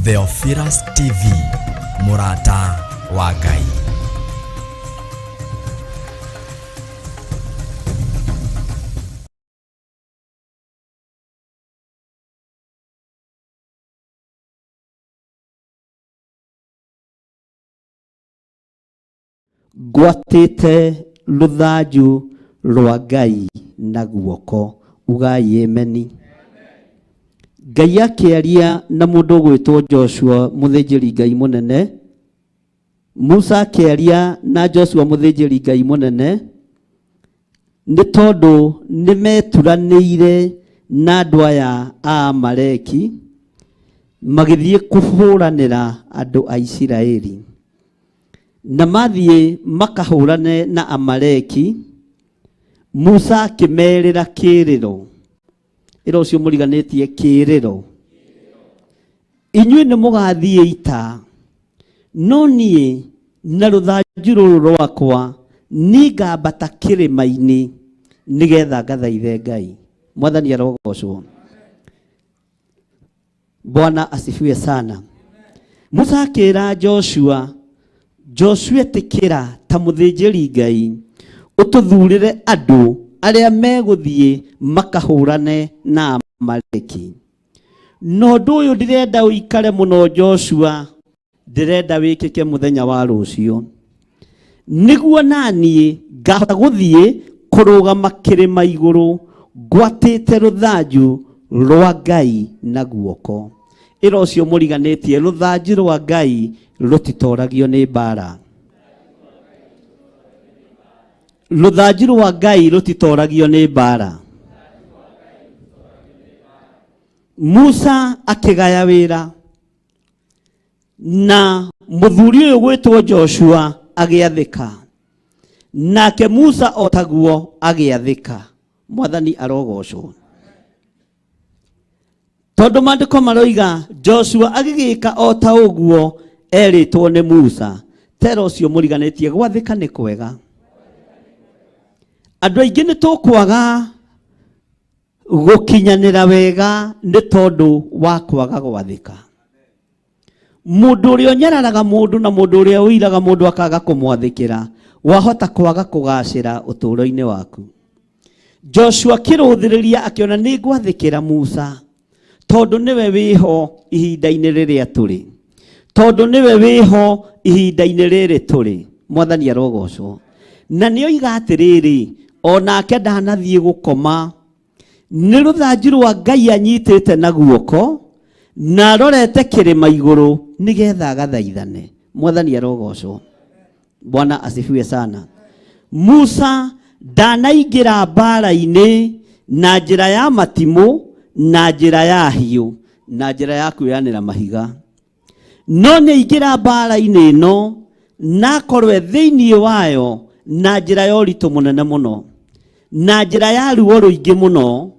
Theophilus TV, mũrata wa Ngai. Ngwatĩte rũthanju rwa Ngai na guoko. Ugai ameni. Ngai akĩaria na mũndũ ũgwĩtwo Joshua mũthĩnjĩri Ngai mũnene. Musa akĩaria na Joshua mũthĩnjĩri Ngai mũnene nĩ tondũ nĩ meturanĩire na andũ aya a Amaleki magĩthiĩ kũhũranĩra andũ a Isiraeli. Na mathiĩ makahũrane na Amaleki, Musa akĩmerĩra kĩrĩro. Ĩra ũcio mũriganĩtie kĩrĩro. Inyuĩ nĩ mũgathiĩ ita, no niĩ na rũthanju rũrũ rwakwa nĩngambata kĩrĩma-inĩ nĩgetha ngathaithe Ngai. Mwathani arogocwo. Bwana asifiwe sana. Musa akĩra Joshua, Joshua ĩtĩkĩra ta mũthĩnjĩri Ngai ũtũthurĩre andũ arĩa megũthiĩ makahũrane na Amaleki. Na ũndũ ũyũ ndĩrenda ũikare mũno Joshua, ndĩrenda wĩkĩke mũthenya wa rũciũ nĩguo naniĩ ngahota gũthiĩ kũrũgama kĩrĩma igũrũ ngwatĩte rũthanju rwa Ngai na guoko. Ĩra ũcio mũriganĩtie rũthanju rwa Ngai rũtitoragio nĩ mbara. Rũthanju rwa Ngai rũtitoragio nĩ mbara. Musa akĩgaya wĩra Na mũthuri ũyũ gwĩtwo Joshua agĩathĩka, nake Musa o taguo agĩathĩka. Mwathani arogocwo. Tondũ maandĩko maroiga Joshua agĩgĩka o ta ũguo erĩtwo nĩ Musa. Tera ũcio mũriganĩtie gwathĩka nĩ kwega. Andũ aingĩ nĩ tũkwaga Gũkinyanĩra wega nĩ tondũ wa kwaga gwathĩka. Mũndũ ũrĩa ũnyararaga mũndũ na mũndũ ũrĩa ũiraga mũndũ akaga kũmwathĩkĩra, wahota kwaga kũgacĩra ũtũũro-inĩ waku. Joshua akĩrũthĩrĩria akĩona nĩ ngwathĩkĩra Musa tondũ nĩwe wĩho ihinda-inĩ rĩrĩa tũrĩ, tondũ nĩwe wĩho ihinda-inĩ rĩrĩ tũrĩ. Mwathani arogocwo. Na nĩ oiga atĩrĩrĩ, o nake ndanathiĩ gũkoma, nĩ rũthanju rwa Ngai anyitĩte na guoko, na arorete kĩrĩma igũrũ nĩgetha agathaithane. Mwathani arogocwo. Bwana asifiwe sana. Musa ndanaingĩra mbara-inĩ na njĩra ya matimũ, na njĩra ya hiũ, na njĩra ya kwĩanĩra mahiga. No nĩaingĩra mbara-inĩ ĩno na akorwo e thĩinĩ wayo na njĩra ya ũritũ mũnene mũno, na njĩra ya ruo rũingĩ mũno,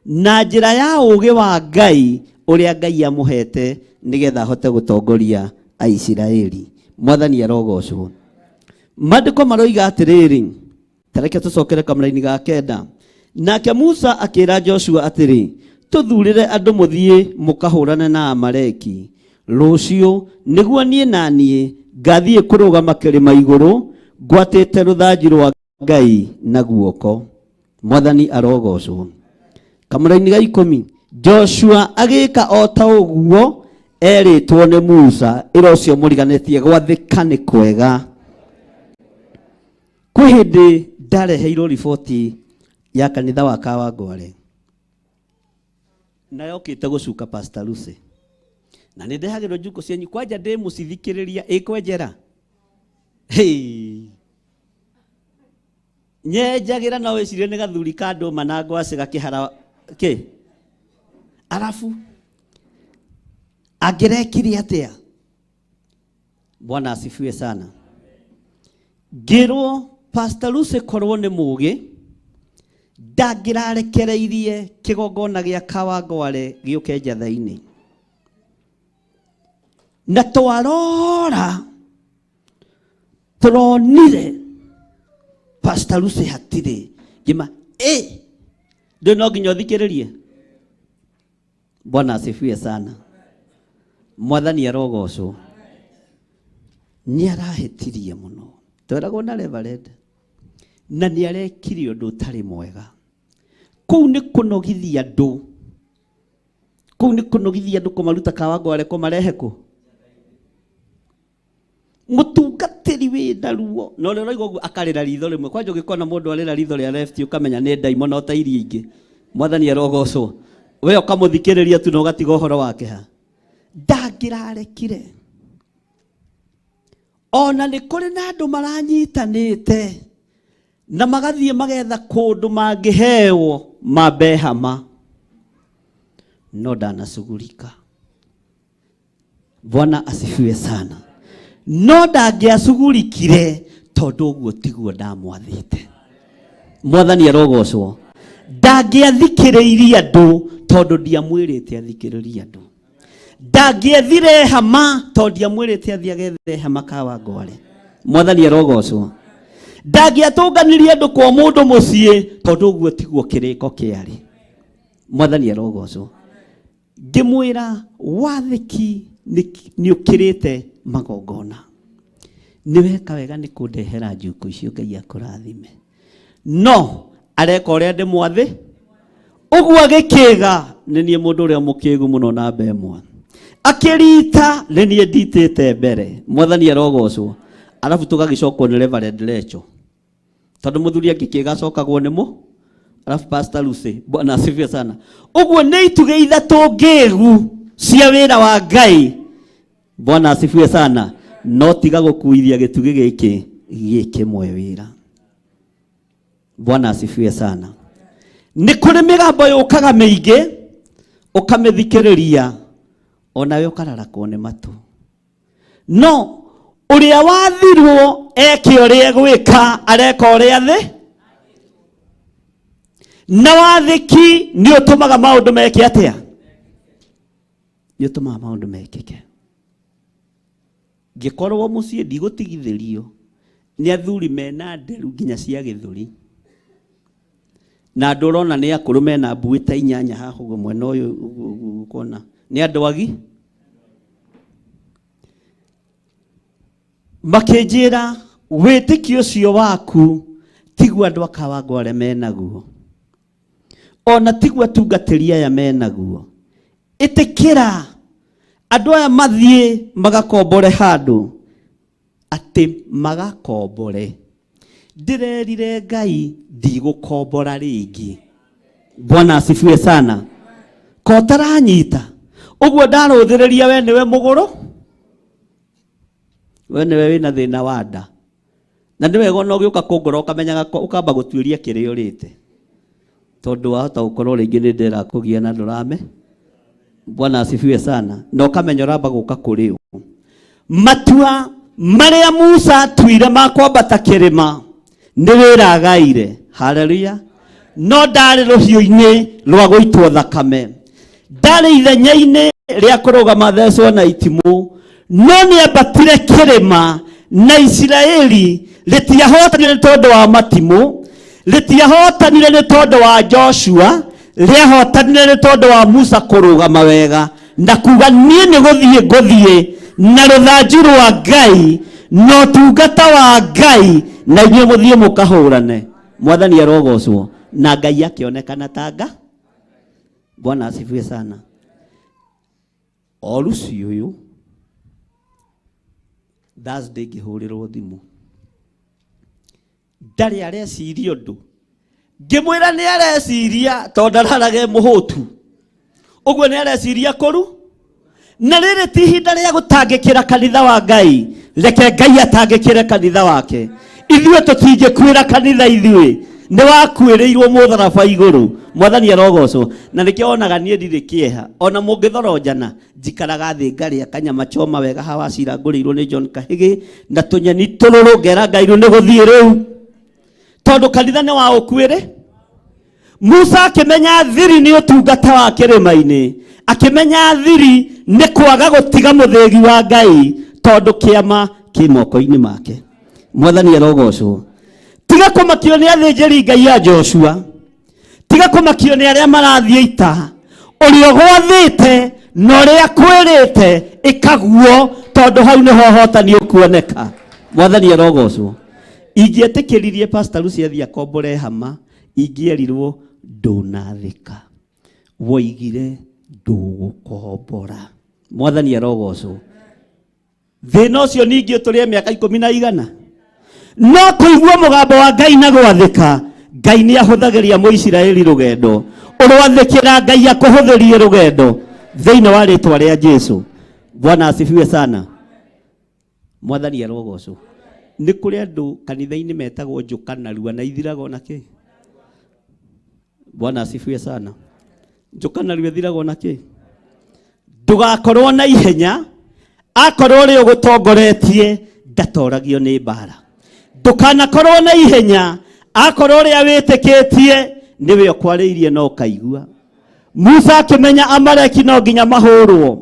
na njĩra ya ũũgĩ wa Ngai ũrĩa Ngai amũhete nĩgetha ahote gũtongoria Aisiraeli. Mwathani arogocwo. Maandĩko maroiga atĩrĩrĩ, ta reke tũcokere kamũraini ga kenda. Nake Musa akĩra Joshua atĩrĩ, tũthurĩre andũ mũthiĩ mũkahũrane na Amaleki rũciũ, nĩguo niĩ na niĩ ngathiĩ kũrũgama kĩrĩma igũrũ ngwatĩte rũthanju rwa Ngai na guoko. Mwathani arogocwo. Kamũraini ga ikũmi, Joshua agĩka o ta ũguo erĩtwo nĩ Musa. Ĩra ũcio mũriganĩtie gwathĩka nĩ kwega. Kwĩ hĩndĩ ndareheirwo riboti ya kanitha wa Kawangware na yokĩte gũcuka Pastor Lucy na nĩ ndehagĩrwo njuko cianyu kwanja ndĩ mũcithikĩrĩria ĩkwenjera. Hey. Nyenjagĩra no wĩcirie nĩ gathuri ka ndũma na ngwacĩ gakĩhara kĩ arabu angĩrekire atĩa? Bwana asifiwe sana. Ngĩrwo Pastor Lucy korwo nĩ mũgĩ. Ndangĩrarekereirie kĩgongona gĩa Kawangware gĩũke Njatha-inĩ. Na twarora tũronire Pastor Lucy hatirĩ. Ngĩma ĩ ndũ no nginya ũthikĩrĩrie. Bwana asifiwe sana. Mwathani arogocwo. Nĩ arahĩtirie mũno. Tweragwo na Reverend na nĩ arekire ũndũ ũtarĩ mwega. Kũu nĩ kũnogithia andũ. Kũu nĩ kũnogithia andũ kũmaruta Kawangware kũmarehe kũ? Mũtungatĩri wĩna ruo na ũrĩa ũraigua ũguo akarĩra ritho rĩmwe. Kwanja ũngĩkona mũndũ arĩra ritho rĩa left ũkamenya nĩ ndaimono ta iria ingĩ. Mwathani arogocwo. We ũkamũthikĩrĩria tu na ũgatiga ũhoro wake ha. Ndangĩrarekire. Ona nĩ kũrĩ na andũ maranyitanĩte na magathiĩ magetha kũndũ mangĩheo mambe hama, no ndanacugurika. Bwana asifiwe sana. No ndangĩacugurikire tondũ ũguo tiguo ndamwathĩte. Mwathani arogocwo. Ndangĩathikĩrĩirie andũ tondũ ndiamwĩrĩte athikĩrĩrie andũ. Ndangĩethire hama tondũ ndiamwĩrĩte athiĩ agethe hama Kawangware. Mwathani arogocwo. Ndangĩatũnganirie andũ kwa mũndũ mũciĩ tondũ ũguo tiguo kĩrĩko kĩarĩ. Mwathani arogocwo. Ngĩmwĩra wathĩki nĩ ũkĩrĩte magongona. Nĩ weka wega nĩ kũndehera njuku icio, Ngai akũrathime. No areka ũrĩa ndĩmwathĩ ũguo agĩkĩga nĩ niĩ mũndũ ũrĩa mũkĩgu mũno namba ĩmwe. Akĩrita nĩ niĩ nditĩte mbere. Mwathani arogocwo. Arabu tũgagĩcokwo nĩ Reverend Lecho. Tondũ mũthuri angĩkĩga acokagwo nĩ mũ arabu Pastor Lucy. Bwana asifiwe sana. Ũguo nĩ itugĩ ithatũ ngĩgu cia wĩra wa Ngai. Bwana asifiwe sana. No tiga gũkuithia gĩtugĩ gĩkĩ gĩkĩmwe wĩra. Bwana asifiwe sana. Nĩ kũrĩ mĩgambo yũkaga mĩingĩ ũkamĩthikĩrĩria onawe ũkararakwo nĩ matũ. No ũrĩa wathirwo eke ũrĩa egwĩka areka ũrĩa thĩ na wathĩki nĩ ũtũmaga maũndũ meke atĩa? Nĩ ũtũmaga maũndũ mekĩke. Ngĩkorwo mũciĩ ndigũtigithĩrio nĩ athuri mena nderu nginya cia gĩthũri. Na andũ ũrona nĩ akũrũ mena mbuĩ ta inyanya haha ũguo mwena ũyũ ũguo ũguo ũkona. Nĩ andũ agi? Makĩnjĩra wĩtĩkio ũcio waku tiguo andũ a Kawangware menaguo. Ona tiguo atungatĩri aya menaguo. Ĩtĩkĩra andũ aya mathiĩ magakombore handũ atĩ magakombore. Ndĩrerire Ngai ndigũkombora rĩngĩ. Bwana asifiwe sana. Ko ũtaranyita ũguo ndarũthĩrĩria we nĩwe mũgũrũ, we nĩwe wĩna thĩna wa nda. Na nĩ wega ona ũgĩũka kũngora ũkamenyaga ũkamba gũtuĩria kĩrĩa ũrĩte. Tondũ wahota gũkorwo rĩngĩ nĩ ndĩrakũgia na ndũrame. Bwana asifiwe sana. Na ũkamenya ũramba gũka kũrĩ ũ. Matua marĩa Musa atuire ma kwambata kĩrĩma nĩ wĩra agaire. Haleluya. No ndarĩ rũhiũ-inĩ rwa gũitwo thakame. Ndarĩ ithenya-inĩ rĩa kũrũgama thecwo na itimũ. No nĩ ambatire kĩrĩma na Isiraeli rĩtiahotanire nĩ tondũ wa matimũ, rĩtiahotanire nĩ tondũ wa Joshua, rĩahotanire nĩ tondũ wa Musa kũrũgama wega na kuga niĩ nĩ gũthiĩ ngũthiĩ na rũthanju rwa Ngai na ũtungata wa Ngai na inyuĩ mũthiĩ mũkahũrane. Mwathani arogocwo. Na Ngai akĩonekana ta nga. Bwana asifiwe sana. O Lucy ũyũ Thursday ngĩhũrĩrwo thimũ ndarĩ areciria ũndũ, ngĩmwĩra nĩ areciria tondũ ndararage mũhũtu ũguo nĩ areciria kũru. Na rĩrĩ ti ihinda rĩa gũtangĩkĩra kanitha wa Ngai, reke Ngai atangĩkĩre kanitha wake. Ithuĩ tũtingĩkuĩra kanitha, ithuĩ nĩ wakuĩrĩirwo mũtharaba igũrũ. Mwathani arogocwo. Na nĩkĩo wonaga niĩ ndirĩ kĩeha ona mũngĩthoronjana, njikaraga thĩ ngarĩa kanyama choma wega hawa cira ngũrĩirwo nĩ John Kahĩgĩ na tũnyeni tũrũrũ, ngera Ngai rĩu nĩ gũthiĩ rĩu, tondũ kanitha nĩ wa ũkuĩrĩ. Musa akĩmenya thiri nĩ ũtungata wa kĩrĩma-inĩ, akĩmenya thiri nĩ kwaga gũtiga mũthĩgi wa Ngai tondũ kĩama kĩ moko-inĩ make. Mwathani arogocwo. Tiga kũmakio nĩ athĩnjĩri Ngai a Joshua, tiga kũmakio nĩ arĩa marathiĩ ita, ũrĩa ũgwathĩte na ũrĩa akwĩrĩte ĩkaguo, tondũ hau nĩho ũhotani ũkuoneka. Mwathani arogocwo. Ingĩetĩkĩririe Pastor Lucy athiĩ akombore hama, ingĩerirwo ndũnathĩka, woigire ndũgũkombora. Mwathani arogocwo. Thĩna ũcio ningĩ ũtũrĩe mĩaka 10 na igana, no kũigua mũgambo wa Ngai na gwathĩka. Ngai nĩ ahũthagĩria Mũisiraeli rũgendo, ũrwathĩkĩra Ngai akũhũthĩrie rũgendo thĩinĩ wa rĩtwa rĩa Jesu. Bwana asifiwe sana. Mwathani arogocwo. Nĩ kũrĩ andũ kanitha-inĩ metagwo njũka narua na ithiraga ona kĩ. Bwana asifiwe sana. Njũka narua ithiraga ona kĩ. Ndũgakorwo na ihenya, akorwo ũrĩa ũgũtongoretie ndatoragio nĩ mbara. Ndũkanakorwo na ihenya, akorwo ũrĩa wĩtĩkĩtie nĩwe ũkwarĩirie no ũkaigua. Musa akĩmenya Amaleki no nginya mahũrwo,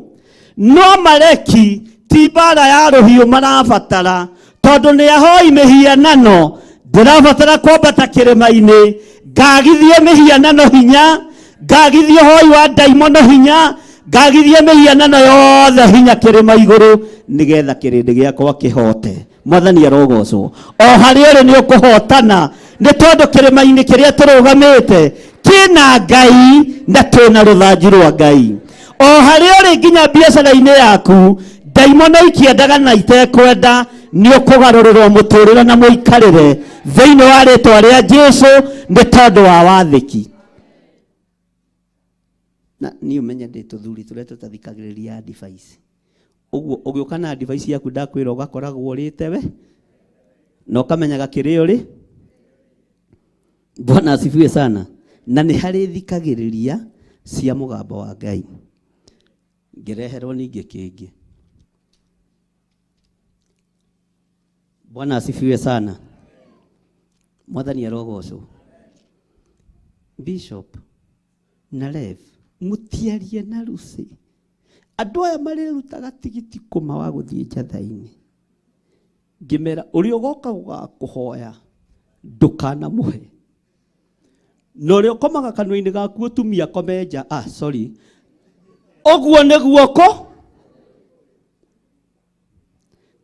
no Amaleki ti mbara ya rũhiũ marabatara, tondũ nĩ ahoi mĩhianano. Ndĩrabatara kwambata kĩrĩma-inĩ ngagithie mĩhianano hinya, ngagithie ũhoi wa ndaimono hinya, ngagithie mĩhianano yothe hinya kĩrĩma igũrũ, nĩgetha kĩrĩndĩ gĩakwa kĩhote. Mwathani arogocwo. O harĩa ũrĩ nĩ ũkũhotana, nĩ tondũ kĩrĩma-inĩ kĩrĩa tũrũgamĩte kĩna Ngai na twĩna rũthanju rwa Ngai. O harĩa ũrĩ nginya biacara-inĩ yaku, ndaimono ikĩendaga na itekwenda, nĩ ũkũgarũrĩrwo mũtũrĩre na mũikarĩre thĩinĩ wa rĩtwa rĩa Jesu, nĩ tondũ wa wathĩki. Na niĩ ũmenye ndĩ tũthuri tũrĩa tũtathikagĩrĩria advice. Ũguo ũgĩũka na advice yaku ndakwĩra ũgakoragwo ũrĩte we na ũkamenyaga kĩrĩa ũrĩ. Bwana asifiwe sana. Na nĩ harĩ thikagĩrĩria cia mũgambo wa Ngai. Ngĩreherwo ningĩ kĩngĩ. Bwana asifiwe sana. Mwathani arogocwo. Bishop na Rev mũtiarie na Lucy. Andũ aya marĩrutaga tigiti kũma wa gũthiĩ njatha-inĩ. Ngĩmera ũrĩa ũgoka gũgakũhoya ndũkanamũhe, na ũrĩa ũkomaga kanua-inĩ gaku ũtumia akome nja. Ah, sorry. Ũguo nĩ guoko,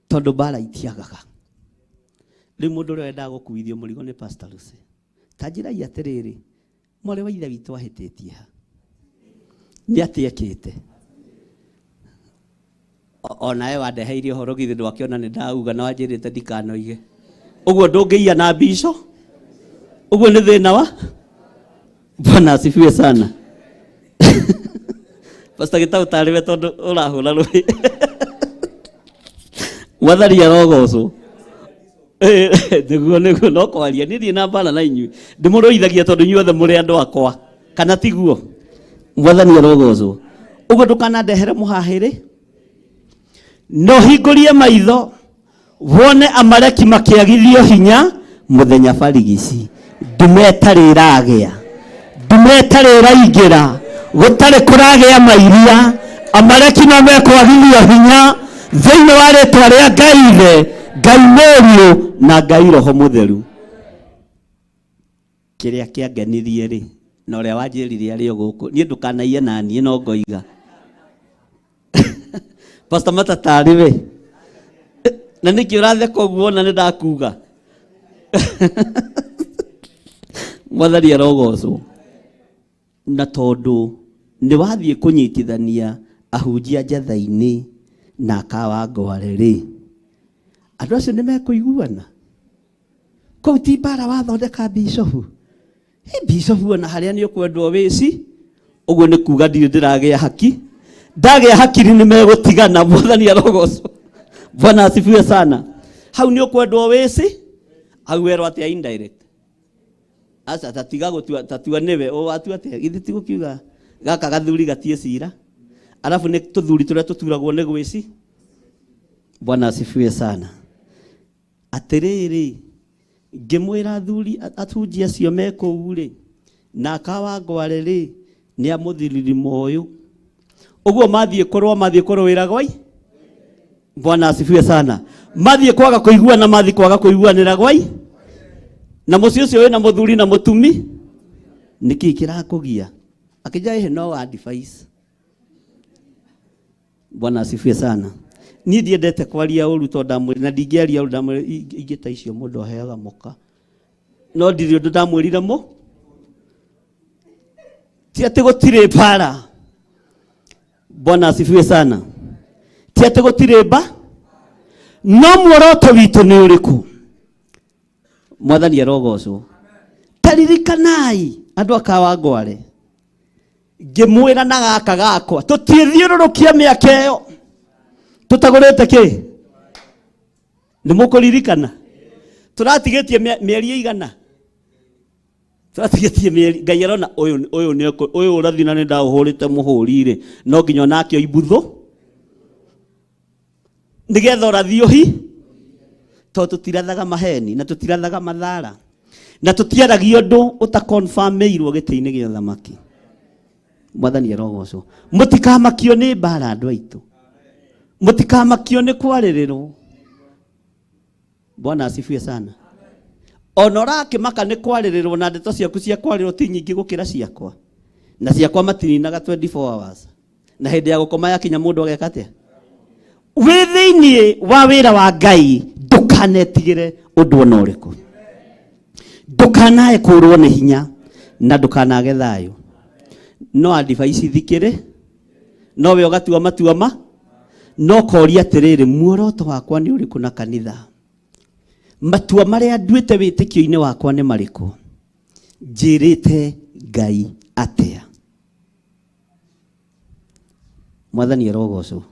tondũ mbara itiagaga. Rĩu mũndũ ũrĩa wendaga gũkuithio mũrigo nĩ Pastor Lucy. Ta njĩrai atĩrĩrĩ, mwarĩ wa ithe witũ ahĩtĩtie ha? Nĩ atĩa ekĩte? Onawe wandeheire ũhoro githĩ ndwakĩona nĩ ndauga na wanjĩrĩte ndikanoige. Ũguo ndũngĩiya na mbico. Ũguo nĩ thĩna wa Bwana asifiwe sana. Pastor Gitau tarĩ we tondũ ũrahũra rũĩ. Mwathani arogocwo. Nĩguo nĩguo no kwaria niĩ ndirĩ na mbara na inyuĩ, ndĩmũrũithagia tondũ inyuothe mũrĩ andũ akwa, kana tiguo? Mwathani arogocwo. Ũguo ndũkanandehere mũhahĩrĩ, no hingũrie maitho wone Amaleki makĩagithio hinya mũthenya barigici, ndume ĩtarĩ ĩragĩa, ndume ĩtarĩ ĩraingĩra, gũtarĩ kũragĩa mairia, Amaleki no mekwagithio hinya thĩinĩ wa rĩtwa rĩa Ngai Ithe, Ngai Mũriũ na Ngai Roho Mũtheru. Kĩrĩa kĩangenirie rĩ, na ũrĩa wanjĩrire arĩ o gũkũ, niĩ ndũkanaiye na niĩ no ngoiga. Pastor Matata rĩ we, na nĩkĩ ũratheka ũguo ona nĩ ndakuga? Mwathani arogocwo. Na tondũ nĩ wathiĩ kũnyitithania ahunjia njatha-inĩ na akawa ngware rĩ, andũ acio nĩ mekũiguana? Kũu ti mbara wathondeka bishofu. Bishofu ona harĩa nĩ ũkwendwo wĩci, ũguo nĩ kuga ndirĩ ndĩragĩa haki. Ndagĩa hakiri nĩ megũtigana. Mwathani arogocwo. Bwana asifiwe sana. Hau nĩ ũkwendwo wĩci, hau werwo atĩa indirect. Aca tatiga gũtua, tatua nĩwe, o watua atĩa? Githĩ ti gũkiuga gaka gathuri gatiĩ cira? Arabu nĩ tũthuri tũrĩa tũturagwo nĩ gwĩci. Bwana asifiwe sana. Atĩrĩrĩ, ngĩmwĩra athuri atunji acio me kũu rĩ, Na Kawangware rĩ, nĩ a mũthiririmo ũyũ. Ũguo mathiĩ kũrũa, mathiĩ kũrũĩra gwai. Bwana asifiwe sana. Mathiĩ kwaga kũiguana, mathiĩ kwaga kũiguanĩra gwai. Na mũciĩ ũcio wĩna mũthuri na mũtumi, nĩkĩ kĩrakũgia? Akĩnja ĩhĩ no advice. Bwana asifiwe sana. Niĩ ndiendete kwaria ũru tondũ ndamwĩrire, na ndingĩaria ũru ndamwĩrire ingĩ ta icio mũndũ aheaga mũka. No ndirĩ ũndũ ndamwĩrire mũ. Ti atĩ gũtirĩ mbara. Bwana asifiwe sana. Ti atĩ gũtirĩ mba. No muoroto witũ nĩ ũrĩkũ? Mwathani arogocwo. Taririkanai andũ a Kawangware. Ngĩmwĩra na gaka gakwa tũtiĩthiũrũrũkia mĩaka ĩyo tũtagũrĩte kĩ. Nĩ mũkũririkana tũratigĩtie mĩeri ĩigana, tũratigĩtie mĩeri. Ngai arona ũyũ, ũyũ nĩ ũyũ ũrathi na nĩ ndaũhũrĩte mũhũri rĩ, no nginya onake oimbutho nĩgetha ũrathi ũhi, tondũ tũtirathaga maheni na tũtirathaga mathara na tũtiaragia ũndũ ũtakonfirmĩirwo gĩtĩ-inĩ gĩa ũthamaki. Mwathani arogocwo. Mũtikamakio nĩ mbara andũ aitũ, mũtikamakio nĩ kwarĩrĩrwo. Bwana asifiwe sana. Ona ũrakĩmaka nĩ kwarĩrĩrwo na ndeto ciaku cia kwarĩrwo ti nyingĩ gũkĩra ciakwa, na ciakwa matininaga 24 hours, na hĩndĩ ya gũkoma yakinya mũndũ ageka atĩa? Wĩ thĩinĩ wa wĩra wa Ngai ndũkanetigĩre ũndũ ona ũrĩkũ, ndũkanae kũrwo nĩ hinya na ndũkanage thayũ. No advice thikĩrĩ, no we ũgatua matua ma, no koria atĩrĩrĩ, muoroto wakwa nĩ ũrĩkũ na kanitha? Matua marĩa nduĩte wĩtĩkio-inĩ wakwa nĩ marĩkũ? Njĩrĩte Ngai atĩa? Mwathani arogocwo.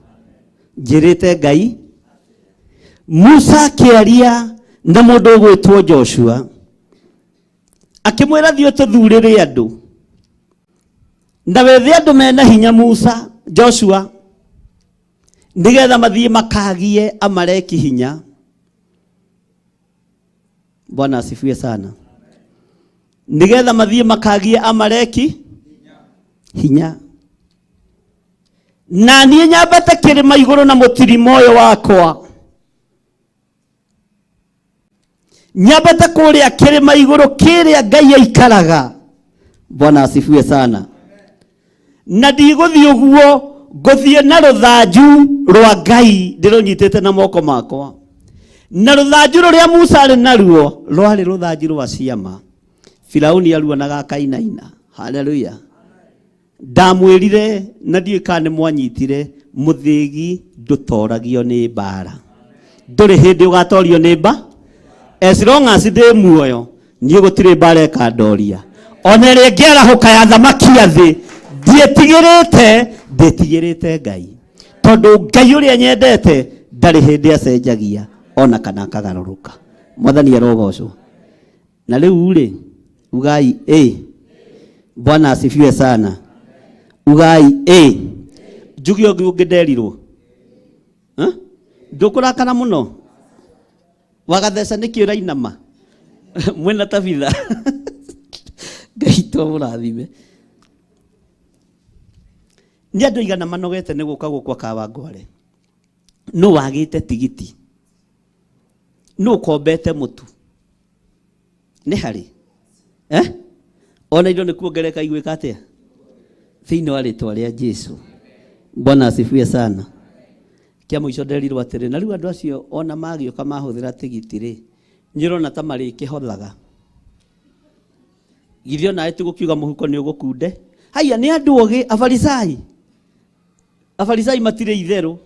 Njĩrĩte Ngai. Musa akĩaria na mũndũ ũgwĩtwo Joshua, akĩmwĩra thiĩ ũtũthurĩre andũ na wethe andũ mena hinya. Musa, Joshua, nĩgetha mathiĩ makagie Amaleki hinya. Bwana asifiwe sana. Nĩgetha mathiĩ makagie Amaleki hinya, na niĩ nyambate kĩrĩma igũrũ na mũtirima ũyũ wakwa, nyambate kũrĩa kĩrĩma igũrũ kĩrĩa Ngai aikaraga. Bwana asifiwe sana. Na ndigũthiĩ ũguo, ngũthiĩ na rũthanju rwa Ngai ndĩrũnyitĩte na moko makwa. Na rũthanju rũrĩa Musa arĩ naruo rwarĩ rũthanju rwa ciama. Firauni aruonaga akainaina. Haleluya. Ndamwĩrire na ndiũĩ kana nĩ mwanyitire, mũthĩgi ndũtoragio nĩ mbara. Ndũrĩ hĩndĩ ũgatorio nĩ mba. As long as ndĩ muoyo, niĩ gũtirĩ mbara ĩkandoria. Ona ĩrĩa ĩngĩarahũka ya thamaki ya thĩ, ndiĩtigĩrĩte, ndĩtigĩrĩte Ngai. Tondũ Ngai ũrĩa nyendete ndarĩ hĩndĩ acenjagia ona kana akagarũrũka. Mwathani arogocwo. Na rĩu rĩ, ugai ĩ. Bwana asifiwe sana. Ugai ĩ. Njuge ũngĩ ũngĩ nderirwo. Ndũkũrakara mũno? Wagatheca nĩkĩ ũrainama? Mwĩna Tabitha. Ngai to mũrathime. Nĩ andũ aigana manogete nĩ gũka gũkũ Kawangware? Nũ wagĩte tigiti? Nũ ũkombete mũtu? Nĩ harĩ? Ona indo nĩ kuongereka igwĩka atĩa? Thĩinĩ wa rĩtwa rĩa Jesu. Bwana asifiwe sana. Kĩa mũico nderirwo atĩrĩ, na rĩu andũ acio ona magĩũka mahũthĩra tigiti rĩ, nĩ ũrona ta marĩkĩhothaga. Githĩ onawe ti gũkiuga mũhuko nĩ ũgũkunde? Haiya, nĩ andũ ogĩ, Afarisai. Afarisai matirĩ itherũ.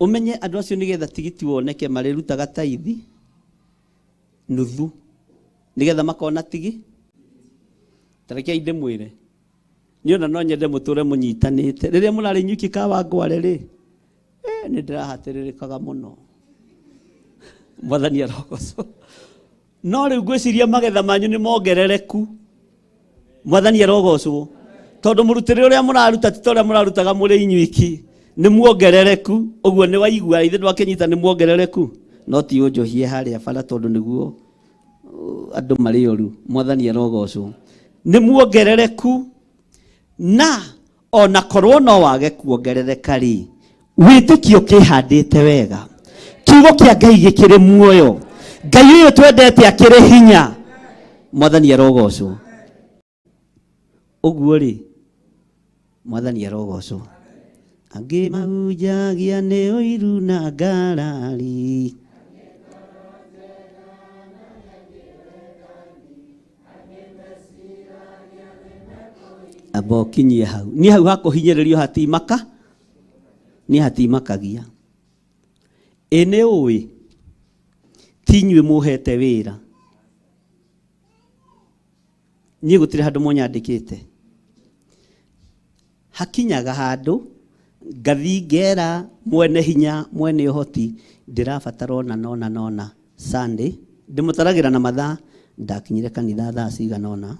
Ũmenye andũ acio nĩgetha tigiti woneke marĩrutaga taithi nuthu nĩgetha makona tigi. Ta rekei ndĩmwĩre, niĩ ona no nyende mũtũre mũnyitanĩte. Rĩrĩa mũrarĩ inyuiki Kawangware rĩ, nĩ ndĩrahatĩrĩrĩkaga mũno. Mwathani arogocwo. No rĩu ngwĩciria magetha manyu nĩ mongerereku. Mwathani arogocwo. Tondũ mũrutĩre ũrĩa mũraruta ti ta ũrĩa mũrarutaga mũrĩ inyuiki, nĩ muongerereku. Ũguo nĩ waigua, ithe ndwakĩnyita nĩ muongerereku. No ti ũnjohie harĩa bara tondũ nĩguo andũ marĩ oru. Mwathani arogocwo. Nĩ muongerereku na ona korwo no wage kuongerereka rĩ, wĩtĩkio kĩhandĩte wega, kiugo kĩa Ngai gĩkĩrĩ muoyo, Ngai ũyũ twendete akĩrĩ hinya. Mwathani arogocwo. Ũguo rĩ, Mwathani arogocwo. Angĩ mahunjagia nĩ ũiru na ngarari, amba ũkinyie hau. Niĩ hau hakũhinyĩrĩrio hatimaka, niĩ hatimakagia. Ĩ nĩ ũĩ ti inyuĩ mũhete wĩra, niĩ gũtirĩ handũ mũnyandĩkĩte. Hakinyaga handũ ngathi ngera mwene hinya mwene ũhoti, ndĩrabatara ona nona nona Sunday ndĩmũtaragĩra na mathaa, ndakinyire kanitha thaa cigana ũna,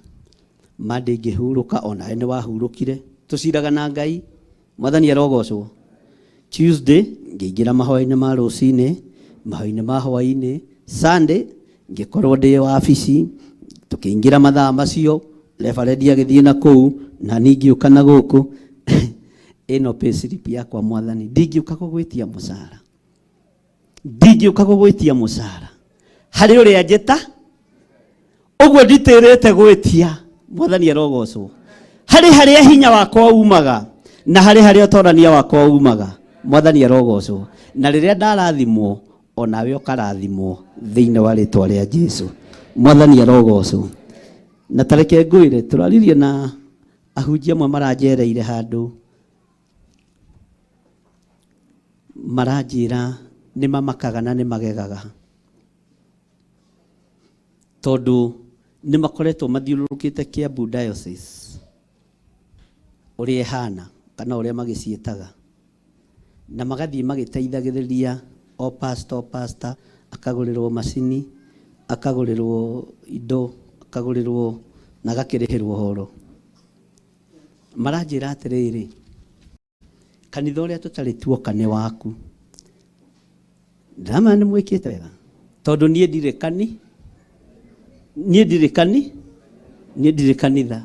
Monday ngĩhurũka, onawe nĩ wahurũkire, tũciraga na Ngai. Mwathani arogocwo. Tuesday ngĩingĩra mahoya-inĩ ma rũcinĩ, mahoya-inĩ ma hwaĩ-inĩ. Sunday ngĩkorwo ndĩ wabici, tũkĩingĩra mathaa macio, reverend agĩthiĩ na kũu, na niĩ ngĩũka na gũkũ. Ĩno pay slip yakwa Mwathani, ndingĩũka gũgwĩtia mũcara, ndingĩũka gũgwĩtia mũcara harĩ ũrĩa njĩta ũguo, nditĩrĩte gwĩtia. Mwathani arogocwo. Harĩ harĩa hinya wakwa umaga na harĩ harĩa ũtorania wakwa umaga. Mwathani arogocwo. Na rĩrĩa ndarathimwo, onawe ũkarathimwo thĩinĩ wa rĩtwa rĩa Jesu. Mwathani arogocwo. Na tareke ngwĩre, tũraririe na ahunjia amwe maranjereire handũ, maranjĩra nĩ mamakaga na nĩ magegaga, tondũ nĩ makoretwo mathiũrũrũkĩte Kiambu Diocese ũrĩa ĩhana kana ũrĩa magĩciĩtaga, na magathiĩ magĩteithagĩrĩria o pastor, o pastor akagũrĩrwo macini, akagũrĩrwo indo, akagũrĩrwo na agakĩrĩhĩrwo horo. Maranjĩra atĩrĩrĩ, kanitha ũrĩa tũtarĩ tuoka nĩ waku. Ndĩramenya nĩ mwĩkĩte wega, tondũ niĩ ndirĩ kani, niĩ ndirĩ kani, niĩ ndirĩ kanitha.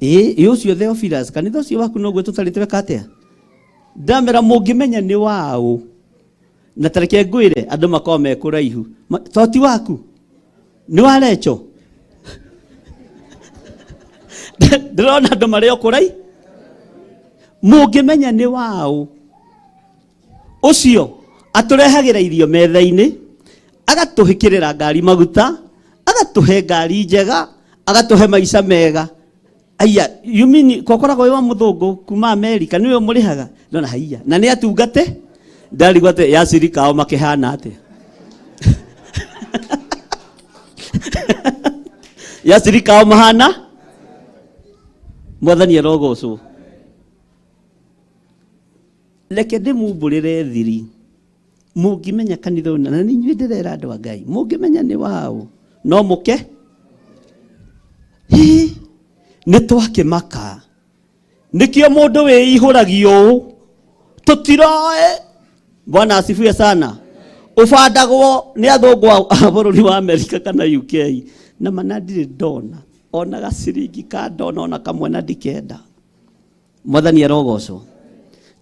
Ĩ ũcio Theophilus, kanitha ũcio waku noguo tũtarĩ tweka atĩa? Ndamera mũngĩmenya nĩ waũ, na tareke ngwĩre andũ makorwo me kũraihu, to ti waku, nĩ wa Recho. Ndĩrona andũ marĩ o kũrai, mũngĩmenya nĩ waũ ũcio atũrehagĩra irio metha-inĩ, agatũhĩkĩrĩra ngari maguta, agatũhe ngari njega, agatũhe maica mega. Aya, you mean kokoragwo wĩ wa mũthũngũ kuma Amerika, nĩwe mũrĩhaga? Ndona haiya, na nĩ atungate ndarigwo atĩ ya cirika ao makĩhana atĩa, ya cirika ao mahana. Mwathani arogocwo. Reke ndĩmumbũrĩre thiri, mũngĩmenya kanitha ũyũ, na nĩ inyuĩ ndĩrera andũ a Ngai, mũngĩmenya nĩ waũ no mũke. Hĩ, nĩ twakĩmaka nĩkĩo mũndũ wĩihũragia ũũ tũtiroe. Bwana asifiwe sana. Ũbandagwo nĩ athũngũ a bũrũri wa Amerika kana UK, na mana ndirĩ ndona ona gaciringi ka ndona ona kamwe, na ndikenda. Mwathani arogocwo.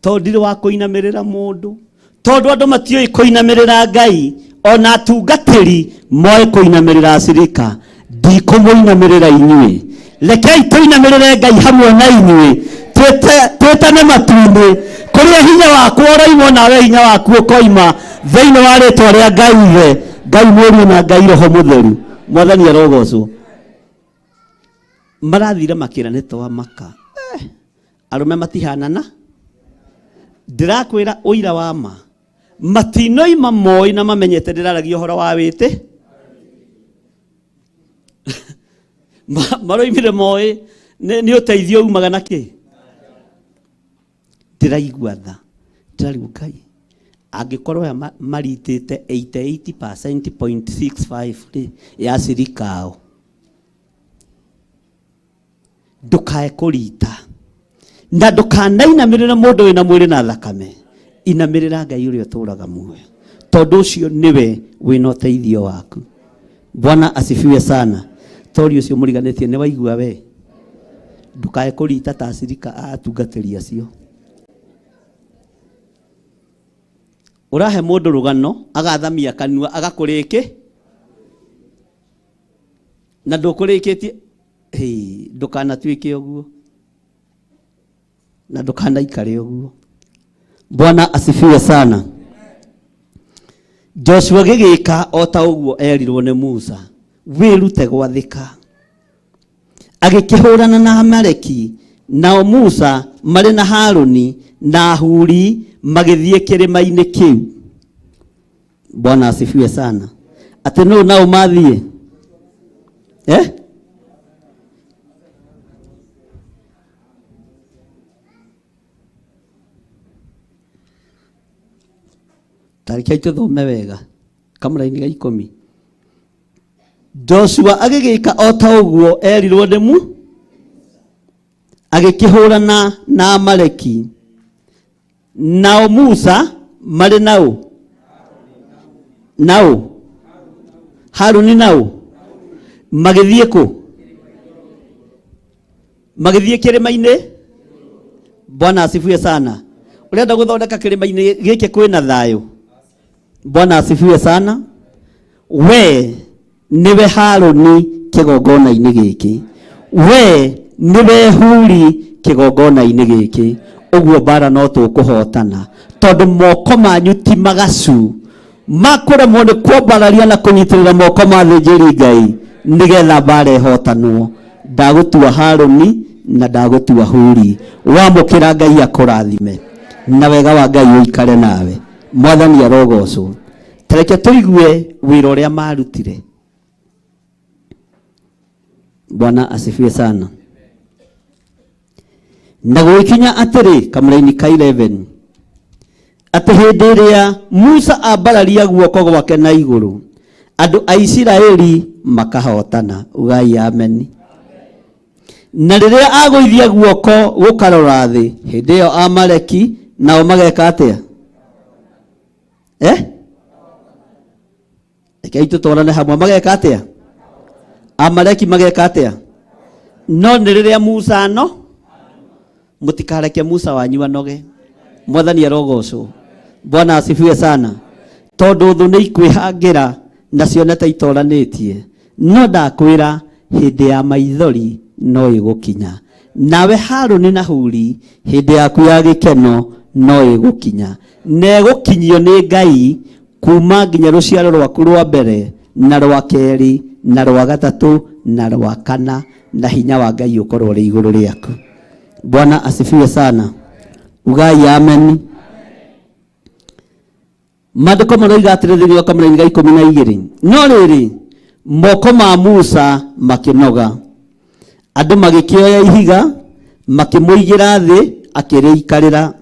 Tondũ ndirĩ wa kũinamĩrĩra mũndũ, tondũ andũ matiũĩ kũinamĩrĩra Ngai, ona atungatĩri moĩ kũinamĩrĩra acirika. Ndikũmũinamĩrĩra inyuĩ, rekei tũinamĩrĩre Ngai hamwe na inyuĩ, twĩtane matu-inĩ kũrĩa hinya wakwa ũroimwo nawe hinya waku ũkoima, thĩinĩ wa rĩtwa rĩa Ngai Ithe, Ngai Mũriũ na Ngai Roho Mũtheru. Mwathani arogocwo. Marathire makĩra nĩ twamaka. Arũme matihanana, ndĩrakwĩra ũira wa ma, matinoima moĩ na mamenyete ndĩraragia ũhoro wa wĩtĩ. Maroimire moĩ nĩ ũteithio umaga na kĩ. Ndĩraigua tha, ndĩrarigwo Ngai angĩkorwo aya maritĩte 88.65% rĩ ya cirikao, ndũkae kũrita na ndũkanainamĩrĩre mũndũ wĩna mwĩrĩ na thakame. Inamĩrĩra Ngai ũrĩa ũtũraga muoyo, tondũ ũcio nĩwe wĩna ũteithio waku. Bwana asifiwe sana. Story ũcio mũriganĩtie nĩ waigua we. Ndũkae kũrita ta acirika a atungatĩri acio. Ũrahe mũndũ rũgano agathamia kanua agakũrĩkĩ na ndũkũrĩkĩtie. Hĩ, ndũkanatuĩke ũguo na ndũkanaikare ũguo. Bwana asifiwe sana. Joshua gĩgĩka o ta ũguo erirwo nĩ Musa, wĩrute gwathĩka. Agĩkĩhũrana na Amaleki, nao Musa marĩ na Haruni na Huri magĩthiĩ kĩrĩma-inĩ kĩu. Bwana asifiwe sana. Atĩ nũ nao mathiĩ? Eh? Tarĩkai tũthome wega kamũraini ga 10. Joshua agĩgĩka o ta ũguo erirwo nĩ mu agĩkĩhũrana na Amaleki, nao Musa marĩ nao nao Haruni nao magĩthiĩ kũ? Magĩthiĩ kĩrĩma-inĩ. Bwana asifiwe sana. Ũrenda gũthondeka kĩrĩma-inĩ gĩkĩ kwĩna thayũ. Bwana asifiwe sana. We nĩwe Haruni kĩgongona-inĩ gĩkĩ, we nĩwe Huri kĩgongona-inĩ gĩkĩ. Ũguo mbara no tũkũhotana tondũ moko manyu ti magacu makũremwo nĩ kwambararia na kũnyitĩrĩra moko ma thĩnjĩri Ngai nĩgetha mbara ĩhotanwo. Ndagũtua Haruni na ndagũtua Huri. Wamũkĩra Ngai akũrathime na wega wa Ngai ũikare nawe. Mwathani arogocwo. Tareke tũigue wĩra ũrĩa marutire. Bwana asifiwe sana. Na gũgĩkinya atĩrĩ kamũraini ka 11 atĩ hĩndĩ ĩrĩa Musa ambararia guoko gwake na igũrũ, andũ a Isiraeli makahotana. Ugai ameni. Na rĩrĩa agũithia guoko gũkarora thĩ, hĩndĩ ĩyo Amaleki nao mageka atĩa? Eh? Rekei tũtwarane hamwe. Mageka atĩa? Amaleki mageka atĩa? No nĩ rĩrĩa Musa no mũtikareke Musa wanyu anoge. Mwathani arogocwo. Bwana asifiwe sana. Tondũ thũ nĩ ikwĩhangĩra na cione ta itoranĩtie, no ndakwĩra hĩndĩ ya maithori no ĩgũkinya. Nawe Haruni na Huri hĩndĩ yaku ya gĩkeno no ĩgũkinya, na ĩgũkinyio nĩ Ngai kuma nginya rũciaro rwaku rwa mbere na rwa kerĩ na rwa gatatũ na rwa kana, na hinya wa Ngai ũkorwo ũrĩ igũrũ rĩaku. Bwana asifiwe sana. Ugai amen. Maandĩko maroiga atĩrĩ thĩinĩ wa kamũraini ga 12, no rĩrĩ moko ma Musa makĩnoga, andũ magĩkĩoya ihiga makĩmũigĩra thĩ akĩrĩikarĩra.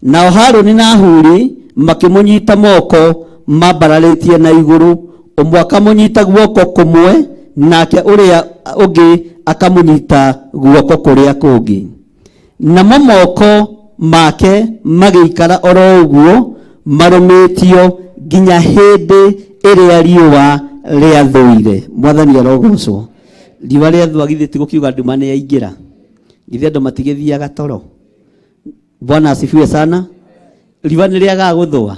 Nao Haruni na Huri makĩmũnyita moko mambararĩtie na igũrũ, ũmwe akamũnyita guoko kũmwe nake ũrĩa ũngĩ akamũnyita guoko kũrĩa kũngĩ. Namo moko make magĩikara oro ũguo marũmĩtio nginya hĩndĩ ĩrĩa riũa rĩathũire. Mwathani arogocwo. Riũa rĩathũa githĩ ti gũkiuga nduma nĩ yaingĩra? Githĩ andũ matigĩthiaga toro? Bwana asifiwe sana. Riũa nĩ rĩagaga gũthũa,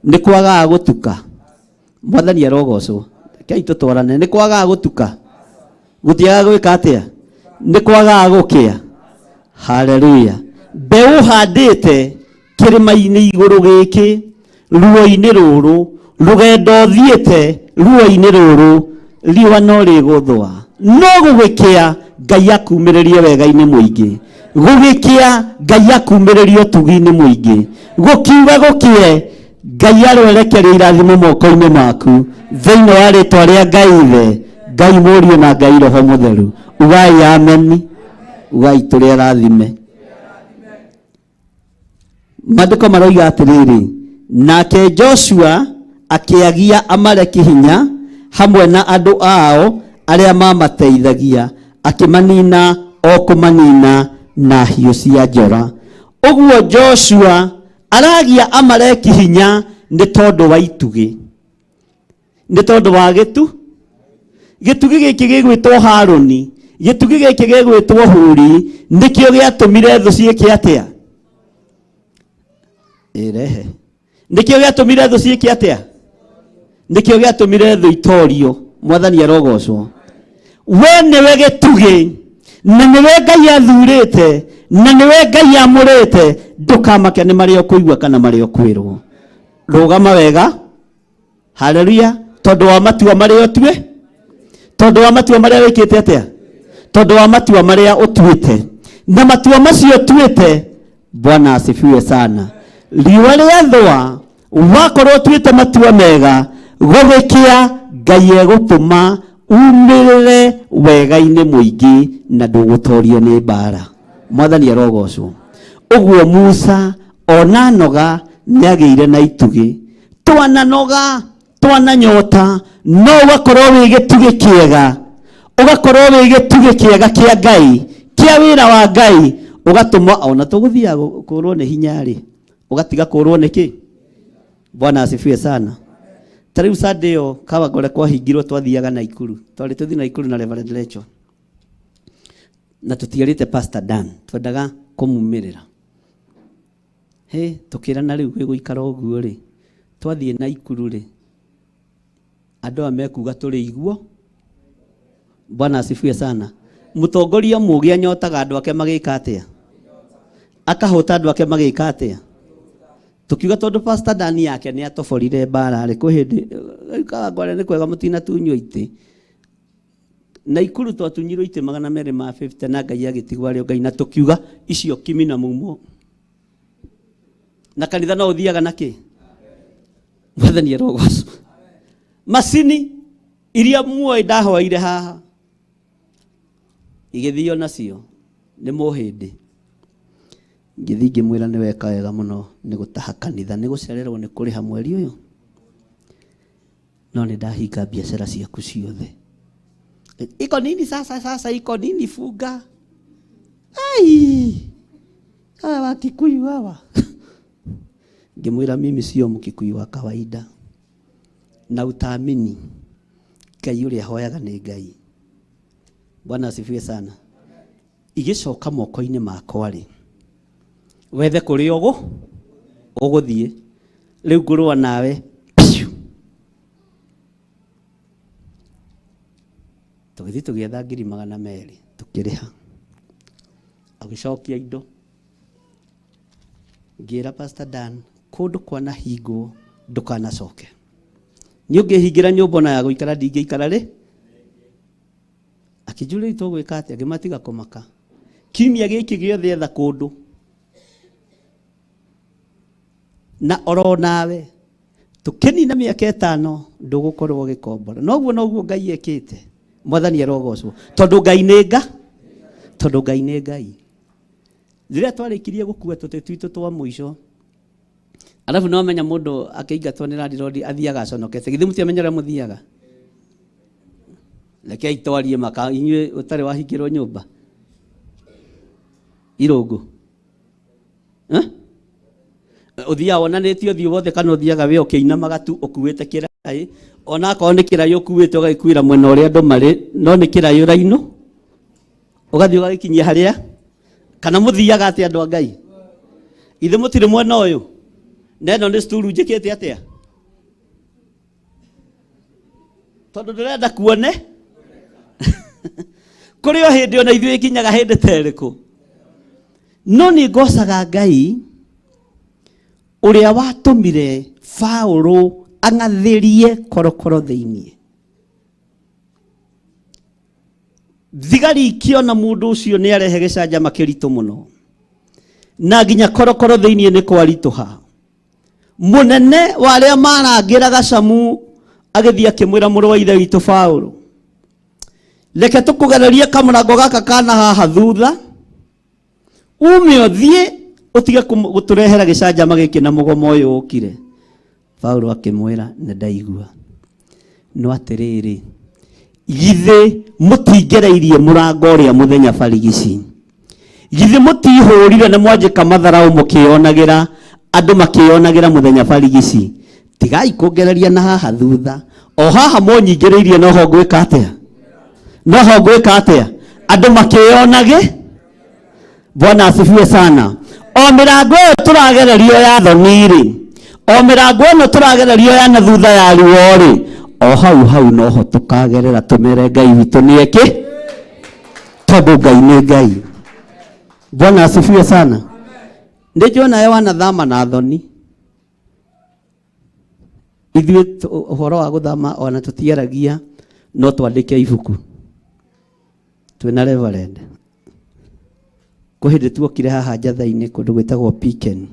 nĩ kwagaga gũtuka. Mwathani arogocwo. Rekei tũtwarane. Nĩ kwagaga gũtuka, gũtiagaga gwĩka atĩa? Nĩ kwagaga gũkĩa. Haleluya. Mbeũ ũhandĩte kĩrĩma-inĩ igũrũ gĩkĩ, ruo-inĩ rũrũ, rũgendo ũthiĩte ruo-inĩ rũrũ, riũa no rĩgũthũa. No gũgĩkĩa Ngai akumĩrĩrie wega-inĩ mũingĩ. Gũgĩkĩa Ngai akumĩrĩrie ũtugi-inĩ mũingĩ. Gũkiuga gũkĩe Ngai aroerekeria irathimo moko-inĩ maku thĩinĩ wa rĩtwa rĩa Ngai Ithe, Ngai Mũriũ na Ngai Roho Mũtheru. Ugai ameni. Ugai tũrĩ arathime. Maandĩko maroiga atĩrĩrĩ, nake Joshua akĩagia Amaleki hinya hamwe na andũ ao arĩa mamateithagia, akĩmanina o kũmanina na hiũ cia njora. Ũguo Joshua aragia Amaleki hinya nĩ tondũ wa itugĩ, nĩ tondũ wa gĩtu. Gĩtugĩ gĩkĩ gĩgwĩtwo Harũni, gĩtugĩ gĩkĩ gĩgwĩtwo Huri, nĩkĩo gĩatũmire thũ ciĩke atĩa? Ĩrehe. Nĩkĩo gĩatũmire thũ ciĩke atĩa? Nĩkĩo gĩatũmire thũ itorio. Mwathani arogocwo. We nĩwe gĩtugĩ, na nĩwe Ngai athurĩte, na nĩwe Ngai amũrĩte. Ndũkamake nĩ marĩa ũkũigua kana marĩa ũkwĩrwo. Rũgama wega. Haleluya. Tondũ wa matua marĩa ũtue, tondũ wa matua marĩa wĩkĩte atĩa, tondũ wa matua marĩa ũtuĩte, na matua macio ũtuĩte. Bwana asifiwe sana. Riũa rĩathũa, wakorwo ũtuĩte matua mega, gũgĩkĩa Ngai egũtũma umĩrĩre wega-inĩ mũingĩ na ndũgũtorio nĩ mbara. Mwathani arogocwo. Ũguo Musa ona noga nĩagĩire na itugĩ. Twananoga, twananyota, no ũgakorwo wĩ gĩtugĩ kĩega, ũgakorwo wĩ gĩtugĩ kĩega kĩa Ngai, kĩa wĩra wa Ngai, ũgatũma ona tũgũthiaga kũrwo nĩ hinya rĩ, ũgatiga kũrwo nĩ kĩ? Bwana asifiwe sana. Ta rĩu Sunday ĩyo Kawangware kwahingirwo, twathiaga Naikuru, twarĩ tũthiĩ Naikuru na Reverend Lecho, na tũtiarĩte Pastor Dan, twendaga kũmumĩrĩra. Hĩ, tũkĩrana rĩu gĩgũikara ũguo rĩ, twathiĩ Naikuru rĩ, andũ aya mekuga tũrĩ iguo. Bwana asifiwe sana. Mũtongoria mũũgĩ anyotaga andũ ake magĩka atĩa? Akahũta andũ ake magĩka atĩa? Tukiuga tondũ Pastor Dan yake nĩ atoborire mbara rĩ, kwĩ hĩndĩ Kawangware nĩ kwega mũtinatunywo itĩ. Naikuru twatunyirwo itĩ magana merĩ ma 50 na Ngai agĩtigwo arĩ o Ngai, na tũkiuga icio kimi na mumo. Na kanitha no ũthiaga na kĩ? Mwathani arogocwo. Macini iria muoĩ ndahoeire haha igĩthio nacio nĩ mũhĩndĩ. Ngĩthiĩ ngĩmwĩra nĩ weka wega mũno nĩ gũtaha kanitha, nĩ gũcererwo nĩ kũrĩha mweri ũyũ, no nĩ ndahinga biacara ciaku ciothe. Iko nini sasa? Sasa iko nini? Funga. Ai, hawa Wakikuyu hawa. Ngĩmwĩra mimi sio Mkikuyu wa kawaida, na utaamini Ngai ũrĩa hoyaga nĩ Ngai. Bwana asifiwe sana. Igĩcoka moko-inĩ makwa rĩ, wethe kũrĩa ũgũthiĩ rĩu ngũrũa nawe. Piu. Tũgĩthiĩ tũgĩetha 200,000 tũkĩrĩha, agĩcokia indo. Ngĩra Pastor Dan, kũndũ kwanahingwo ndũkanacoke. Niĩ ũngĩhingĩra nyũmba ona ya gũikara ndingĩikara rĩ. Akĩnjũria tũgwĩka atĩa, ngĩmatiga kũmaka. Kiumia gĩkĩ gĩothe etha kũndũ na oro nawe tũkĩnina mĩaka 5 ndũgũkorwo ũgĩkombora. Noguo noguo Ngai ekĩte. Mwathani arogocwo, tondũ Ngai nĩ nga, tondũ Ngai nĩ Ngai. Rĩrĩa twarĩkirie gũkua tũtĩ twitũ twa mũico, arabu no menya mũndũ akĩingatwo nĩ landlord athiaga aconokete. Githĩ mũtiamenya ũrĩa mũthiaga? Rekei twarie maka, inyuĩ ũtarĩ wahingĩrwo nyũmba irũngũ, eh? Ũthiaga wonanĩtie ũthiũ wothe kana ũthiaga wĩ ũkĩinamaga tu ũkuĩte kĩraĩ, ona akorwo nĩ kĩraĩ ũkuĩte ũgagĩkuĩra mwena ũrĩa andũ marĩ, no nĩ kĩraĩ ũrainũ ũgathiĩ ũgagĩkinyia harĩa. Kana mũthiaga atĩa andũ a Ngai? Ithe mũtirĩ mwena ũyũ, na ĩno nĩ sturu njĩkĩte atĩa? Tondũ ndĩrenda kuone kũrĩ o hĩndĩ ona ithuĩ ikinyaga hĩndĩ ta ĩrĩkũ. No nĩ ngocaga Ngai ũrĩa watũmire Paũlũ ang'athĩrie korokoro thĩinĩ. Thigari ikĩona mũndũ ũcio nĩ arehe gĩcanjama kĩritũ mũno, na nginya korokoro thĩinĩ nĩ kwaritũha. Mũnene wa arĩa marangĩraga Camu agĩthiĩ akĩmwĩra, mũrũ wa ithe witũ Paũlũ, reke tũkũgererie kamũrango gaka kana haha thutha, ume ũthiĩ ũtige gũtũrehera gĩcanjama gĩkĩ na mũgomo ũyũ ũkire. Paũlũ akĩmwĩra, nĩ ndaigua, no atĩrĩrĩ, githĩ mũtingereirie mũrango ũrĩa mũthenya barigici? Githĩ mũtihũrire na mwanjĩka matharaũ mũkĩonagĩra andũ makĩonagĩra mũthenya barigici? Tigai kũngereria na haha thutha, o haha mũnyingĩrĩirie noho ngwĩka atĩa? Noho ngwĩka atĩa? Andũ makĩyonage. Bwana asifiwe sana. O mĩrango ĩyo tũragererio ya thoni-rĩ, o mĩrango ĩno tũragererio ya na thutha ya ruo-rĩ, o hau hau noho tũkagerera tũmere Ngai witũ nĩ eke, tondũ Ngai nĩ Ngai. Bwana asifiwe sana. Nĩ njũĩ nawe wanathama na thoni. Ithuĩ ũhoro wa gũthama ona tũtiaragia, no twandĩke ibuku twĩna reverend. Kwĩ hĩndĩ tuokire haha njatha-inĩ kũndũ gwĩtagwo Piken,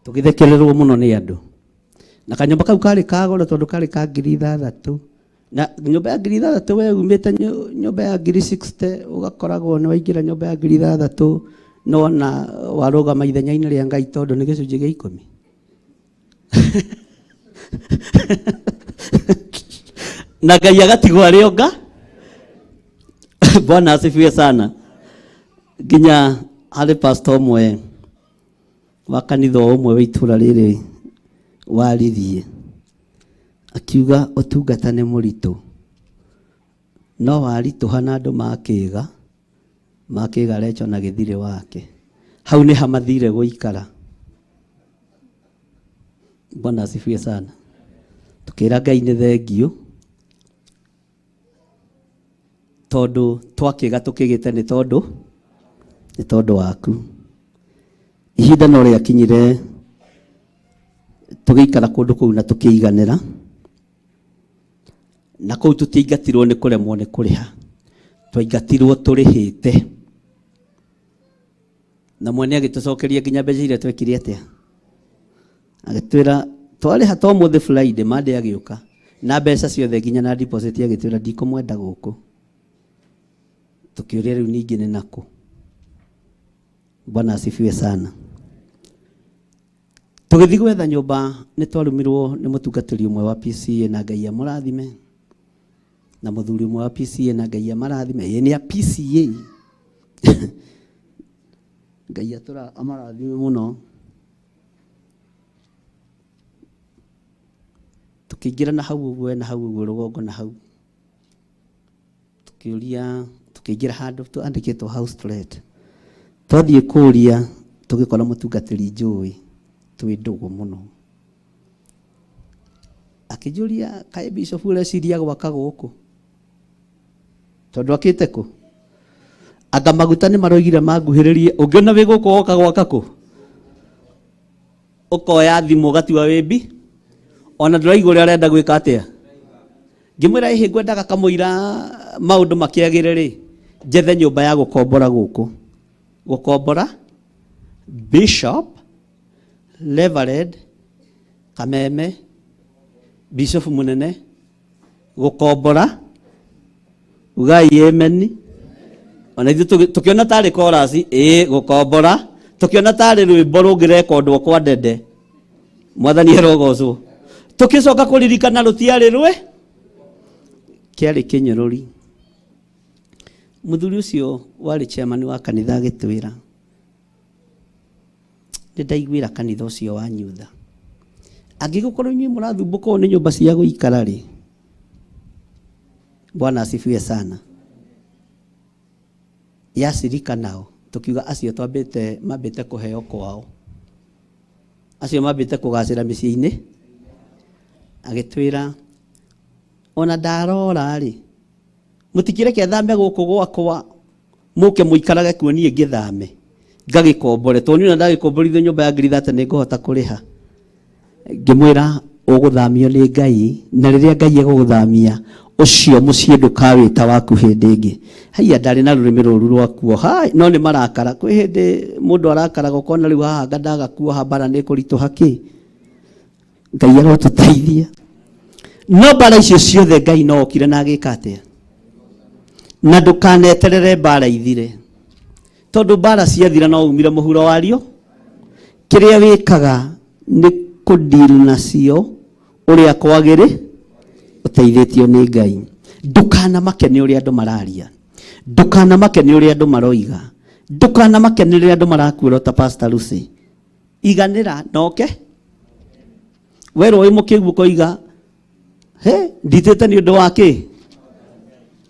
tũgĩthekererwo mũno nĩ andũ, na kanyũmba kau karĩ ka goro tondũ karĩ ka 6,000, na nyũmba ya 6,000 we umĩte nyũmba ya 60,000 ũgakoragwo nĩ waingĩra nyũmba ya 6,000, no na warũgama ithenya-inĩ rĩa Ngai tondũ nĩ gĩcunjĩ gĩa 10. Na Ngai agatigwo arĩ onga. Bwana asifiwe sana. Nginya harĩ pastor ũmwe wa kanitha ũmwe wa itũra rĩrĩ waririe akiuga ũtungata nĩ mũritũ, no waritũha na andũ makĩga, makĩga Recho na gĩthirĩ wake, hau nĩ hamathire gũikara. Bwana asifiwe sana. Tukĩra Ngai nĩ thengiũ tondũ twakĩga tũkĩgĩte nĩ tondũ waku. Ihinda no rĩakinyire tũgĩikara kũndũ kũu na tũkĩiganĩra, na kũu tũtiaingatirwo nĩ kũremwo nĩ kũrĩha, twaingatirwo tũrĩhĩte, na mwene agĩtũcokeria nginya mbeca iria twekire atĩa, agĩtwĩra twarĩha to mũthĩ Friday, Monday agĩũka na mbeca ciothe nginya na deposit, agĩtwĩra ndikũmwenda gũkũ. Tũkĩũria rĩu ningĩ nĩ nakũ? Bwana asifiwe sana. Tũgĩthiĩ gwetha nyũmba nĩ twarumirwo nĩ mũtungatĩri ũmwe wa PCA na Ngai amũrathime, na mũthuri ũmwe wa PCA na Ngai amarathime. Ĩĩ nĩ a PCA. Ngai atũra amarathime mũno. Tũkĩingĩra na hau ũguo, na hau ũguo rũgongo na hau, tũkĩũria, tũkĩingĩra handũ andĩkĩtwo house to let. Twathiĩ kũũria tũgĩkora mũtungatĩri njũĩ twĩ ndũgũ mũno, akĩnjũria kaĩ bishop ũreciria gwaka gũkũ tondũ akĩte kũ? Anga maguta nĩ maroigire manguhĩrĩrie, ũngĩona wĩ gũkũ woka gwaka kũ? Ũkoya thimũ ũgatua wĩmbi, ona ndũraigua ũrĩa arenda gwĩka atĩa. Ngĩmwĩra ĩhĩ ngwendaga kamũira maũndũ makĩagĩre rĩ, njethe nyũmba ya gũkombora gũkũ. Gũkombora Bishop Reverend Kameme, Bishop mũnene, gũkombora, ugai amen. Ona ithuĩ tũkĩona tarĩ chorus, ĩĩ gũkombora, tũkĩona tarĩ rwĩmbo rũngĩrekondwo kwa Ndede, Mwathani arogocwo. Tũkĩcoka kũririkana rũtiarĩ rwe, kĩarĩ kĩnyũrũri. Mũthuri ũcio warĩ chairman wa kanitha agĩtwĩra, nĩ ndaiguĩra kanitha ũcio wanyu tha. Angĩgĩkorwo inyuĩ mũrathumbũka ũũ nĩ nyũmba cia gũikara rĩ, Bwana asifiwe sana. Yacirika nao, tukiuga acio twambĩte mambĩte kũheo kwao, acio mambĩte kũgacĩra mĩciĩ-inĩ. Agĩtwĩra ona ndarora rĩ, mũtikĩreke thame gũkũ gwakwa, mũke mũikarage kuo niĩ ngĩthame ngagĩkombore, tondũ niĩ ona ndagĩkomborithio nyũmba ya 30,000 nĩ ngũhota kũrĩha. Ngĩmwĩra ũgũthamio nĩ Ngai, na rĩrĩa Ngai egũgũthamia ũcio mũciĩ ndũkawĩta waku hĩndĩ ĩngĩ. Haiya, ndarĩ na rũrĩmĩ rũru rwa kuoha, no nĩ marakara. Kwĩ hĩndĩ mũndũ arakaraga ũkona rĩu haha anga ndaga kuoha mbara nĩ kũritũha kĩ. Ngai arotũteithia. No mbara icio ciothe Ngai no okire na agĩka atĩa? Na ndũkaneterere mbara ithire, tondũ mbara ciathira no umire mũhuro wario. Kĩrĩa wĩkaga nĩ kũdeal nacio ũrĩa kwagĩrĩ, ũteithĩtio nĩ Ngai. Ndũkanamake nĩ ũrĩa andũ mararia, ndũkanamake nĩ ũrĩa andũ maroiga, ndũkanamake nĩ ũrĩa andũ marakuĩra ta Pastor Lucy. Iganĩra noke werwo wĩ mũkĩgu ũkoiga he nditĩte nĩ ũndũ wa kĩ.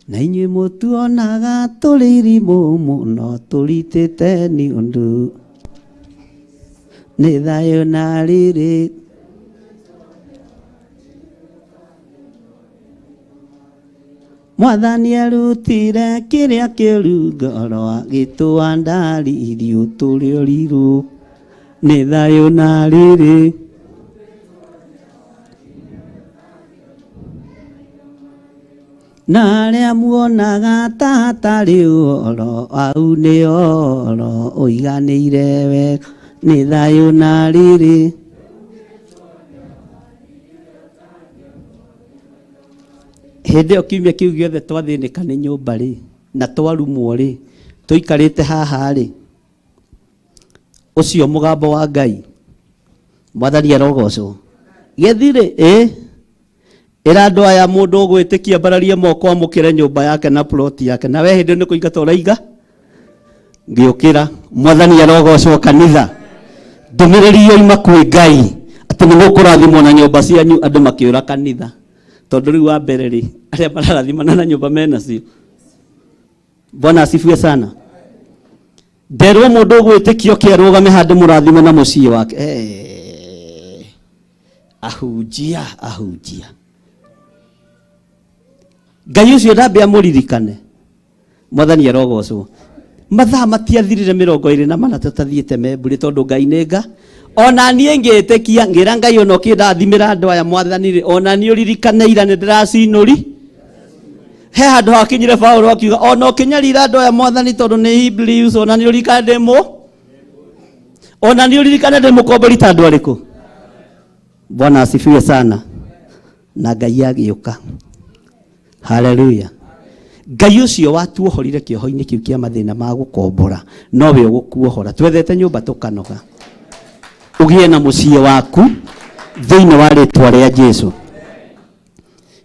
Na inyuĩ mũtuonaga tũrĩ irimũ mũno tũritĩte nĩ ũndũ nĩ thayũ na riri. Mwathani arutire kĩrĩa kĩũru ngoro agĩtũa ndaririo tũrĩ ũrirũ nĩ thayũ na riri. Na arĩa muonaga ta hatarĩ ũhoro au nĩ ũhoro ũiganĩire wega nĩ thayũ na riri. Hĩndĩ ĩyo kiumia kĩu gĩothe twathĩnĩka nĩ nyũmba rĩ na twarumwo rĩ tũikarĩte haha rĩ ũcio mũgambo wa Ngai Mwathani arogocwo gĩthirĩ ĩ ĩra andũ aya mũndũ ũgwĩtĩkia mbararie moko amũkĩre nyũmba yake na plot yake na we hĩndĩ ĩyo nĩ kũingata ũraiga ngĩũkĩra. Mwathani arogocwo kanitha. Ndũmĩrĩri yoima kwĩ Ngai atĩ nĩ mũkũrathimwo na nyũmba cianyu andũ makĩũra kanitha tondũ rĩu wa mbere rĩ arĩa mararathimana na nyũmba menacio. Bwana asifiwe sana. Nderwo mũndũ ũgwĩtĩkia oke arũgame handũ mũrathime na mũciĩ wake. Ahunjia ahunjia Ngai ũcio ndambe amũririkane. Mwathani arogocwo. Mathaa matiathirire 24 tũtathiĩte membũrĩ tondũ Ngai nĩ nga. Ona niĩ ngĩtĩkia ngĩra Ngai ona ũkĩndathimĩra andũ aya Mwathani rĩ ona niĩ ũririkane ira nĩ ndĩracinũri. He handũ hakinyire Paulo akiuga ona ũkĩnyarira andũ aya Mwathani tondũ nĩ Hebrews ona niĩ ũririkane ndĩ mũ ona niĩ ũririkane ndĩ mũkombori ta andũ arĩkũ. Bwana asifiwe sana. Na Ngai agĩũka. Haleluya. Ngai ũcio watuohorire kĩoho-inĩ kĩu kĩa mathĩna ma gũkombora nowe ũgũkuohora. Twethete nyũmba tũkanoga. Ũgĩe na mũciĩ waku thĩinĩ wa rĩtwa rĩa Jesu.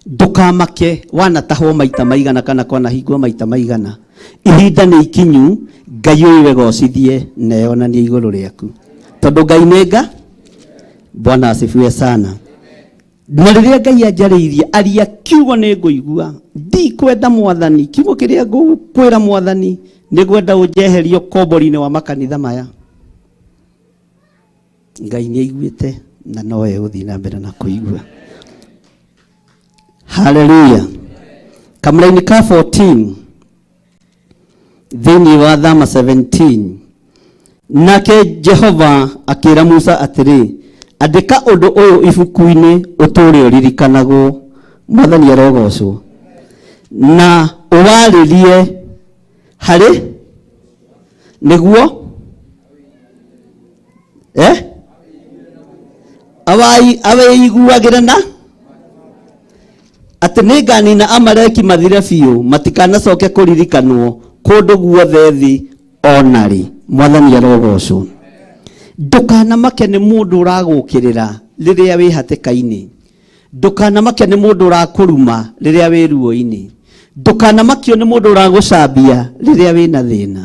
Ndũkamake wanatahwo maita maigana kana kwanahingwo maita maigana. Ihinda nĩ ikinyu Ngai ũyũ egocithie na eyonanie igũrũ rĩaku. Tondũ Ngai nĩ nga. Bwana asifiwe sana. Na rĩrĩa Ngai anjarĩirie aria kiugo nĩ ngũigua ndikwenda Mwathani kiugo kĩrĩa ngũkwĩra Mwathani nĩ ngwenda ũnjeherie ũkombori-inĩ wa makanitha maya. Ngai nĩ aiguĩte na no egũthiĩ na mbere na kũigua. Haleluya. Kamũraini ka 14 thĩinĩ wa Thama 17 nake Jehova akĩra Musa atĩrĩ, andĩka ũndũ ũyũ ibuku-inĩ ũtũũre ũririkanagwo. Mwathani arogocwo. Na ũwarĩrie harĩ nĩguo awĩiguagĩre na atĩ nĩnganina Amaleki mathire biũ matikanacoke kũririkanwo kũndũ guothe thĩ ona rĩ. Mwathani arogocwo. Ndũkanamake nĩ mũndũ ũragũkĩrĩra rĩrĩa wĩ hatĩka-inĩ. Ndũkanamake nĩ mũndũ ũrakũruma rĩrĩa wĩ ruo-inĩ. Ndũkanamakio nĩ mũndũ ũragũcambia rĩrĩa wĩna thĩna.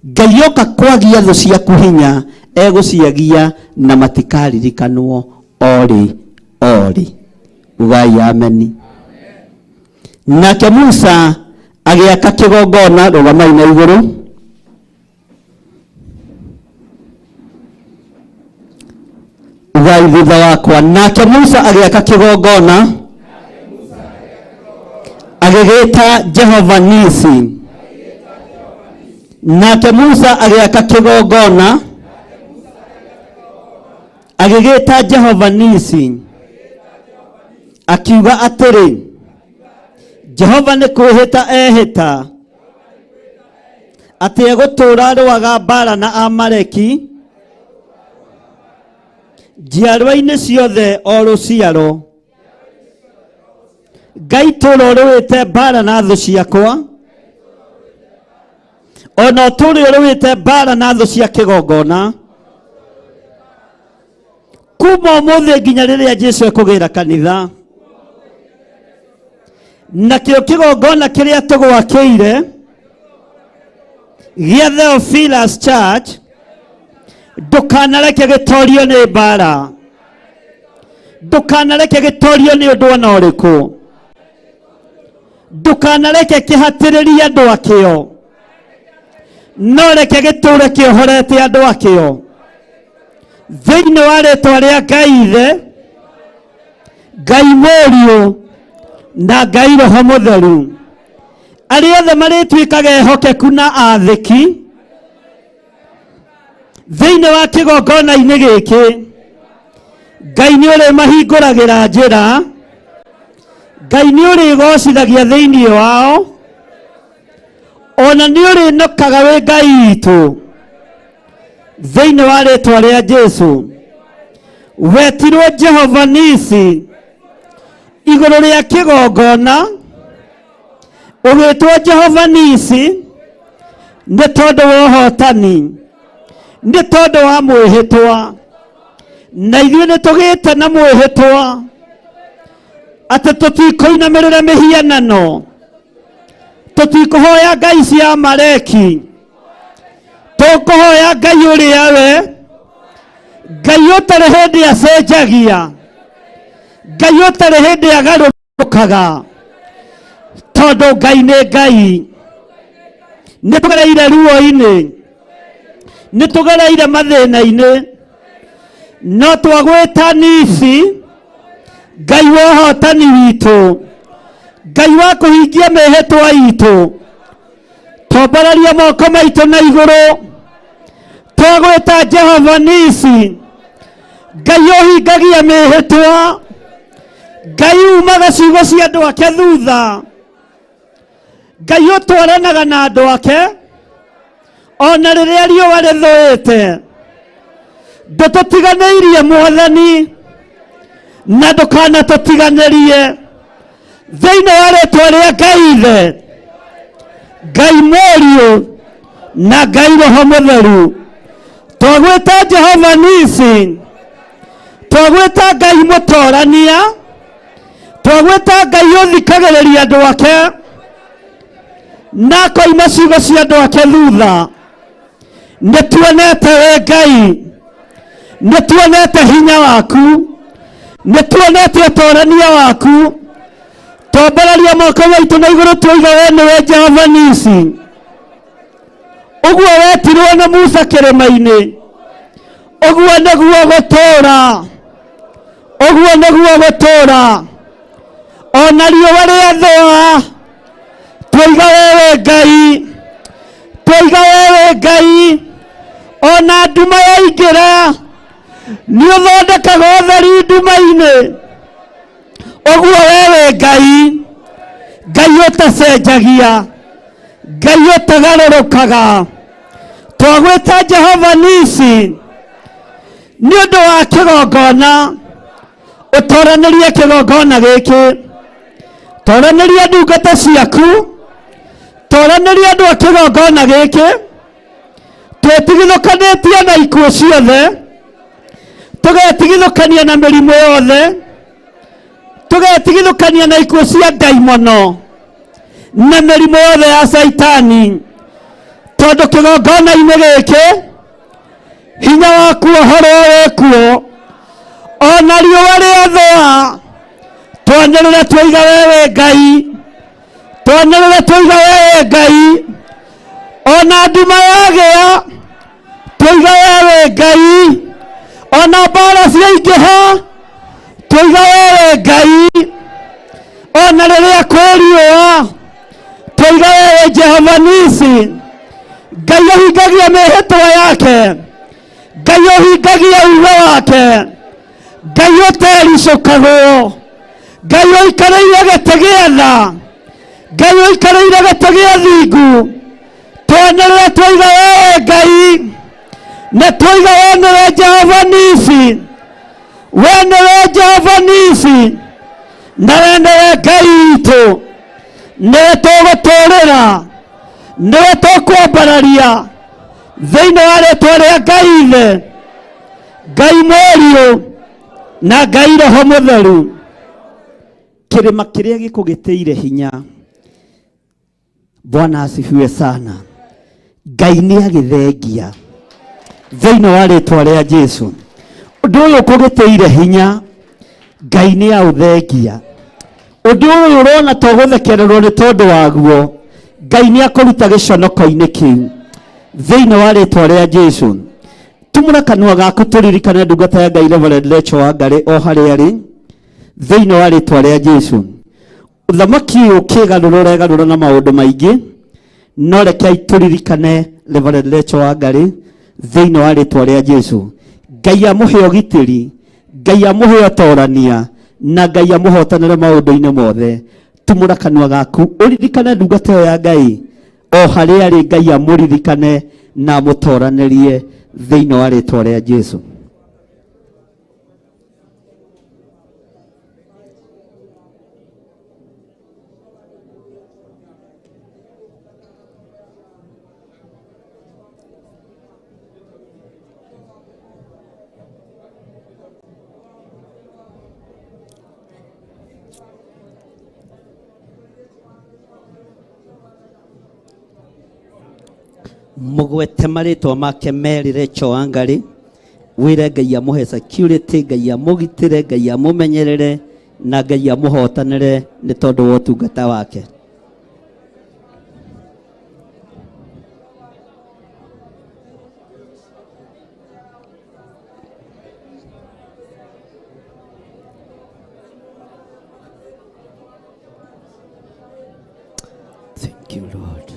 Ngai oka kwagia thũ ciaku hinya egũciagia na matikaririkanwo orĩ orĩ. Ugai ameni. Nake Musa agĩaka kĩgongona rũgamai na igũrũ. Ugai thutha wakwa. Nake Musa agĩaka kĩgongona agĩgĩta Jehova Nisi. Nake Musa agĩaka kĩgongona agĩgĩta Jehova Nisi akiuga atĩrĩ, Jehova nĩ kwĩhĩta ehĩta atĩ egũtũũra arũaga mbara na Amaleki njiarwa-inĩ ciothe o rũciaro. Ngai tũũra ũrũĩte mbara na thũ ciakwa ona ũtũũre ũrũĩte mbara na thũ cia kĩgongona kuma ũmũthĩ nginya rĩrĩa Jesu ekũgĩra kanitha. Nakĩo kĩgongona kĩrĩa tũgwakĩire gĩa Theophilus Church ndũkanareke gĩtorio nĩ mbara, ndũkanareke gĩtorio nĩ ũndũ ona ũrĩkũ. Ndũkanareke kĩhatĩrĩrie andũ akĩo, no reke gĩtũũre kĩohorete andũ akĩo. Thĩinĩ wa rĩtwa rĩa Ngai Ithe, Ngai Mũriũ na Ngai Roho Mũtheru, arĩa othe marĩtuĩkaga ehokeku na athĩki thĩinĩ wa kĩgongona-inĩ gĩkĩ, Ngai nĩ ũrĩmahingũragĩra njĩra, Ngai nĩ ũrĩgocithagia thĩinĩ wao, ona nĩ ũrĩnokaga wĩ Ngai witũ thĩinĩ wa rĩtwa rĩa Jesu. Wetirwo Jehova Nisi igũrũ rĩa kĩgongona, ũgĩtwo Jehova Nisi nĩ tondũ wa ũhotani, nĩ tondũ wa mwĩhĩtwa, na ithuĩ nĩ tũgĩte na mwĩhĩtwa atĩ tũtikũinamĩrĩra mĩhianano, tũtikũhoya ngai cia Amaleki, tũkũhoya Ngai ũrĩa we Ngai ũtarĩ hĩndĩ acenjagia, Ngai ũtarĩ hĩndĩ agarũrũkaga, tondũ Ngai nĩ Ngai. Nĩ tũgereire ruo-inĩ, nĩ tũgereire mathĩna-inĩ, no twagwĩta Nisi, Ngai wa ũhotani witũ, Ngai wa kũhingia mĩhĩtwa itũ. Twambararia moko maitũ na igũrũ, twagwĩta Jehova Nisi, Ngai ũhingagia mĩhĩtwa, Ngai umaga ciugo cia andũ ake thutha, Ngai ũtwaranaga na andũ ake ona rĩrĩa riũa rĩthũĩte. Ndũtũtiganĩirie Mwathani, na ndũkanatũtiganĩrie. Thĩinĩ wa rĩtwa rĩa Ngai Ithe, Ngai Mũriũ na Ngai Roho Mũtheru, twagwĩta Jehova Nisi, twagwĩta Ngai mũtorania, twagwĩta Ngai ũthikagĩrĩria andũ ake na akoima ciugo cia andũ ake thutha. Nĩ tuonete we Ngai, nĩ tuonete hinya waku, nĩ tuonete ũtorania waku. Twambararia moko maitũ na igũrũ tuoiga we nĩwe Jehova Nisi, ũguo wetirwo nĩ Musa kĩrĩma-inĩ, ũguo nĩguo gũtũũra, ũguo nĩguo gũtũũra. Ona riũa rĩathũa twoiga wewe Ngai, twoiga wewe Ngai. Ona nduma yaingĩra nĩ ũthondekaga ũtheri nduma-inĩ, ũguo wewe Ngai, Ngai ũtacenjagia, Ngai ũtagarũrũkaga. Twagwĩta Jehova Nisi nĩ ũndũ wa kĩgongona, ũtoranĩrie kĩgongona gĩkĩ, toranĩria ndungata ciaku, toranĩria andũ a kĩgongona gĩkĩ. Twĩtigithũkanĩtie na ikuũ ciothe, tũgetigithũkania na mĩrimũ yothe, tũgetigithũkania na ikuũ cia ndaimono na mĩrimũ yothe ya Caitani, tondũ kĩgongona-inĩ gĩkĩ hinya waku ũhoro wĩkuo. Ona riũa rĩathũa twanĩrĩre twoiga wewe Ngai, twanĩrĩre twoiga wewe Ngai. Ona nduma yagĩa twoiga wewe Ngai, ona mbara ciaingĩha twoiga wewe Ngai, ona rĩrĩa kwĩ riũa twoiga wewe Jehova Nisi. Ngai ũhingagia mĩhĩtwa yake, Ngai ũhingagia uge wake, Ngai ũtericũkagwo, Ngai ũikarĩire gĩtĩ gĩa tha, Ngai ũikarĩire gĩtĩ gĩa thingu. Twanĩrĩre twoiga wewe Ngai, na twoiga we nĩwe Jehova Nisi, we nĩwe Jehova Nisi, na we nĩwe Ngai witũ, nĩwe tũgũtũũrĩra, nĩwe tũkwambararia thĩinĩ wa rĩtwa rĩa Ngai Ithe, Ngai Mũriũ na Ngai Roho Mũtheru. Kĩrĩma kĩrĩa gĩkũgĩtĩire hinya, Bwana asifiwe sana. Ngai nĩ agĩthengia thĩinĩ wa rĩtwa rĩa Jesu. Ũndũ ũyũ ũkũgĩtĩire hinya, Ngai nĩ aũthengia. Ũndũ ũyũ ũrona to gũthekererwo nĩ tondũ waguo, Ngai nĩ akũruta gĩconoko-inĩ kĩu thĩinĩ wa rĩtwa rĩa Jesu. Tumũra kanua gaku tũririkane ndungata ya Ngai Reverend Lecho Wangari o harĩa arĩ thĩinĩ wa rĩtwa rĩa Jesu. Ũthamaki ũyũ ũkĩgarũra ũregarũra na maũndũ maingĩ, no rekei tũririkane Reverend Lecho Wangari thĩinĩ wa rĩtwa rĩa Jesu. Ngai amũhe ũgitĩri, Ngai amũhe ũtorania, na Ngai amũhotanĩre maũndũ-inĩ mothe. Tumũra kanua gaku ũririkane ndungata ĩyo ya Ngai o harĩa arĩ, Ngai amũririkane na amũtoranĩrie thĩinĩ wa rĩtwa rĩa Jesu. Mũgwete marĩtwa make merĩ Rachel Wangari, wĩre Ngai amũhe security, Ngai amũgitĩre, Ngai amũmenyerere na Ngai amũhotanĩre nĩ tondũ wa ũtungata wake. Thank you, Lord.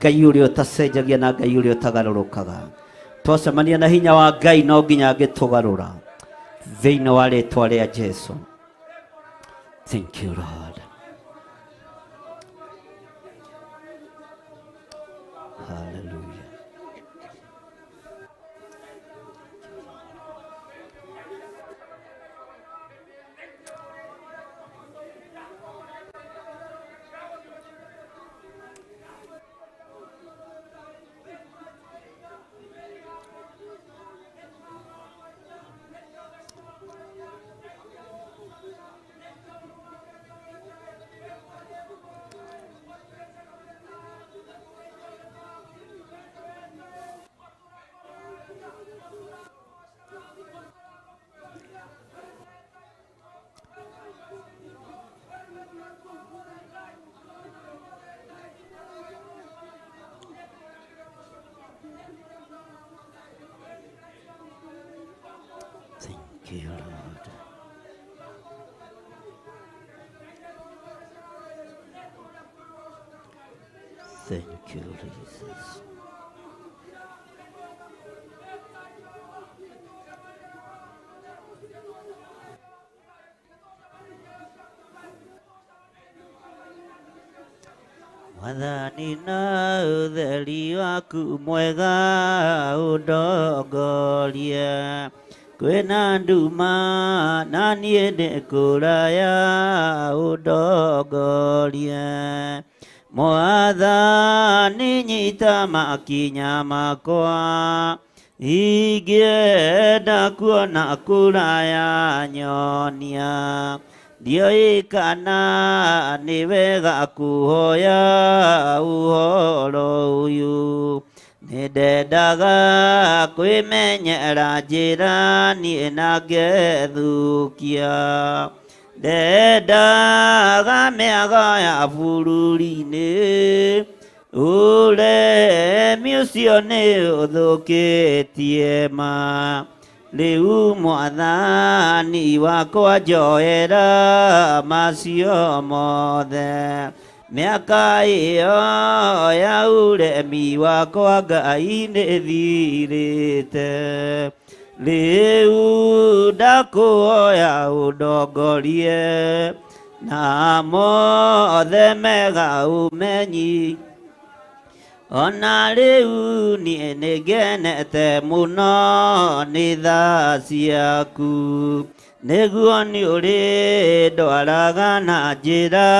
Ngai ũrĩa ũtacenjagia na Ngai ũrĩa ũtagarũrũkaga. Twacemania na hinya wa Ngai no nginya angĩtũgarũra thĩinĩ wa rĩtwa rĩa Jesu. Thank you, Lord. Hallelujah. Thank you, Lord. Thank you, Jesus. Mwathani na ũtheri waku mwega ũndongorie, kwĩna nduma na niĩ ndĩ kũraya ũndongorie. Mwathani nyita makinya makwa, ingĩenda kuona kũraya nyonia. Ndiũĩ kana nĩ wega kũhoya ũhoro ũyũ, nĩndendaga kwĩmenyera njĩra niĩ na ngethũkia. Ndendaga mĩago ya bũrũri-inĩ ũremi ũcio nĩ ũthũkĩtie ma rĩu mwathani wakwa njoera macio mothe mĩaka ĩyo ya ũremi wakwa Ngai nĩ thirĩte rĩu ndakũhoya ũndongorie na mothe mega ũmenyi ona rĩu niĩ nĩngenete mũno nĩ tha ciaku nĩguo nĩ ũrĩndwaraga na njĩra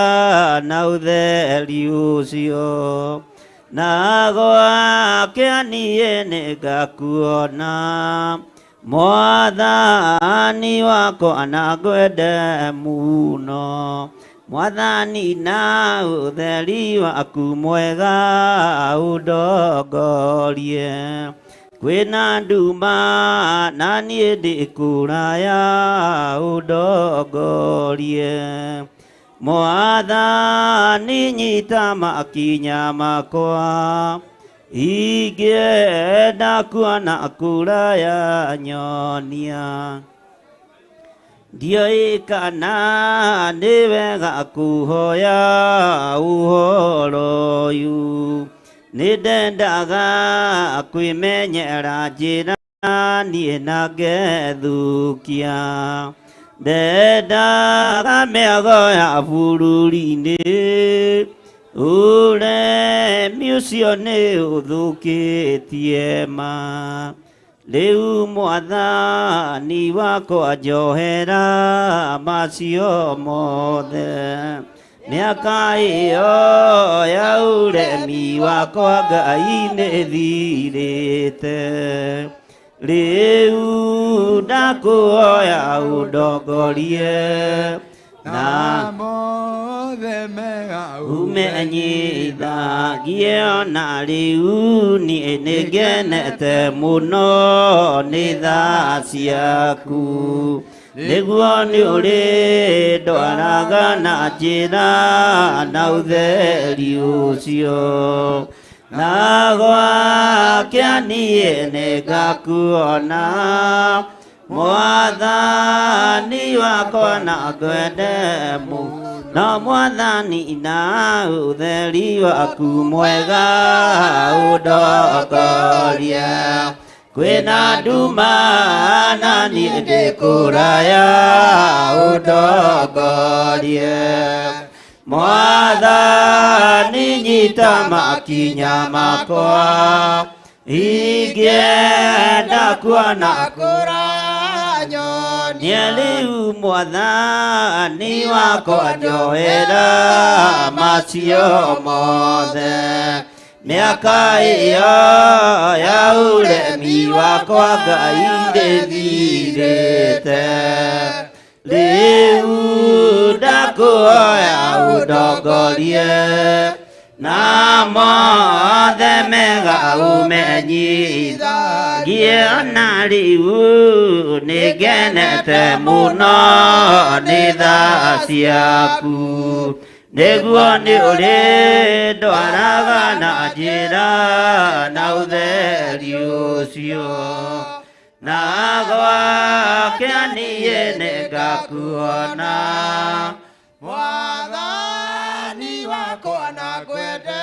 na ũtheri ũcio na gwake niĩ nĩngakuona mwathani wakwa na ngwende mũno mwathani na ũtheri waku mwega ũndongorie kwĩna nduma na niĩ ndĩ kũraya ũndongorie mwathani nyita makinya makwa ingĩenda kuona kũraya nyonia ndiũĩ kana nĩ wega kũhoya ũhoro ũyũ nĩ ndendaga kwĩmenyera njĩra niĩ na ngethũkia ndendaga mĩago ya bũrũri-inĩ ũremi ũcio nĩ ũthũkĩtie ma rĩu mwathani wakwa njohera macio mothe mĩaka ĩyo ya ũremi wakwa Ngai nĩ thirĩte rĩu ndakũhoya ũndongorie na mothe mega umenyithagie ona rĩu niĩ nĩngenete mũno nĩ tha ciaku nĩguo nĩ ũrĩndwaraga na njĩra na ũtheri ũcio na gwake niĩ nĩngakuona mwathani wakwa na ngwende mũno mwathani na ũtheri waku mwega ũndongorie kwĩna nduma na niĩ ndĩ kũraya ũndongorie mwathani nyita makinya makwa ingĩenda kuona kũraya nyonia rĩu mwathani wakwa njohera macio mothe mĩaka ĩyo ya ũremi wakwa Ngai ndĩthirĩte rĩu ndakũhoya ũndongorie na mothe mega ũmenyithagie ona rĩu nĩngenete mũno nĩ tha ciaku nĩguo nĩ ũrĩndwaraga na njĩra na ũtheri ũcio na gwake niĩ nĩngakuona mwathani wakwa na ngwende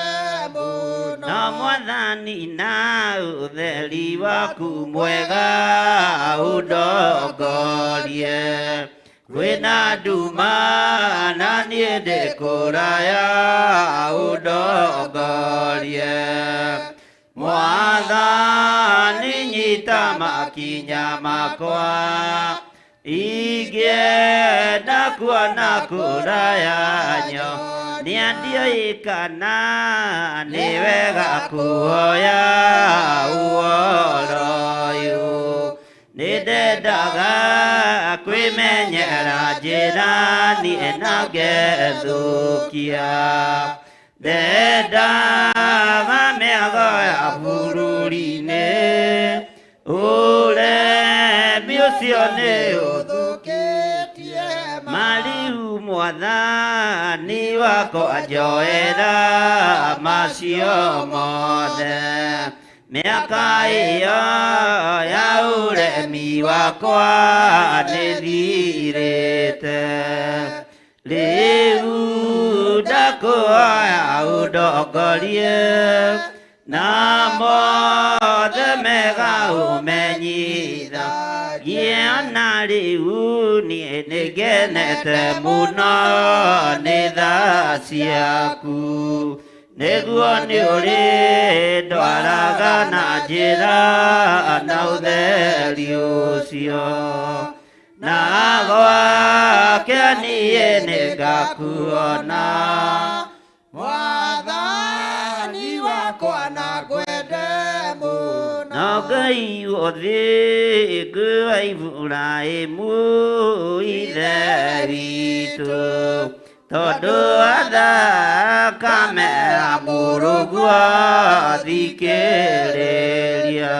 mũno na mwathani na ũtheri waku mwega ũndongorie kwĩna nduma na niĩ ndĩ kũraya ũndongorie mwathani nyita makinya makwa ingĩenda kuona kũraya nyonia ndiũĩ kana nĩ wega kũhoya ũhoro ũyũ nĩ ndendaga kwĩmenyera njĩra niĩ na ngethũkia ndendaga mĩago ya bũrũri-inĩ ũremi ũcio nĩ ũthũkĩtie ma rĩu Mwathani wakwa njoera macio mothe mĩaka ĩyo ya ũremi wakwa nĩthirĩte rĩu ndakũhoya ũndongorie na mothe mega ũmenyithagie ona rĩu niĩ nĩngenete mũno nĩ tha ciaku nĩguo nĩ ũrĩndwaraga na njĩra na ũtheri ũcio na gwake niĩ nĩngakuona Mwathani wakwa na ngwende mũno na Ngai wothe wa Iburahĩmu ithe witũ tondũ athakame ya mũrũguo thikĩrĩria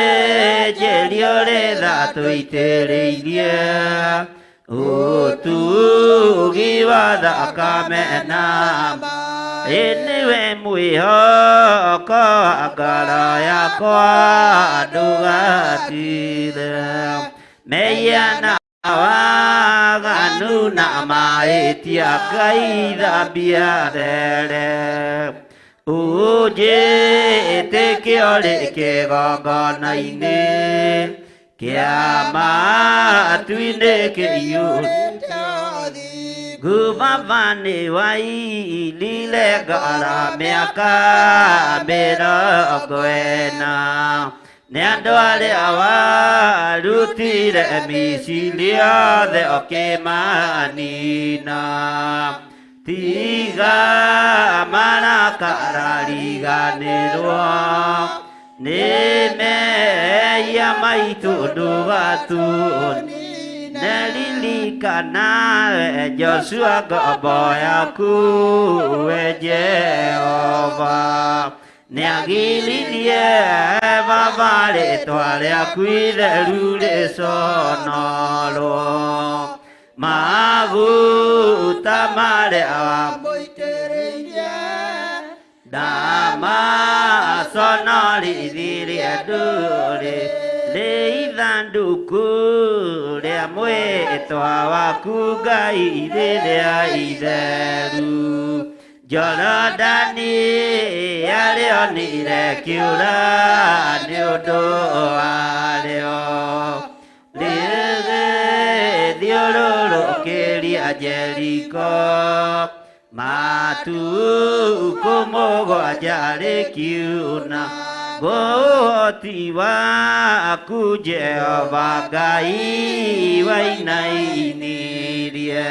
mũthĩnjĩri ũrĩ tha tũitĩrĩirie ũtugi wa thakame na ĩ nĩwe mwĩhoko wa ngoro yakwa ndũgatire mehia na waganu na mahĩtia Ngai thambia there ũnjĩtĩkie ũrĩ kĩgongona-inĩ kĩa matu-inĩ kĩiyũrĩte Ngubaba nĩ wailile ngoro mĩaka 40 nĩ andũ arĩa warutire Misiri othe ũkĩmanina tiga marakara riganĩrwo nĩ mehia maitũ ndũgatune Neririkana we Joshua ngombo yaku we Jehova nĩagiririe Baba rĩtwa rĩaku itheru rĩconorwo maguta marĩa wamũitĩrĩirie ndamaconorithirie ndũrĩ rĩ ithandũkũ rĩa mwĩtwa waku Ngai rĩrĩa itheru Jorodani arĩonire kĩũra nĩ ũndũ warĩo rĩgĩthiũrũrũkĩria Jeriko matukũ mũgwanja rĩkiuna ũhoti waku Jehova Ngai wainainirie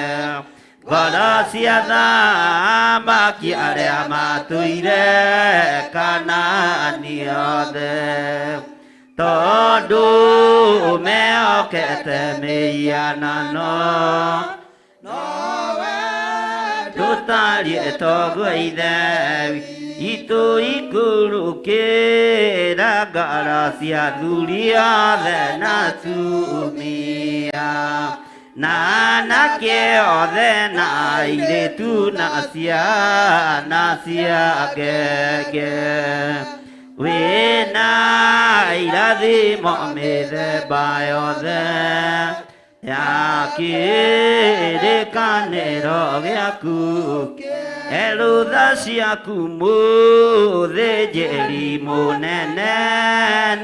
ngoro cia thamaki arĩa matũire Kanaani othe tondũ mehokete mĩhianano nowe ndũtariĩ toguo Ithe witũ ikũrũkĩra ngoro cia athuri othe na atumia na anake othe na airĩtu na ciana cia ngenge wĩna irathimo mĩthemba yothe ya kĩrĩkanĩro gĩaku erutha ciaku mũthĩnjĩri mũnene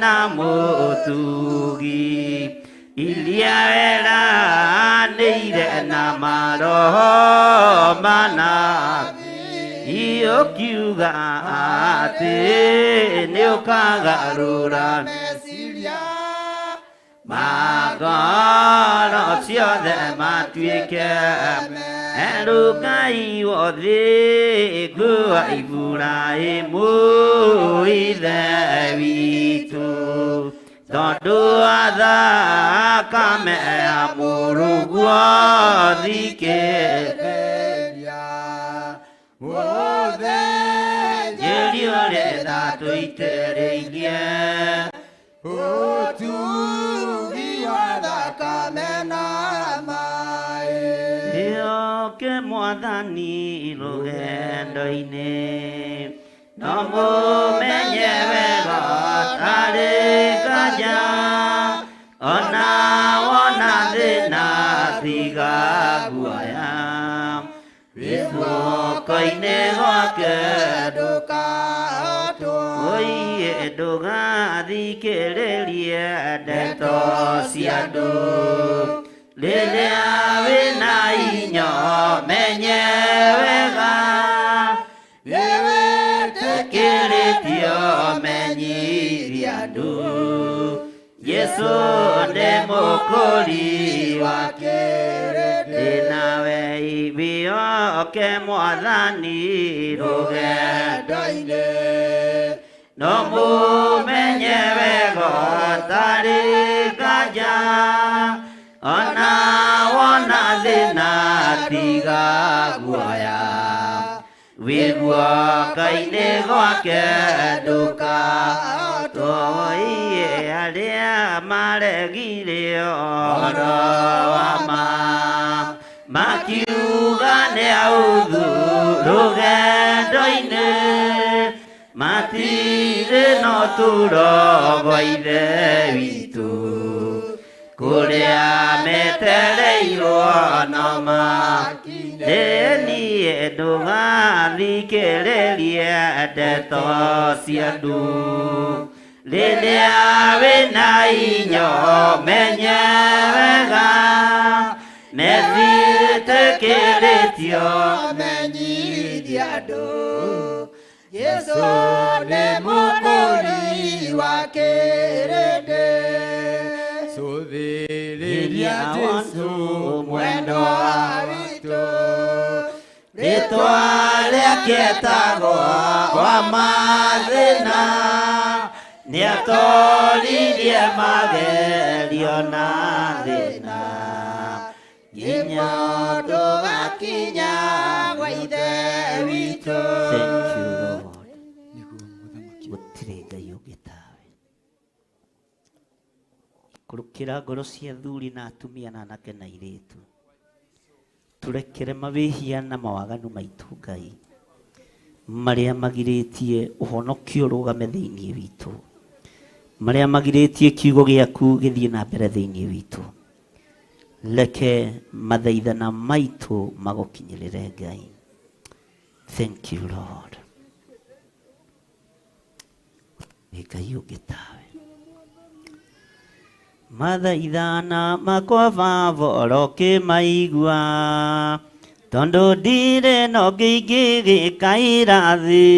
na mũtugi iria weranĩire na maroho mana ũkiuga atĩ nĩũkagarũra meciria magoro ciothe matuĩke erũ Ngai wothe wa Iburahĩmu ithe witũ tondũ athakame ya mũrũguo thikĩrĩria mũthĩnjĩri ũrĩa tha tũitĩrĩirie ũtugi wa thakame na maĩ. Wĩhoke Mwathani rũgendo-inĩ, no mũmenye wega tarĩ nganja, ona wona thĩna tiga guoya, wĩ guoko-inĩ gwake ndũkahatwo. Oiye ndũgathikĩrĩrie ndeto cia andũ, rĩrĩa wĩna inyo menye wega, Nĩwĩtĩkĩrĩtio menyithia andũ, Jesũ nĩ mũkũri wa kĩrĩndĩ. Ndĩnawe wĩhoke Mwathani rũgendo-inĩ, no mũmenye wega tarĩ nganja, ona wona thĩna tiga guoya, wĩ guoko-inĩ gwake ndũkahatwo. Iye arĩa maregire ũhoro wa ma, makiuga nĩ authu rũgendo-inĩ, matirĩ na ũtũũro gwa Ithe witũ, kũrĩa metereirwo no makinye. Niĩ ndũgathikĩrĩrie ndeto cia andũ, rĩrĩa wĩna inyo menye wega, nĩciĩtĩkĩrĩtio menyithia andũ, Jesũ nĩ mũkũri wa kĩrĩndĩ. Cũthĩrĩria Jesũ mwendwa witũ, rĩtwa rĩake etagwo wa mathĩna, nĩatoririe magerio na thĩna, nginya tũgakinya gwa Ithe witũ. Thank you Lord. Gũtirĩ Ngai ũngĩ tawe. Ikũrũkĩra ngoro cia athuri na atumia na anake na airĩtu, tũrekere mawĩhia na mawaganu maitũ Ngai, marĩa magirĩtie ũhonokio ũrũgame thĩinĩ witũ, marĩa magirĩtie kiugo gĩaku gĩthiĩ na mbere thĩinĩ witũ. Reke mathaithana maitũ magũkinyĩrĩre Ngai. Thank you Lord. Nĩ Ngai ũngĩ tawe. Mathaithana makwa baba ũrokĩmaigua, tondũ ndirĩ na ũngĩ ingĩgĩkaĩra thĩ,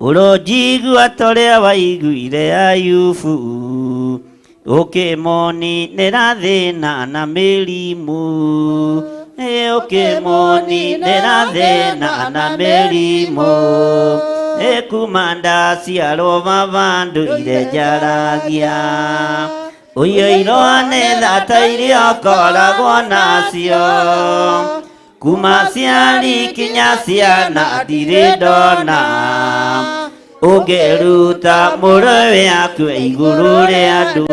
ũronjigua ta ũrĩa waiguire Ayubu, ũkĩmoninĩra thĩna na mĩrimũ, ũkĩmoninĩra thĩna na mĩrimũ, kuma ndaciarwo baba ndũire njaragia, ũiyũirwo nĩ thata iria ũkoragwo nacio, kuma ciari kinya ciana ndirĩ ndona, ũngĩruta mũrũwe akue igũrũ rĩa andũ,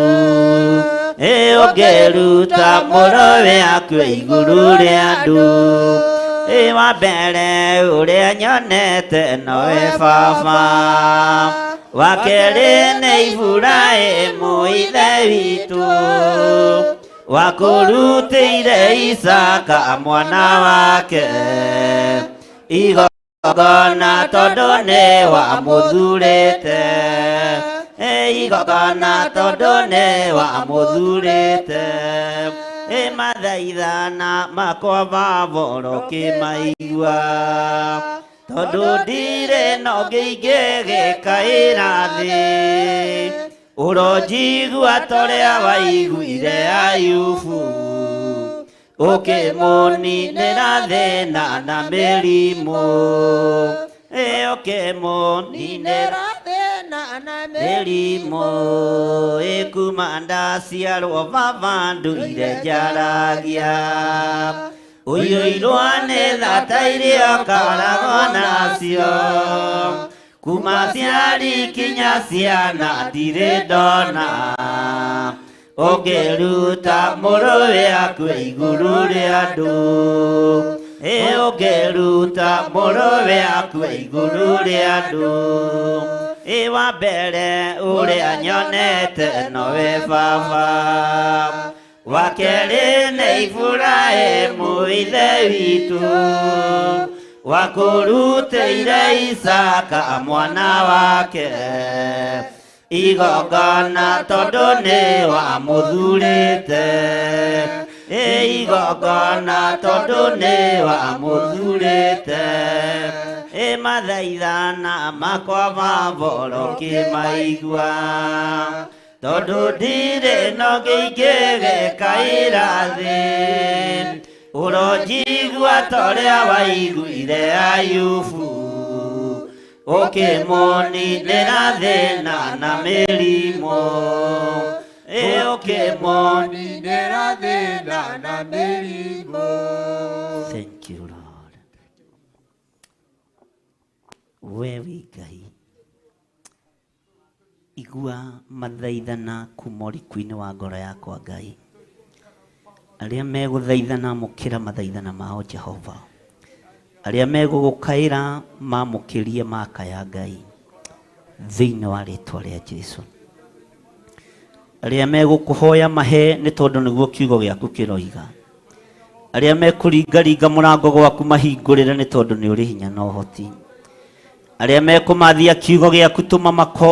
ũngĩruta mũrũwe akue igũrũ rĩa andũ, wa mbere ũrĩa nyonete nowe baba, wa kerĩ nĩ Iburahĩmu ithe witũ, wakũrutĩire Isaka mwana wake, igongona tondũ nĩ wamũthurĩte, igongona tondũ nĩ wamũthurĩte, mathaithana makwa baba ũrokĩmaigua, tondũ ndirĩ na ũngĩ ingĩgĩkaĩra thĩ, ũronjigua ta ũrĩa waiguire Ayubu, ũkĩmũninĩra thĩna na mĩrimũ, ũkĩmũninĩra thĩna na mĩrimũ, kuma ndaciarwo baba ndũire njaragia, ũiyũirwo nĩ thata iria ũkoragwo nacio, kuma ciari kinya ciana ndirĩ ndona, ũngĩruta mũrũwe akue igũrũ rĩa andũ, Ĩ ũngĩruta mũrũwe akue igũrũ rĩa andũ. Ĩ wa mbere ũrĩa nyonete nowe baba. Wa kerĩ nĩ Iburahĩmu ithe witũ. Wakũrutĩire Isaka mwana wake. Igongona tondũ nĩ wamũthurĩte. Ĩ igongona tondũ nĩ wamũthurĩte. Ĩ mathaithana makwa maboro kĩmaigua. Tondũ ndirĩ na ũngĩ ingĩgĩkaĩra thĩ. Ũronjigua ta ũrĩa waiguire Ayubu. Ũkĩmũninĩra thĩna na mĩrimũ. Ĩ ũkĩmũninĩra thĩna na mĩrimũ. Thank you, Lord. We wĩ Ngai. Igua mathaithana kuma ũriku-inĩ wa ngoro yakwa Ngai. Arĩa megũthaithana amũkĩra mathaithana mao Jehova. Arĩa megũgũkaĩra mamũkĩrie makaya Ngai. Thĩinĩ wa rĩtwa rĩa Jesu. Arĩa megũkũhoya mahe nĩ tondũ nĩguo kiugo gĩaku kĩroiga. Arĩa mekũringaringa mũrango gwaku mahingũrĩre nĩ tondũ nĩ ũrĩ hinya na ũhoti. Arĩa mekũmathia kiugo gĩaku tũma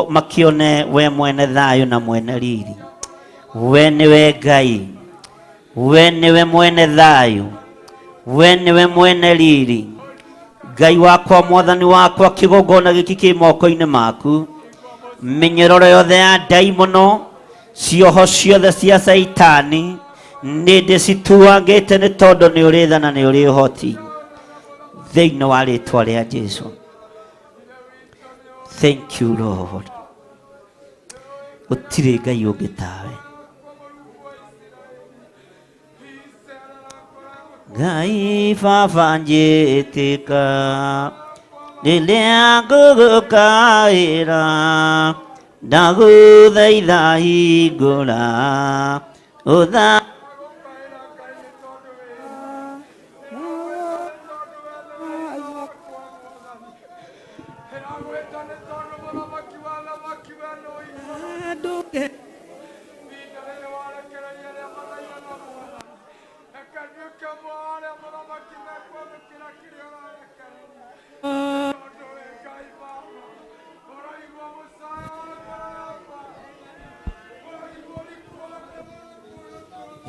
makĩone we mwene thayũ na mwene riri. We nĩwe Ngai. We nĩwe mwene thayũ. We nĩwe mwene riri. Ngai wakwa mwathani wakwa kĩgongona gĩkĩ kĩ moko-inĩ maku. Mĩnyororo yothe ya ndaimono, cioho ciothe cia Caitani nĩ ndĩcituangĩte nĩ tondũ nĩ ũrĩ tha na nĩ ũrĩ ũhoti. Thĩinĩ wa rĩtwa rĩa Jesu. Thank you, Lord. Gũtirĩ Ngai ũngĩ tawe. Ngai baba njĩtĩka rĩrĩa ngũgũkaĩra ndagũthaitha hingũra ũtha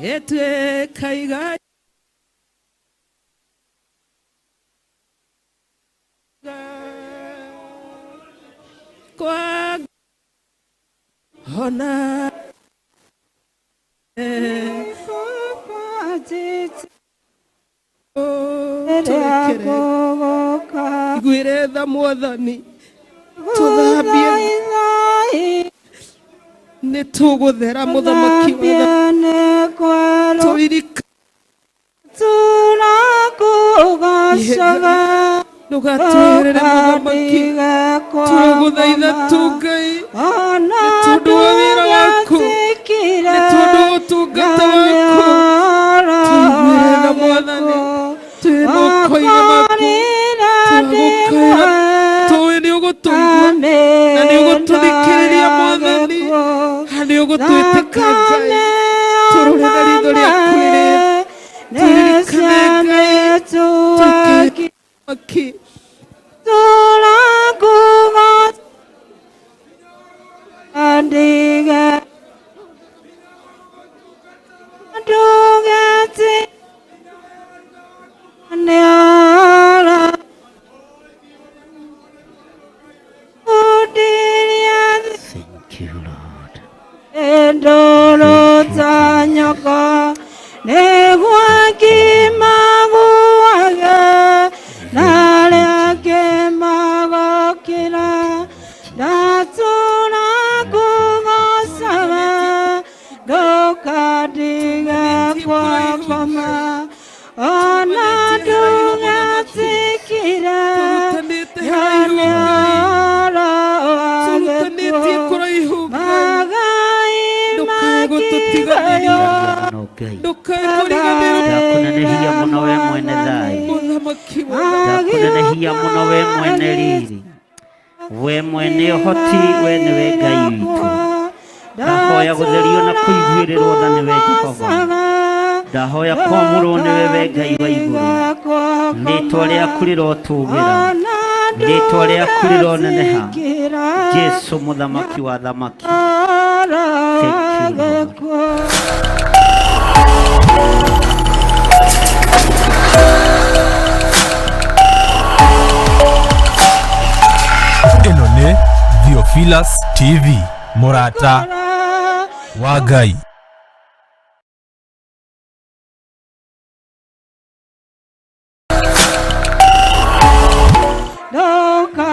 Etwe kaiga kwa hona iguire tha mwathani tuthambie nĩ tũgũthera mũthamaki wa tũririka ndũgatweherere mũthamaki tũragũthaitha tu Ngai nĩ tondũ wa wĩra waku nĩ tondũ wa ũtungata waku tũiguĩre tha mwathani twĩ moko-inĩ maku tũragũkaĩra tũĩ nĩ ũgũtũigua na nĩ ũgũtũthikĩrĩria mwathani na nĩ ũgũtwĩtĩka Ngai tũrore na ritho rĩaku rĩrĩa tũririkane Ngai tuĩke maki Thank you, Lord. Tũrutanĩte haraihu tũrutanĩtie kũraihu Ngai ndũkae gũtũtiganĩria No Ngai ndũkae kũriganĩrwo ndakũnenehia mũno we mwene thayũ. Mũthamaki Ndakũnenehia mũno we mwene riri, we mwene ũhoti, we nĩwe Ngai witũ. Ndahoya gũtherio na kũiguĩrĩrwo tha nĩwe Jehova. Ndahoya kwamũrwo nĩwe we Ngai wa igũrũ. Rĩtwa rĩaku rĩrotũgĩra, rĩtwa rĩaku rĩroneneha. Jesu mũthamaki wa thamaki. Thank you, Lord. Ĩno nĩ Theophilus TV, mũrata wa Ngai.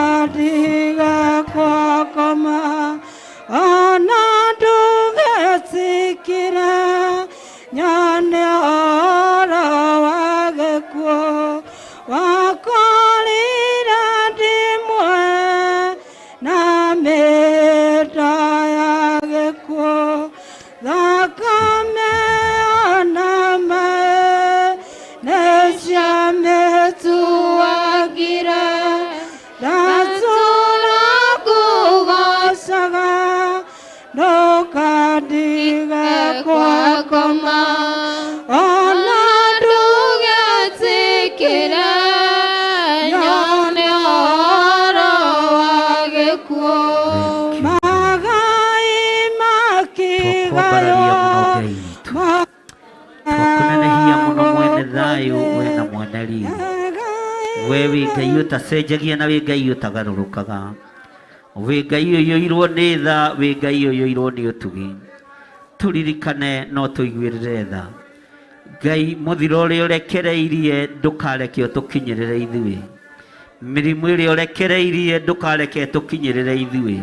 Ndũkandige kũkoma ona ndũgetikĩre nyone ũhoro wa gĩkuũ wakorire ndĩ muoyo na mĩta ya gĩkuũ thakame ona maĩ nĩciamĩtuagire. Ndatũra ngũgoocaga, ndũkandige kũkoma ona ndũgetikĩre nyone ũhoro wa gĩkuũ. Magai Twakwambararia mũno makĩgaywo Ngai witũ, twakũnenehia mũno mwene thayũ, we na mwene riri. We wĩ Ngai ũtacenjagia na wĩ Ngai ũtagarũrũkaga, wĩ Ngai ũiyũirwo nĩ tha, wĩ Ngai ũiyũirwo nĩ ũtugi. Tũririkane no tũiguĩrĩre tha. Ngai mũthiro ũrĩa ũrekereirie ndũkareke ũtũkinyĩrĩre ithuĩ. Mĩrimũ ĩrĩa ũrekereirie ndũkareke ĩtũkinyĩrĩre ithuĩ.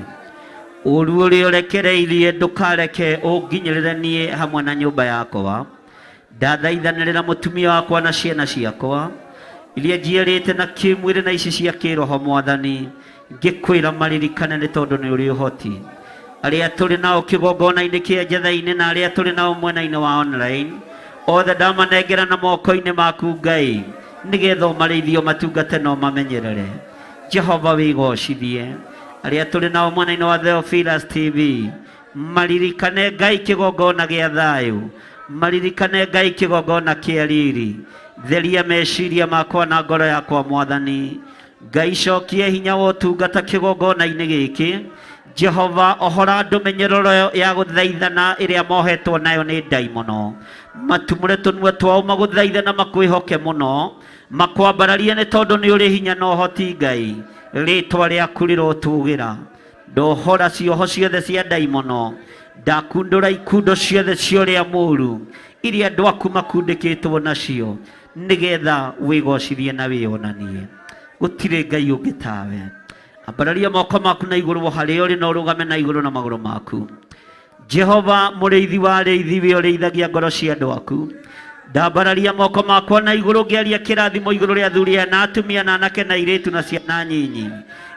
Ũru ũrĩa ũrekereirie ndũkareke ũnginyĩrĩre niĩ hamwe na nyũmba yakwa. Ndathaithanĩrĩra mũtumia wakwa na ciana ciakwa iria njiarĩte na kĩmwĩrĩ na ici cia kĩroho Mwathani, ngĩkwĩra maririkane nĩ tondũ nĩ ũrĩ ũhoti. Arĩa tũrĩ nao kĩgongona-inĩ kĩa njatha-inĩ na arĩa tũrĩ nao mwena-inĩ wa online, othe ndamanengera na moko-inĩ maku Ngai, nĩgetha ũmarĩithie, ũmatungate na ũmamenyerere. Jehova wĩgocithie. Arĩa tũrĩ nao mwena-inĩ wa Theophilus TV, maririkane Ngai kĩgongona gĩa thayũ, maririkane Ngai kĩgongona kĩa riri. Theria meciria makwa na ngoro yakwa Mwathani. Ngai cokie hinya wa ũtungata kĩgongona-inĩ gĩkĩ. Jehova ohora ndũmenyerero ya gũthaithana ĩrĩa mohetwo nayo nĩ ndaimono. Matumũre tũnua twao magũthaithana makwĩhoke mũno, makwambararie nĩ tondũ nĩ ũrĩ hinya na ũhoti Ngai. Rĩtwa rĩaku rĩrotũgĩra. Ndohora cioho ciothe cia ndaimono, ndakundũra ikundo ciothe cia ũrĩa mũũru iria andũ aku makundĩkĩtwo nacio, nĩgetha wĩgocithie na wĩonanie. Gũtirĩ Ngai ũngĩ tawe. Ambararia moko maku na igũrũ harĩa ũrĩ na ũrũgame na igũrũ na magũrũ maku. Jehova mũrĩithi wa arĩithi, we ũrĩithagia ngoro cia andũ aku. Ndambararia moko makwa na igũrũ ngĩaria kĩrathimo igũrũ rĩa athuri aya na atumia na anake na airĩtu na ciana nyinyi.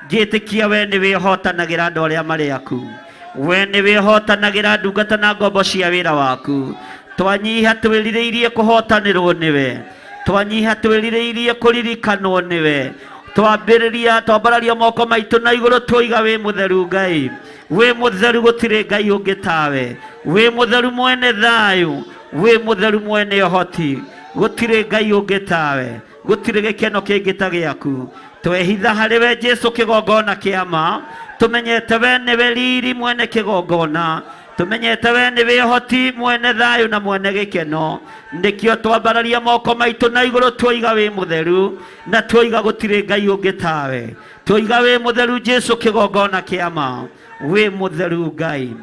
Ngĩtĩkia we nĩwe ũhotanagĩra andũ arĩa marĩ aku. We nĩwe ũhotanagĩra ndungata na ngombo cia wĩra waku. Twanyiha twĩrirĩirie kũhotanĩrwo nĩwe. Twanyiha twĩrirĩirie kũririkanwo nĩwe. Twambĩrĩria twambararia moko maitũ na igũrũ twoiga wĩ mũtheru Ngai. Wĩ mũtheru gũtirĩ Ngai ũngĩ tawe. Wĩ mũtheru mwene thayũ, wĩ mũtheru mwene ũhoti. Gũtirĩ Ngai ũngĩ tawe. Gũtirĩ gĩkeno kĩngĩ ta gĩaku. Twehitha harĩ we Jesu kĩgongona kĩa ma. Tũmenyete we nĩwe riri mwene kĩgongona. Tũmenyete we nĩwe ũhoti mwene thayũ na mwene gĩkeno. Nĩkĩo twambararia moko maitũ na igũrũ twoiga wĩ mũtheru na twoiga gũtirĩ Ngai ũngĩ tawe. Twoiga wĩ mũtheru Jesu kĩgongona kĩa ma. Wĩ mũtheru Ngai.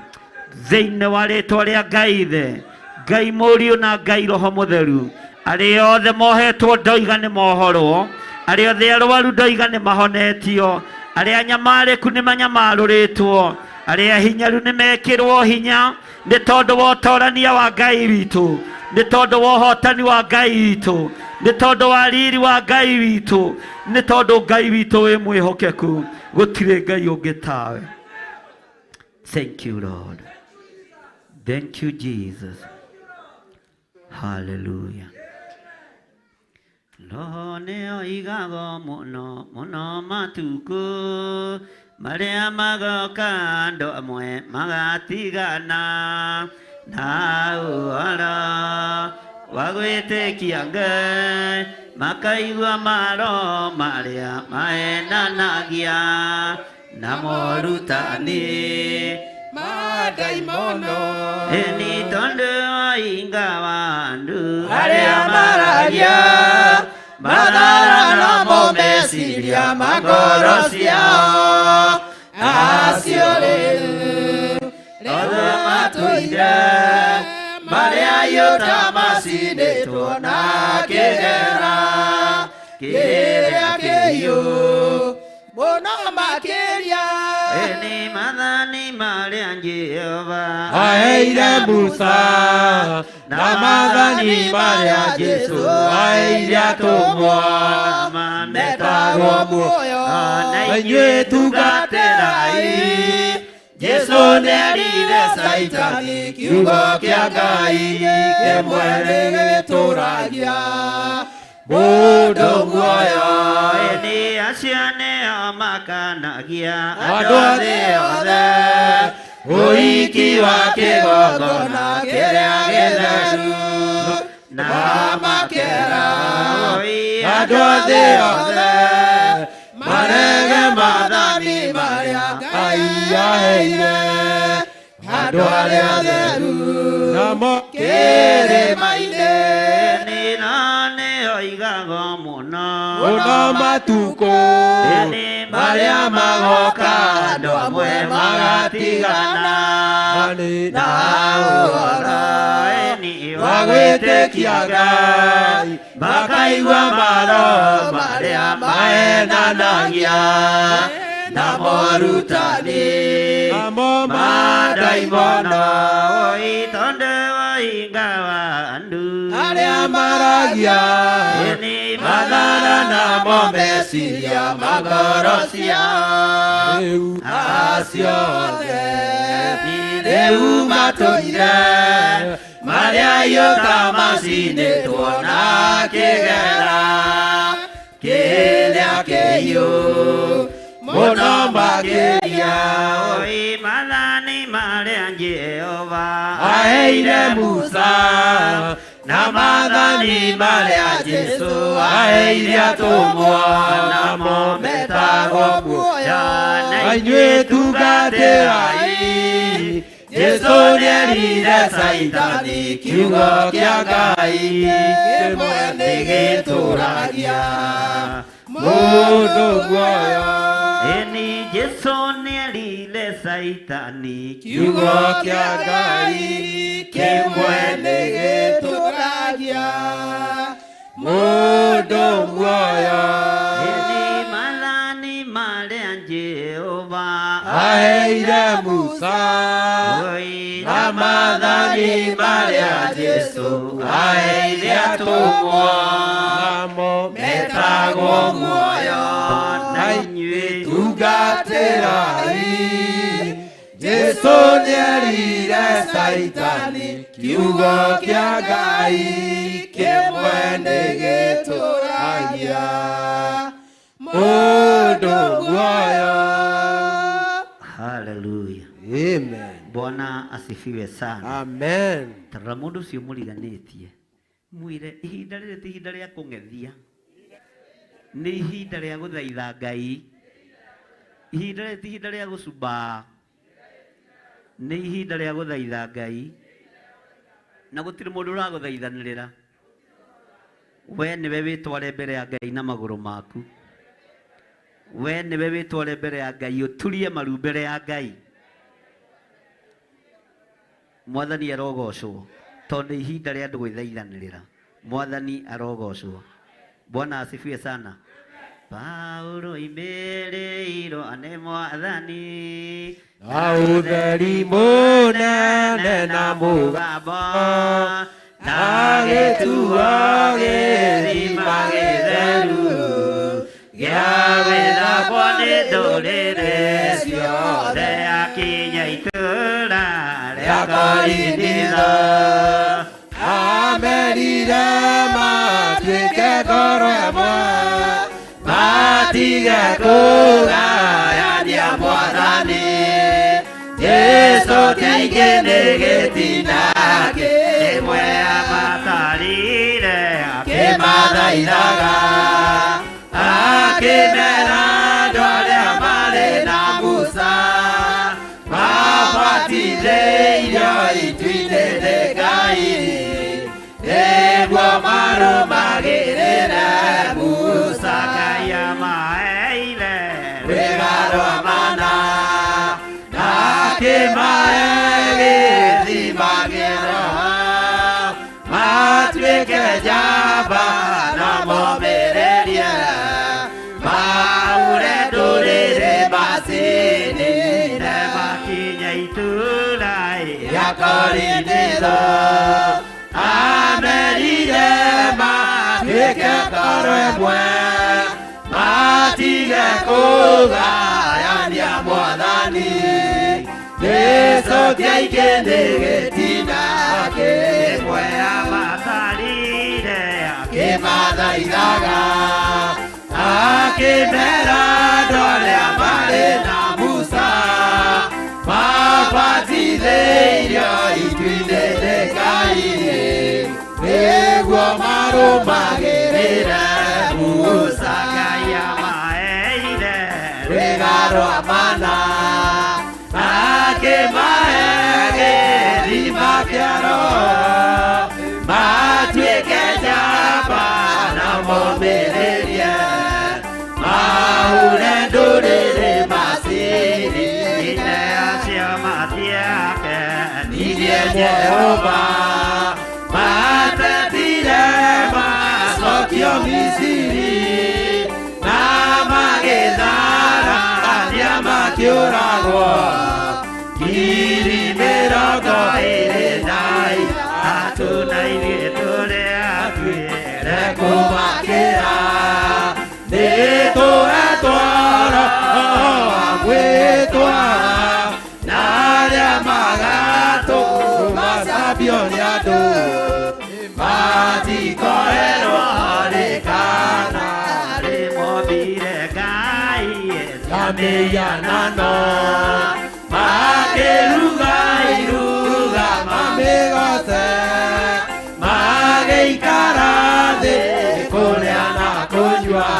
Thĩinĩ wa rĩtwa rĩa Ngai Ithe, Ngai Mũriũ na Ngai Roho Mũtheru, arĩa othe mohetwo ndoiga nĩ mohorwo, arĩa othe arwaru ndoiga nĩ mahonetio, arĩa anyamarĩku nĩ manyamarũrĩtwo, arĩa hinyaru nĩ mekĩrwo hinya nĩ tondũ wa ũtorania wa Ngai witũ, nĩ tondũ wa ũhotani wa Ngai witũ, nĩ tondũ wa riri wa Ngai witũ, nĩ tondũ Ngai witũ wĩ mwĩhokeku, gũtirĩ Ngai ũngĩ tawe. Thank you, Lord. Thank you, Jesus. Hallelujah. Roho nĩyo igagwo mũno mũno matukũ marĩa magoka andũ amwe magatigana na ũhoro wa gwĩtĩkia Ngai makaigua maroho marĩa mahenanagia na morutani madaimono ĩni tondũ wainga wa andũ arĩa maragia mathara namo meciria ma ngoro ciao acio rĩu othe matũire marĩa iũta macinĩtwo na kĩgera kĩrĩa kĩhiũ mũno makĩria. Ĩni maathani marĩa Jehova aheire Musa na maathani marĩa Jesũ aheire atũmwo metagwo muoyo na inyuĩ tungatĩrai. Jesũ nĩerire Caitani kiugo kĩa Ngai kĩmwe nĩgĩtũragia mũndũ muoyo. Ĩni acio nĩo makanagia andũ a thĩ othe ũhiki wa kĩgongona kĩrĩa gĩtheru na makera Oi, andũ a thĩ othe marege maathani marĩa Ngai aheire andũ arĩa atheru namo kĩrĩma-inĩ. Ĩni no nĩyo igagwo mũno mũno matukũ Ĩni marĩa magoka andũ amwe magatigana na ũhoro Ĩni wa gwĩtĩkia Ngai makaigua maroho marĩa mahenanagia na morutani namo madaimono. Oi, tondũ wainga wa andũ arĩa maragia Ĩni mathara namo meciria ma ngoro ciao rĩu acio othe rĩu matũire marĩa iũta macinĩtwo na kĩgera kĩrĩa kĩhiũ mũno makĩria. Oi, maathani marĩa Jehova aheire Musa na maathani marĩa Jesũ aheire atũmwo namo metagwo muoyo na inyuĩ tungatĩrai. Jesũ nĩerire Caitani kiugo kĩa Ngai kĩmwe nĩgĩtũragia mũndũ muoyo. Ĩni Jesũ nĩerire Caitani kiugo kĩa Ngai kĩmwe nĩgĩtũragia mũndũ muoyo. Ĩni maathani marĩa Jehova aheire Musa Oi, na maathani marĩa Jesũ aheire atũmwo namo metagwo muoyo na inyuĩ tungatĩrai. Jesũ nĩerire Caitani kiugo kĩa Ngai kĩmwe nĩgĩtũragia mũndũ muoyo. Haleluya. Amen. Bwana asifiwe sana. Amen. Tarora mũndũ ũcio mũriganĩtie mwĩre ihinda rĩrĩ ti ihinda rĩa kũng'ethia, nĩ ihinda rĩa gũthaitha Ngai. Ihinda rĩrĩ ti ihinda rĩa gũcubaa, nĩ ihinda rĩa gũthaitha Ngai, na gũtirĩ mũndũ ũragũthaithanĩrĩra. We nĩwe wĩtware mbere ya Ngai na magũrũ maku. We nĩwe wĩtware mbere ya Ngai, ũturie maru mbere ya Ngai. Mwathani arogocwo tondũ nĩ ihinda rĩa andũ gwĩthaithanĩrĩra. Mwathani arogocwo. Bwana asifiwe sana. Paulo imĩrĩirwo nĩ Mwathani na ũtheri mũnene na mũgambo na gĩtuo gĩthima gĩtheru gĩa gwĩthambwo nĩ ndũrĩrĩ ciothe akinya itũũra rĩa Korintho. Amerire matuĩke ngoro ĩmwe. Matige kũgayania mwathani Jesu kĩingĩ nĩ gĩtina kĩmwe Amatarire kĩmathaithaga akĩmera andũ arĩa marĩ na Musa mabatithĩirio itu-inĩ nĩ Ngai nĩguo marũmagĩrĩre Musa Ngai amaheire rwĩga rwa mana na akĩmahe gĩthima kĩa Roho matuĩke njamba na momĩrĩrie maure ndũrĩrĩ macinine makinye itũũra rĩa Korintho amerire matuĩke ngoro ĩmwe matige kũgayania mwathani Jesu kĩaingĩ nĩ gĩtina kĩmwe Amatarire kĩmathaithaga akĩmera andũ arĩa marĩ na Musa mabatithĩirio itu-inĩ nĩ Ngai nĩguo marũmagĩrĩre Musa Ngai amaheire rwĩga rwa mana akĩmahe gĩthima kĩa Roho matuĩke njamba na momĩrĩrie mahure ndũrĩrĩ macinine acio matiake nirie Jehova matetire macokio Misiri na magĩthara arĩa makĩũragwo ngiri mĩrongo ĩrĩ na ithatũ na ithuĩ tũrĩ atuĩre kũmakĩra nĩ tũhetwo Roho wa gwĩtwa na arĩa magatũma cambio nĩ andũ matikoerwo rĩ kana rĩmombire Ngai ya mĩhianano makĩruga iruga mamĩgoce magĩikara thĩ kũrĩa na kũnyua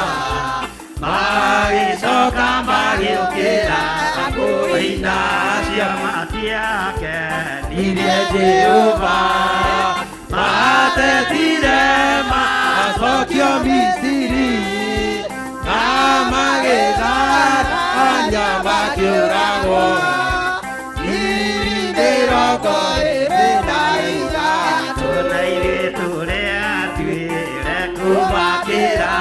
magĩcoka magĩũkĩra kũina acio matiake nirie Jehova matetire macokio Misiri na magĩtharania makĩũragwo ngiri mĩrongo ĩrĩ na ithatũ na ithuĩ tũrĩ atuĩre kũmakĩra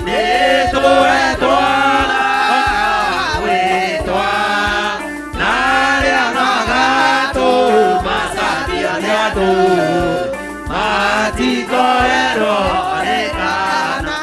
nĩ tũhetwo gwĩtwa na arĩa magatũma cambio nĩ andũ matikoerwo rĩ kana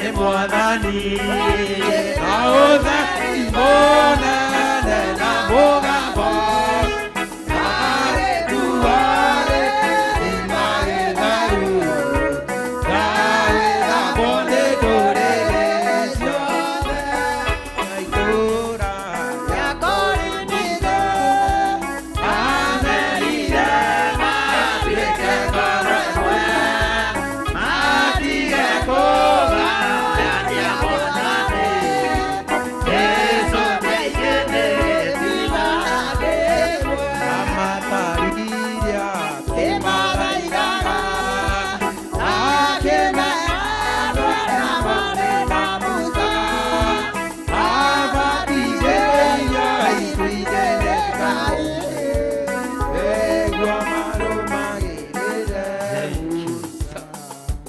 Nĩ Mwathani na ũtheri mũnene na mũgambo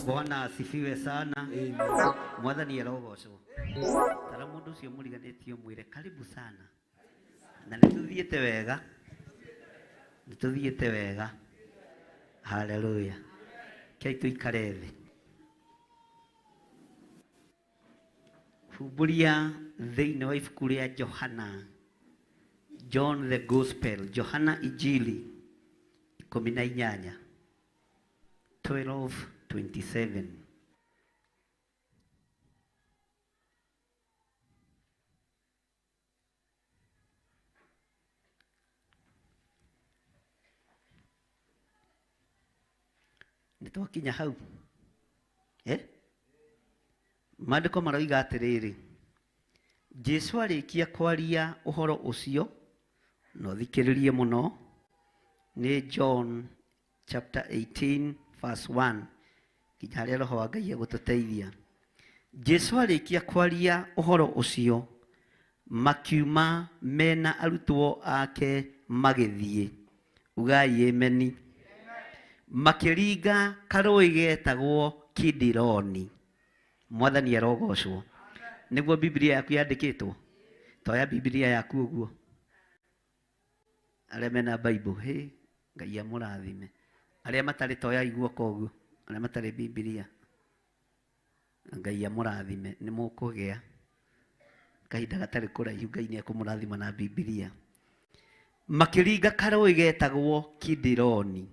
Bwana asifiwe sana. Mwathani arogocwo. Tara mundu ucio muriganĩtie mwĩre karibu sana. Na nĩtũthiĩte wega. Nĩtũthiĩte wega. Haleluya. Kei tũikare thĩ. Humbũria thĩinĩ wa ibuku rĩa Johana. John the Gospel, Johana Injili 18. 12:27. Nĩ twakinya hau eh? Maandĩko maroiga atĩrĩrĩ, Jesu arĩkia kwaria ũhoro ũcio, na ũthikĩrĩrie mũno, nĩ John chapter 18 verse 1 nginya harĩa Roho wa Ngai egũtũteithia. Jesu arĩkia kwaria ũhoro ũcio, makiuma mena arutwo ake magĩthiĩ. Ugai ameni. Makĩringa karũĩ getagwo Kidironi. Mwathani arogocwo. Nĩguo Biblia yaku yandĩkĩtwo. Toya Biblia yaku ũguo. Arĩa mena Bible, hĩ, Ngai amũrathime. Arĩa matarĩ toyai guoko ũguo, arĩa matarĩ Biblia. Ngai amũrathime, nĩ mũkũgĩa kahinda gatarĩ kũraihu Ngai nĩ ekũmũrathima na Biblia. Makĩringa karũĩ getagwo Kidironi.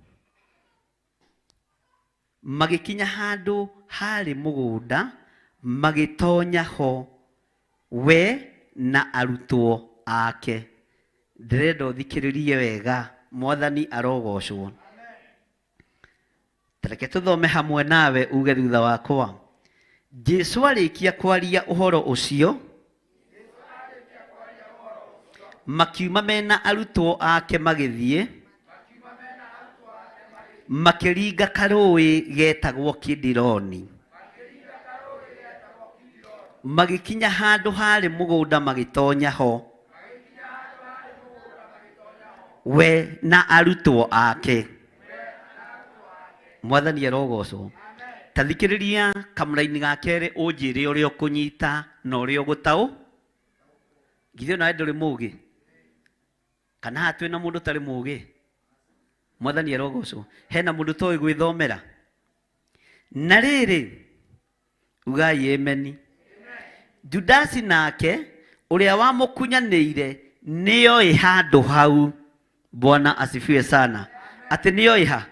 Magĩkinya handũ harĩ mũgũnda, magĩtonya ho we na arutwo ake. Ndĩrenda ũthikĩrĩrie wega, Mwathani arogocwo. Tareke tũthome hamwe nawe uge thutha wakwa. Jesu arĩkia kwaria ũhoro ũcio, makiuma mena arutwo ake magĩthiĩ, makĩringa karũĩ getagwo Kidironi. Magĩkinya handũ harĩ mũgũnda magĩtonya ho we na arutwo ake. Mwathani arogocwo. Ta thikĩrĩria kamũraini ga kerĩ ũnjĩre ũrĩa ũkũnyita na ũrĩa ũgũtaũ. Githĩ onawe ndũrĩ mũũgĩ? Kana haha twĩna mũndũ ũtarĩ mũũgĩ? Mwathani arogocwo. Hena mũndũ ũtoĩ gwĩthomera? Na rĩrĩ, ugai ameni. Judasi nake ũrĩa wamũkunyanĩire nĩoĩ handũ hau. Bwana asifiwe sana. Atĩ nĩoĩ ha?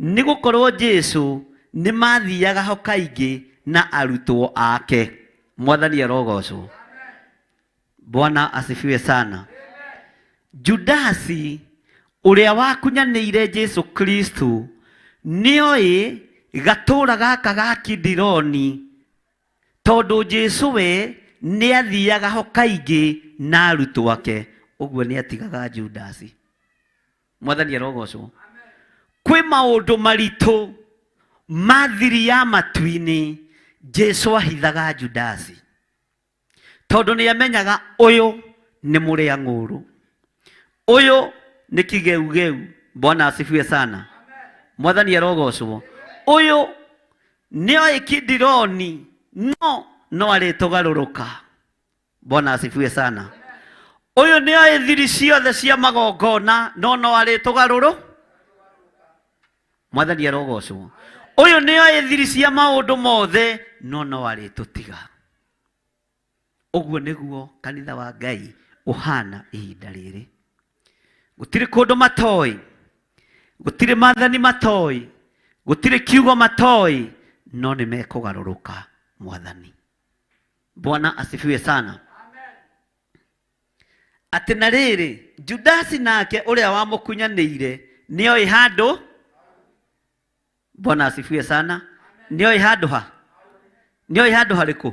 Nĩ gũkorwo Jesu nĩ mathiaga ho kaingĩ na arutwo ake. Mwathani arogocwo. Bwana asifiwe sana. Judasi ũrĩa wakunyanĩire Jesu Kristo nĩoĩ gatũra gaka ga Kidironi, tondũ Jesu we nĩathiaga ho kaingĩ na arutwo ake. Ũguo nĩatigaga Judasi. Mwathani arogocwo. Kwĩ maũndũ maritũ ma thiri ya matu-inĩ Jesu ahithaga Judasi, tondũ nĩamenyaga ũyũ nĩ mũrĩa ng'ũrũ, ũyũ nĩ kĩgeugeu. Bwana asifiwe sana. Mwathani arogocwo. Ũyũ nĩoĩ Kidironi, no no arĩtũgarũrũka. Bwana asifiwe sana. Ũyũ nĩoĩ thiri ciothe cia magongona, no no arĩtũgarũrũ. Mwathani arogocwo. Ũyũ nĩoĩ thiri cia maũndũ mothe, no no arĩtũtiga. Ũguo nĩguo kanitha wa Ngai ũhana ihinda rĩrĩ. Gũtirĩ kũndũ matoĩ, gũtirĩ maathani matoĩ, gũtirĩ kiugo matoĩ, no nĩ mekũgarũrũka mwathani. Bwana asifiwe sana. Atĩ na rĩrĩ, Judasi nake ũrĩa wamũkunyanĩire nĩoĩ handũ. Bwana asifiwe sana. Nĩoĩ handũ ha? Nĩoĩ handũ harĩkũ?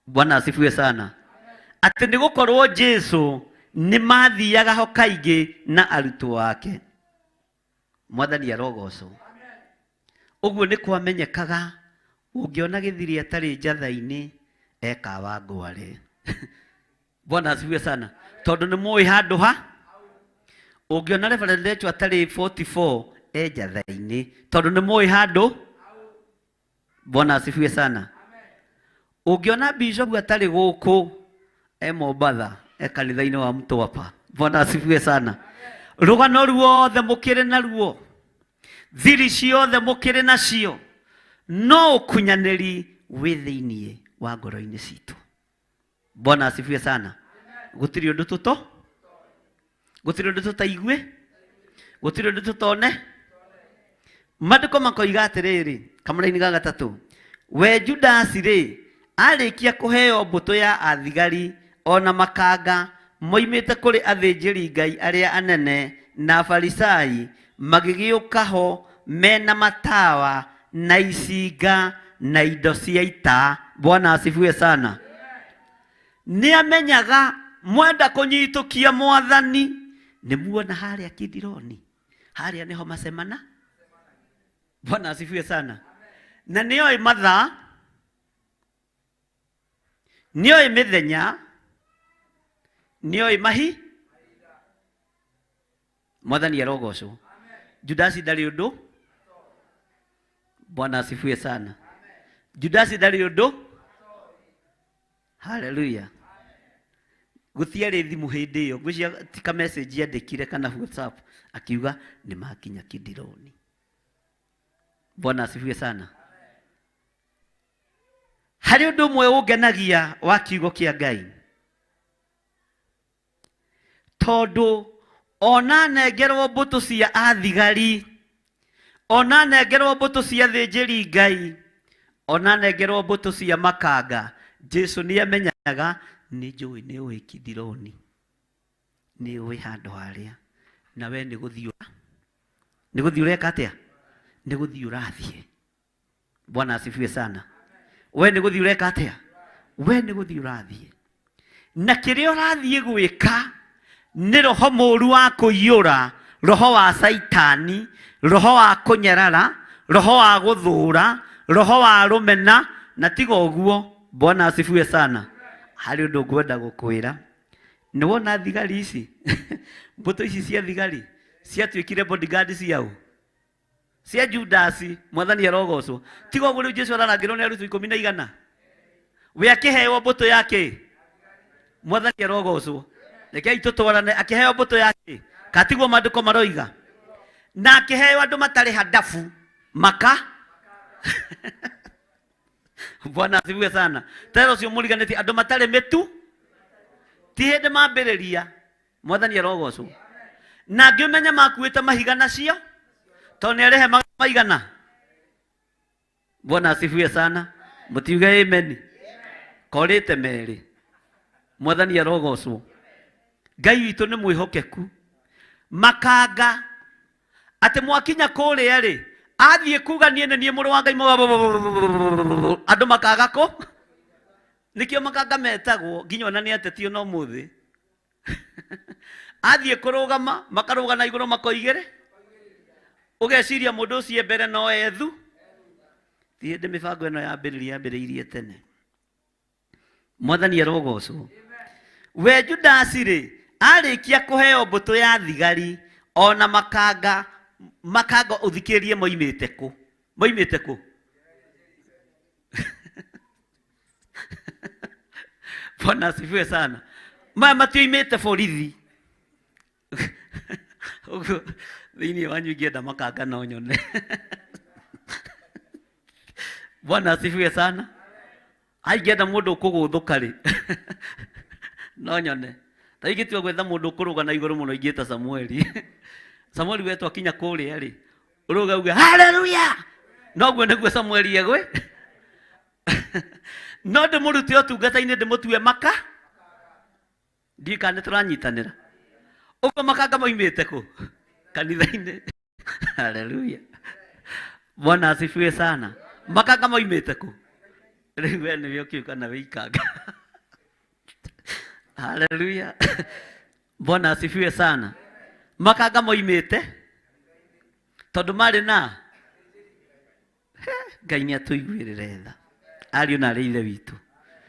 Bwana asifiwe sana. Atĩ nĩ gũkorwo Jesu nĩ mathiaga ho kaingĩ na arutwo ake. Mwathani arogocwo. Ũguo nĩ kwamenyekaga ũngĩona gĩthiri atarĩ njatha-inĩ ekawa ngware. Bwana asifiwe sana. Tondũ nĩ mũĩ handũ ha? Ũngĩona Reverend Rachel atarĩ 44 e njatha-inĩ tondũ nĩ mũĩ handũ. Bwana asifiwe sana. Ũngĩona bishop atarĩ gũkũ e Mombatha e kanitha-inĩ wa Mtwapa. Bwana asifiwe sana. Rũgano ruothe mũkĩrĩ naruo, thiri ciothe mũkĩrĩ nacio, no ũkunyanĩri wĩ thĩiniĩ wa ngoro-inĩ citũ. Bwana asifiwe sana. Gũtirĩ ũndũ tũto, gũtirĩ ũndũ tũtaigue, gũtirĩ ũndũ tũtone. Maandĩko makoiga atĩrĩrĩ, kamũra-inĩ ga gatatũ, we Judasi rĩ, arĩkia kũheo mbũtũ ya athigari ona makanga moimĩte kũrĩ athĩnjĩri Ngai arĩa anene na Afarisai, magĩgĩũka ho mena matawa na icinga na indo cia ita. Bwana asifiwe sana. Nĩamenyaga mwenda kũnyitũkia mwathani, nĩ muona harĩa Kidironi, harĩa nĩho macemana. Bwana asifiwe sana. Na nĩoĩ mathaa, nĩoĩ mĩthenya, nĩoĩ mahi. Mwathani arogocwo. Judasi ndarĩ ũndũ. Bwana asifiwe sana. Judasi ndarĩ ũndũ. Haleluya. Gũtiarĩ thimũ hĩndĩ ĩyo, ngwĩciria ti ka message andĩkire kana WhatsApp, akiuga nĩ makinya Kidironi. Bwana asifiwe sana. Harĩ ũndũ ũmwe ũngenagia wa kiugo kĩa Ngai, tondũ ona nengerwo mbũtũ cia athigari, ona nengerwo mbũtũ cia thĩnjĩri Ngai, ona nengerwo mbũtũ cia makanga, Jesu nĩ amenyaga nĩ njũĩ nĩ ũĩ Kidironi, nĩ ũĩ handũ harĩa, na we nĩ gũthiĩ nĩ gũthiĩ ũreka atĩa? Nĩ gũthiĩ ũrathiĩ. Bwana asifiwe sana. We nĩ gũthiĩ ũreka atĩa? We nĩ gũthiĩ ũrathiĩ. Na kĩrĩa ũrathiĩ gwĩka nĩ roho mũũru wa kũiyũra, roho wa Saitani, roho wa kũnyarara, roho wa gũthũra, roho wa rũmena, na tiga ũguo. Bwana asifiwe sana. Harĩ ũndũ ngwenda gũkwĩra. Nĩ wona thigari ici, mbũtũ ici cia thigari ciatuĩkire bodyguard ciao, cia Judasi. Mwathani arogocwo. Tiga ũguo rĩu Jesu ararangĩrwo nĩ arutwo ikũmi na igana, we akĩheo mbũtũ yake. Mwathani arogocwo. Rekei tũtwarane. Akĩheo mbũtũ yake, katiguo maandĩko maroiga, na akĩheo andũ matarĩ hadabu maka. Bwana asifiwe sana. Tera ũcio mũriganĩtie andũ matarĩ mĩtu, ti hĩndĩ mambĩrĩria. Mwathani arogocwo. Na ngĩmenya makuĩte mahiga nacio, tondũ nĩ arĩhe maigana. Bwana asifiwe sana. Mũtiuge amen. Korĩte merĩ. Mwathani arogocwo. Ngai witũ nĩ mwĩhokeku. Makanga atĩ mwakinya kũrĩa rĩ, athiĩ kuga niĩ nĩ niĩ mũrũ wa Ngai, andũ makaga kũ nĩkĩo makanga metagwo nginya ona nĩ atetio no mũthĩ. Athiĩ kũrũgama makarũga na igũrũ makoigĩre, ũgeciria mũndũ ũcio mbere no ethu. Ti hĩndĩ mĩbango ĩno yambĩrĩria, yambĩrĩirie tene. Mwathani arogocwo. We Judasi rĩ, arĩkia kũheo mbũtũ ya thigari ona makanga, makanga ũthikĩrĩrie moimĩte kũ? Moimĩte kũ? Bwana asifiwe sana. Maya matioimĩte borithi. Ũguo thĩinĩ wanyu ingĩenda makanga no nyone. Bwana asifiwe sana. Aingĩenda mũndũ ũkũgũthũka rĩ no nyone ta ingĩtua gwetha mũndũ ũkũrũga na igũrũ mũno ingĩta Samueli. Samueli we twakinya kũrĩa rĩ ũrũga uge haleluya, noguo nĩguo Samueli egwe. No ndĩmũrute ũtungata-inĩ ndĩmũtue maka ndiĩ kana nĩtũranyitanĩra. Ũguo makanga moimĩte kũ? Kanitha-inĩ. Haleluya, Bwana asifiwe sana. Makanga moimĩte kũ? Rĩu we nĩwe ũkiuga na wĩikanga. Haleluya, Bwana asifiwe sana. Makanga moimĩte tondũ marĩ na Ngai nĩ atũiguĩrĩre tha ariũ na arĩ ithe witũ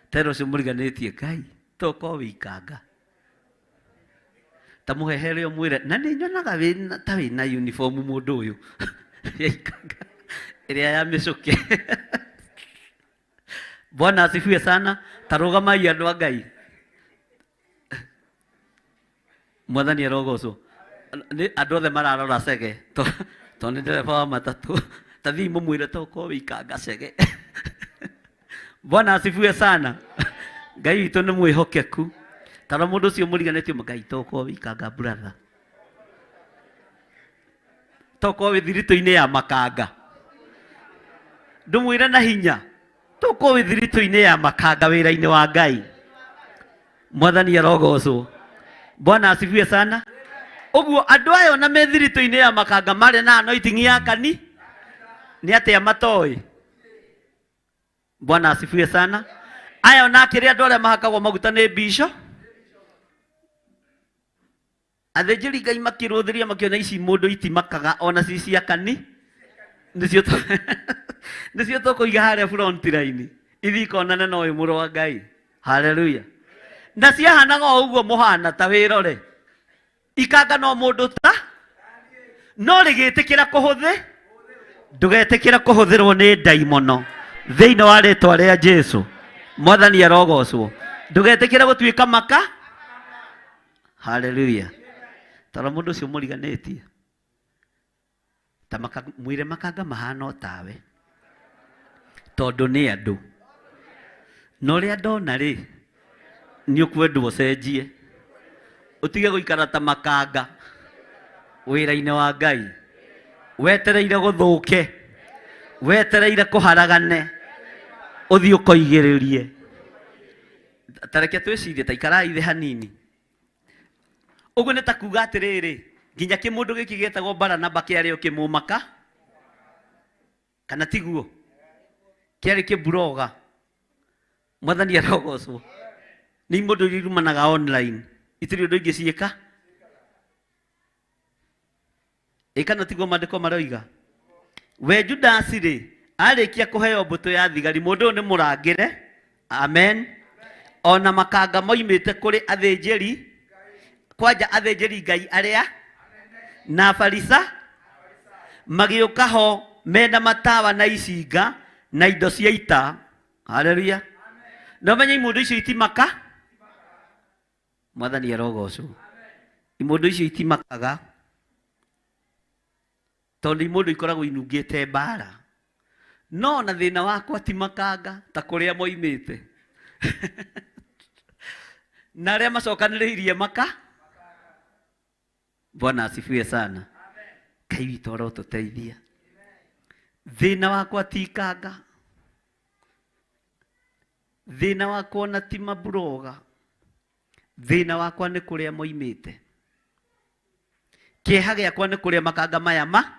tera ũcio mũriganĩtie Ngai tokorwo wĩikanga ta mũhehere ũmwĩre na nĩ nyonaga wĩna ta wĩna uniform mũndũ ũyũ ya ikanga ĩrĩa ya mĩcuke. Bwana asifiwe sana. Tarũgamai andũ a Ngai. Mwathani arogocwo. Nĩ andũ othe mararora cege tondũ nĩ ndereba wa matatũ. Ta thiĩ mũmwĩre tokorwo wĩikanga cege. Bwana asifiwe sana. Ngai witũ nĩ mwĩhokeku. Tara mũndũ ũcio mũriganĩtio Ngai tokorwo wĩikanga brother. Tokorwo wĩ thiritũ-inĩ ya makanga. Ndũmwĩre na hinya. Tokorwo wĩ thiritũ-inĩ ya makanga wĩra-inĩ wa Ngai. Mwathani arogocwo. Bwana asifiwe sana. Ũguo andũ aya ona me thiritũ-inĩ ya makanga marĩ na anointing ya kani nĩ atĩa matoĩ. Bwana asifiwe sana. Aya ona akĩrĩ andũ arĩa mahakagwo maguta nĩ bisho. Athĩnjĩri Ngai makĩrũthĩria makĩona ici mũndũ itimakaga ona ci cia kani nĩcio nĩcio tũkũiga harĩa front line ithiĩ ikonane na ũyũ mũrũ wa Ngai. Haleluya. Na ciahanaga o ũguo mũhana ta wĩrore ikanga no mũndũ ta no rĩgĩtĩkĩra kũhũthĩ ndũgetĩkĩra kũhũthĩrwo nĩ ndaimono thĩinĩ wa rĩtwa rĩa Jesu. Mwathani arogocwo. Ndũgetĩkĩra gũtuĩka maka. Haleluya. Tara mũndũ ũcio mũriganĩtie ta maka, mwĩre makanga mahana o tawe tondũ nĩ andũ na ũrĩa ndona rĩ nĩ ũkwendwo ũcenjie ũtige gũikara ta makanga wĩra-inĩ wa Ngai wetereire gũthũke wetereire kũharagane ũthiĩ ũkoigĩrĩrie. Ta reke twĩcirie ta ikarai thĩ hanini. Ũguo nĩ ta kuga atĩrĩrĩ nginya kĩmũndũ gĩkĩ gĩetagwo Baranaba kĩarĩ o kĩmũmaka kana tiguo kĩarĩ kĩburoga. Mwathani arogocwo. Nĩ imũndũ iria irumanaga online itirĩ ũndũ ingĩ ciĩka ĩ kana tiguo maandĩko maroiga. We Judasi rĩ arĩkia kũheo mbũtũ ya thigari mũndũ ũyũ nĩ mũrangĩre. Amen. Ona makanga moimĩte kũrĩ athĩnjĩri kwanja athĩnjĩri Ngai arĩa na Farisa magĩũka ho mena matawa na icinga na indo cia ita. Haleluya. No menye imũndũ icio itimaka. Mwathani arogocwo. Imũndũ icio itimakaga tondũ imũndũ ikoragwo inungĩte mbara. No na thĩna wakwa ti makanga ta kũrĩa moimĩte na arĩa macokanĩrĩirie maka. Bwana asifiwe sana. Ngai witũ arotũteithia. Thĩna wakwa ti ikanga, thĩna wakwa ona ti maburoga, thĩna wakwa nĩ kũrĩa moimĩte. Kĩeha gĩakwa nĩ kũrĩa makanga maya ma.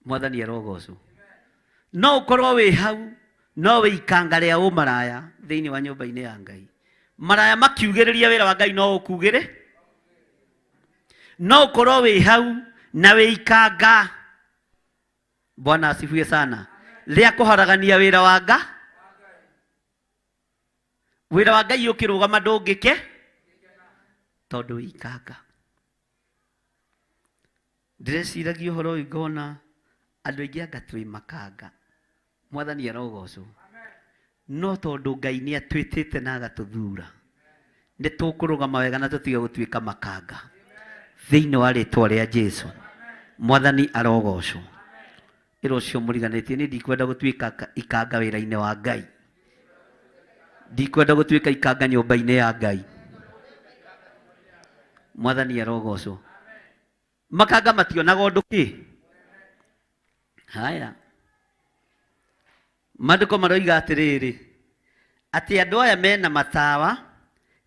Mwathani arogocwo. No ũkorwo wĩ hau no wĩ ikanga rĩa ũmaraya thĩinĩ wa nyũmba-inĩ ya Ngai. Maraya makiugĩrĩria wĩra wa Ngai no ũkugĩre. No ũkorwo wĩ hau na wĩ ikanga. Bwana asifiwe sana. Rĩa kũharagania wĩra wa Ngai. Wĩra wa Ngai ũkĩrũgama ndũngĩke tondũ wĩ ikanga. Ndĩreciragia ũhoro ũyũ ngona andũ aingĩ anga twĩ makanga. Mwathani arogocwo. No tondũ Ngai nĩ atwĩtĩte na agatũthura nĩ tũkũrũgama wega na tũtige gũtuĩka makanga thĩinĩ wa rĩtwa rĩa Jesu. Mwathani arogocwo. Ĩra ũcio mũriganĩtie, niĩ ndikwenda gũtuĩka ikanga wĩra-inĩ wa Ngai. Ndikwenda gũtuĩka ikanga nyũmba-inĩ ya Ngai. Mwathani arogocwo. Makanga mationaga ũndũ kĩ. Haya. Maandĩko maroiga atĩrĩrĩ, atĩ andũ aya mena matawa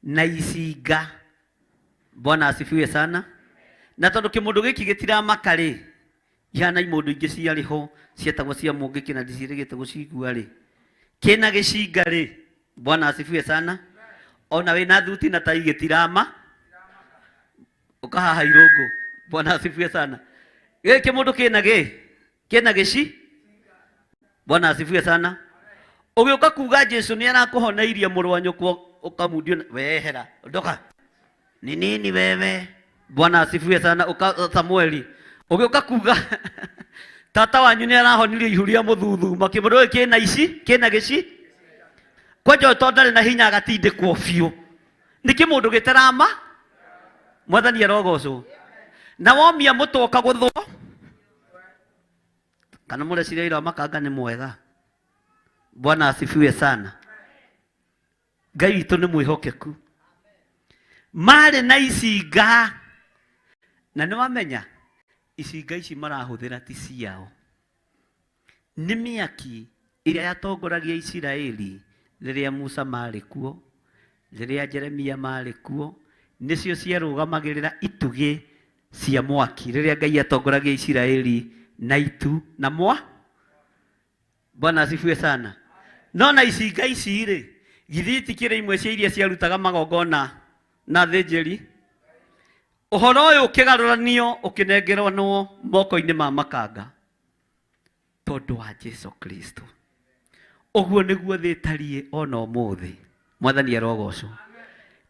na icinga. Bwana asifiwe sana. Na tondũ kĩmũndũ gĩkĩ gĩtiramaka rĩ, ihana imũndũ ingĩ ciarĩ ho cietagwo cia mũngĩkĩ na ndicirĩgĩte gũcigua rĩ, kĩna gĩcinga rĩ, Bwana asifiwe sana. Ona wĩna thuti na tai gĩtirama, ũkahaha irũngũ. Bwana asifiwe sana. Gĩkĩ kĩmũndũ kĩna gĩ, kĩna gĩci. Bwana asifiwe sana. Ũgĩũka kuga Jesu nĩ arakũhoneirie mũrũ wa nyũkwa, ũkamundio wehera, ndoka. Ni nini wewe? Bwana asifiwe sana. Uka Samueli. Ũgĩũka kuga tata wanyu nĩ arahonirie ihu rĩa mũthuthuma, kĩmũndũ gĩkĩ kĩna ici, kĩna gĩci. Kwanja ũyũ tondũ ndarĩ na hinya agatindĩkwo biũ. Nĩ kĩmũndũ gĩtarama. Mwathani arogocwo. Na womia mũtwe ũkagũthwo. Kana mũreciria wĩra wa makanga nĩ mwega. Bwana asifiwe sana. Ngai witũ nĩ mwĩhokeku. Marĩ na icinga. Na nĩ wamenya icinga ici marahũthĩra ti ciao. Nĩ mĩaki ĩrĩa yatongoragia Isiraeli rĩrĩa Musa marĩ kuo, rĩrĩa Jeremia marĩ kuo, nĩcio ciarũgamagĩrĩra itugĩ cia mwaki rĩrĩa Ngai atongoragia Isiraeli na itu na mwa. Bwana asifiwe sana. No na icinga ici rĩ, githĩ itikĩrĩ imwe cia iria ciarutaga magongona na thĩnjĩri? Ũhoro ũyũ ũkĩgarũranio ũkĩnengeranwo moko-inĩ ma makanga tondũ wa Jesu Kristo. Ũguo nĩguo thĩ ĩtariĩ ona ũmũthĩ. Mwathani arogocwo.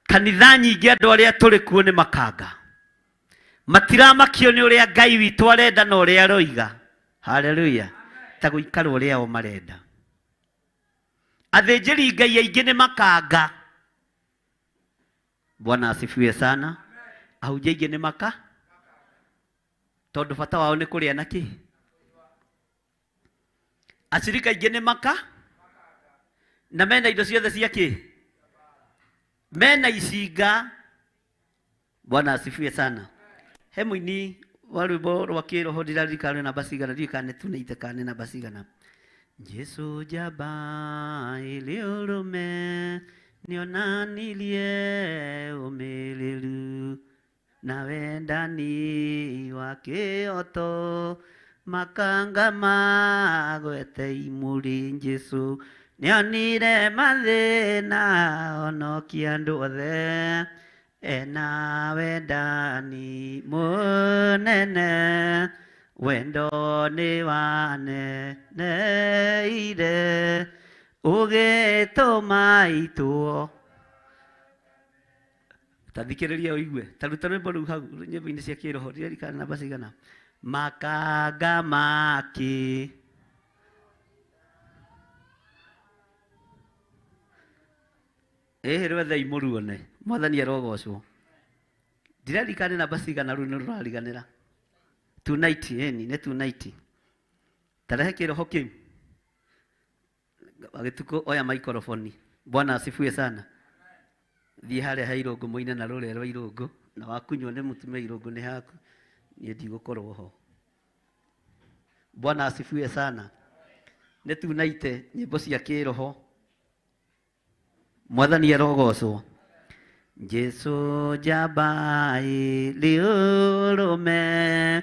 Kanitha nyingĩ andũ arĩa tũrĩ kuo nĩ makanga. Matiramakio nĩ ũrĩa Ngai witũ arenda na ũrĩa aroiga. Haleluya. Ta gũikara ũrĩa o marenda. Athĩnjĩri Ngai aingĩ nĩ makanga. Bwana asifiwe sana. Ahunjia aingĩ nĩ maka. Tondũ bata wao nĩ kũrĩa na kĩ. Acirika aingĩ nĩ maka. Na mena indo ciothe cia kĩ. Mena icinga. Bwana asifiwe sana. He mũini wa rwĩmbo rwa kĩroho ndiraririkana rwĩ namba cigana, ndiũĩ kana nĩ tunaite kana nĩ namba cigana. Jesu njamba ĩrĩ ũrũme nĩonanirie ũmĩrĩru na wendani wa kĩoto makanga magwete imũrĩ. Jesu nĩonire mathĩna onokia andũ othe ena wendani mũnene wendo nĩ waneneire ũgĩtũma itwo. Ta thikĩrĩria ũigue, ta ruta rwĩmbo rũu hau nyĩmbo-inĩ cia kĩroho, ndirarikana namba cigana. Makanga maki ĩhĩ rwethei mũruone. Mwathani arogocwo. Ndirarikana namba cigana rũu nĩ rũrariganĩra. 290, ĩni nĩ 290. Tarehe kĩroho kĩu. Agĩtukũ oya maikoroboni. Bwana asifiwe sana. Thiĩ harĩa he irũngũ mũine na rũrĩa rwa irũngũ, na wakunywo nĩ mũtumia irũngũ nĩ haku, niĩ ndigũkorwo ho. Bwana asifiwe sana. Nĩ tunaite nyĩmbo cia kĩroho. Mwathani arogocwo. Jesu njamba ĩrĩ ũrũme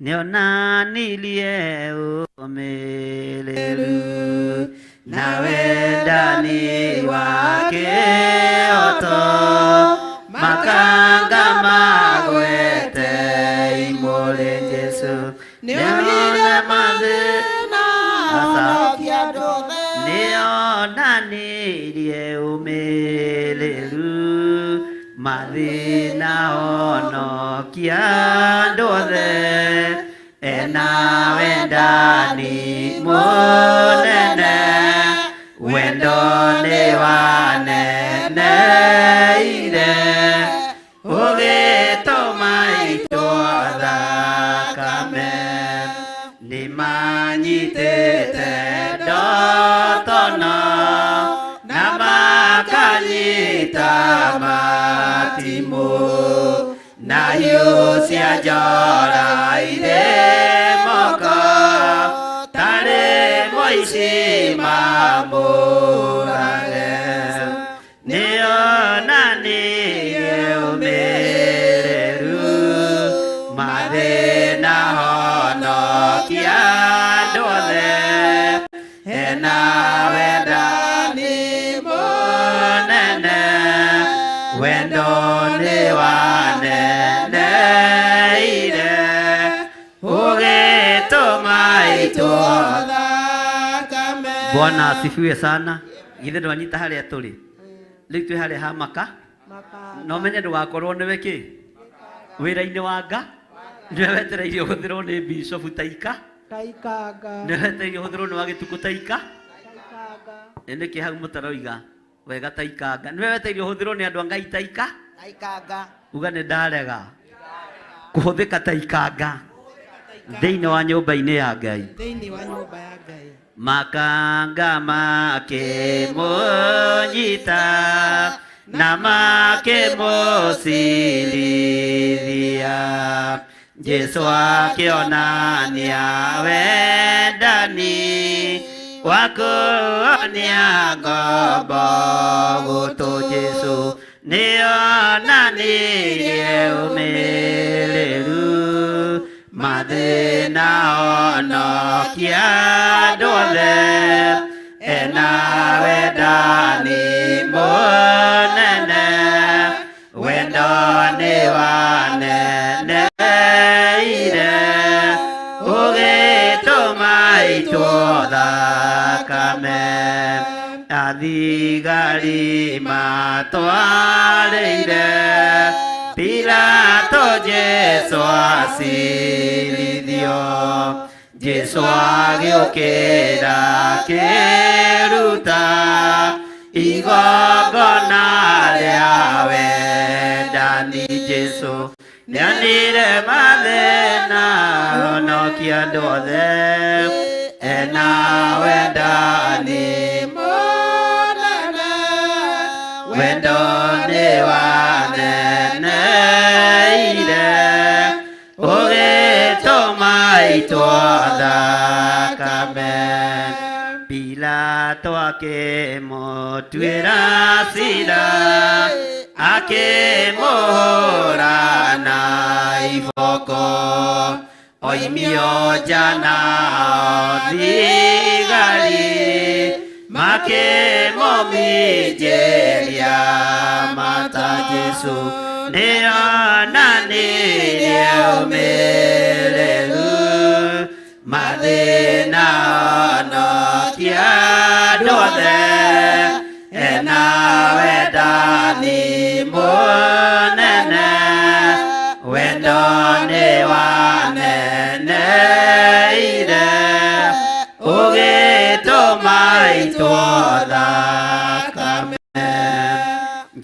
nĩonanirie ũmĩrĩru na wendani wa kĩoto makanga magwete imũrĩ. Jesu nĩonire mathĩna nĩonanirie ũmĩrĩru mathĩna honokia andũ othe ena wendani mũnene wendo nĩ waneneire ũgĩtũma itwo thakame. Nĩ matimũ na hiũ cia njora irĩ moko tarĩ mũici mamũrage nĩonanirie ũmĩrĩru mathĩna honokia andũ othe ena wendani mũnene wendo nĩ waneneire ũgĩtũma itwo thakame. Bwana asifiwe sana. Githĩ ndwanyita harĩa tũrĩ? Rĩu twĩ harĩa ha maka na ũmenye ndũgakorwo nĩwe kĩ wĩra-inĩ wa nga nĩwe wetereire ũhũthĩrwo nĩ bishofu taika Taikanga. nĩwe wetereire ũhũthĩrwo nĩ wagĩtukũ taika Taikanga. nĩ nĩkĩ hau mũtaroiga wega taikanga nĩwe wetereire ũhũthĩrwo nĩ andũ a Ngai taika Taikanga. uga nĩ ndarega kũhũthĩka taikanga thĩinĩ wa nyũmba-inĩ ya Ngai. Thĩinĩ wa nyũmba ya Ngai. Makanga makĩmũnyita na makĩmũcirithia Jesũ akĩonania wendani wa kuonia ngombo gũtũ. Jesũ nĩonanirie ũmĩrĩru mathĩna honokia andũ othe ena wendani mũnene wendo nĩ waneneire ũgĩtũma itwo thakame athigari matwarĩire Pilato Jesũ acirithio Jesũ agĩũkĩra akĩruta igongona rĩa wendani. Jesũ nĩonire mathĩna honokia andũ othe ena wendani Mũnene. wendo nĩ waneneire ũgĩtũma itwo thakame Pilato akĩmũtuĩra cira akĩmũhũra na iboko oimio nja nao thigari makĩmũminjĩria mata. Jesũ nĩonanirie ũmĩrĩru mathĩna honokia andũ othe ena wendani mũnene wendo nĩ waneneire ũgĩtũma itwo thakame.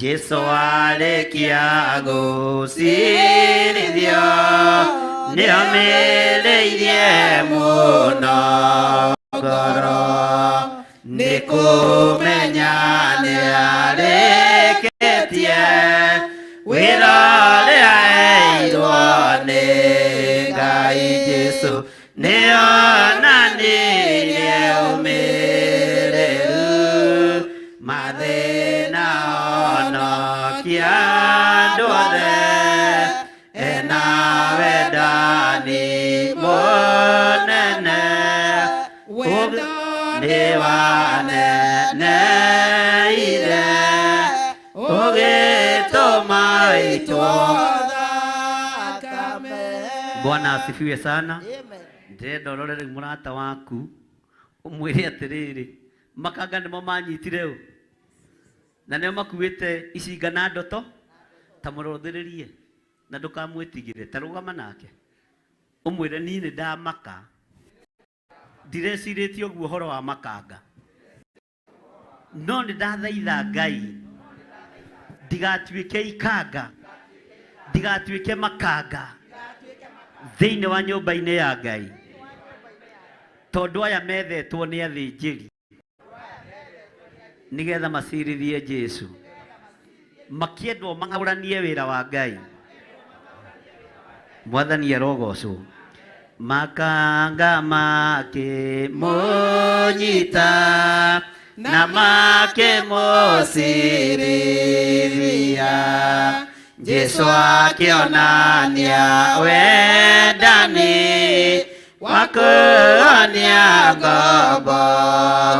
Jesũ arĩkia gũcirithio nĩomĩrĩirie mũno ngoro nĩ kũmenya nĩarĩkĩtie wĩra ũrĩa heirwo nĩ Ngai. Jesũ nĩonanirie ũmĩrĩru mathĩna honokia andũ othe ena wendani mũnene Wendo nĩ waneneire ũgĩtũma itwo thakame. Bwana asifiwe sana. Amen. Ndĩrenda ũrore rĩu mũrata waku ũmwĩre atĩrĩrĩ makanga nĩmo manyitire ũ na nĩo makuĩte icinga na ndoto ta mũrũthĩrĩrie na ndũkamwĩtigĩre ta rũgama nake ũmwĩre niĩ nĩ ndamaka ndirecirĩtie ũguo ũhoro wa makanga no nĩ ndathaitha Ngai ndigatuĩke ikanga ndigatuĩke makanga thĩinĩ wa nyũmba-inĩ ya Ngai tondũ aya methetwo nĩ athĩnjĩri nĩgetha macirithie Jesũ. Makĩendwo mang'aũranie wĩra wa Ngai. Mwathani arogocwo. Makanga makĩmũnyita na makĩmũcirithia. Jesũ akĩonania wendani wa kuonia ngombo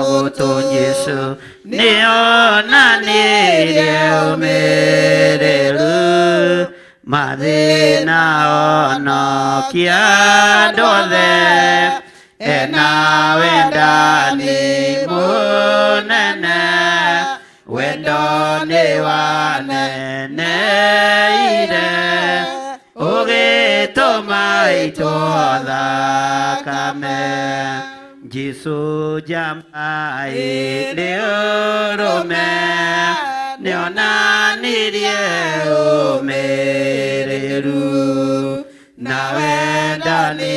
gũtũ. Jesũ nĩonanirie ũmĩrĩru mathĩna onokia andũ othe ena wendani mũnene wendo nĩ waneneire ũgĩtũma itwo thakame. Jesũ njamba ĩrĩ ũrũme nĩonanirie ũmĩrĩru na wendani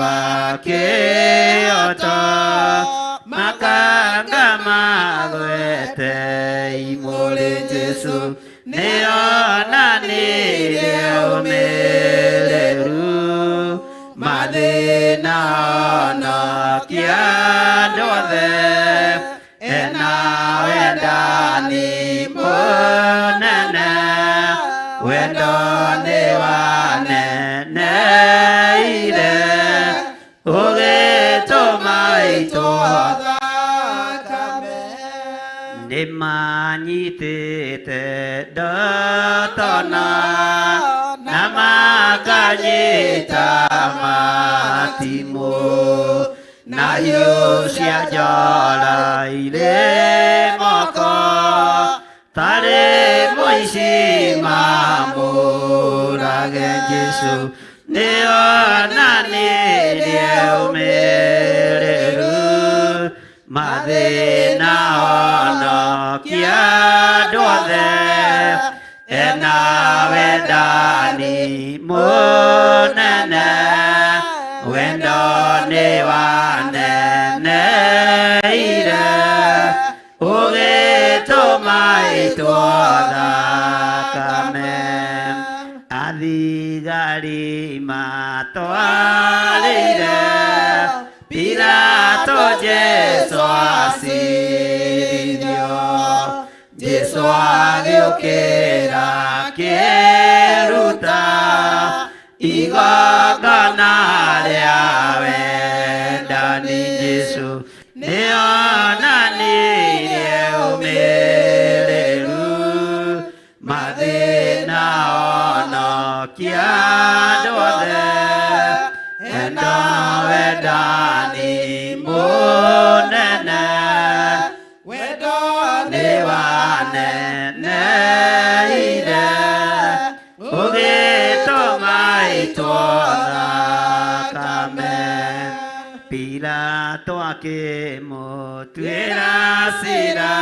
wa kĩhooto makanga magwete imũrĩ. Jesũ nĩonanirie ũmĩrĩru mathĩna onokia andũ othe ena wendani mũnene wendo nĩ waneneire ũgĩtũma itwo thakame. Nĩmanyitĩte ndotona na makanyita matimũ na hiũ cia njora irĩ moko tarĩ mũici mamũrage. Jesũ nĩonanirie ũmĩrĩru mathĩna onokia andũ othe ena wendani mũnene wendo nĩ waneneire ũgĩtũma itwo thakame. Athigari matwarĩire Pilato Jesũ acirithio. Jesũ agĩũkĩra akĩruta igongona rĩa wendani. Jesũ nĩonanirie ũmĩrĩru mathĩna onokia andũ othe ena wendani mũnene Wendo nĩ waneneire ũgĩtũma itwo thakame. Pilato akĩmũtuĩra ciira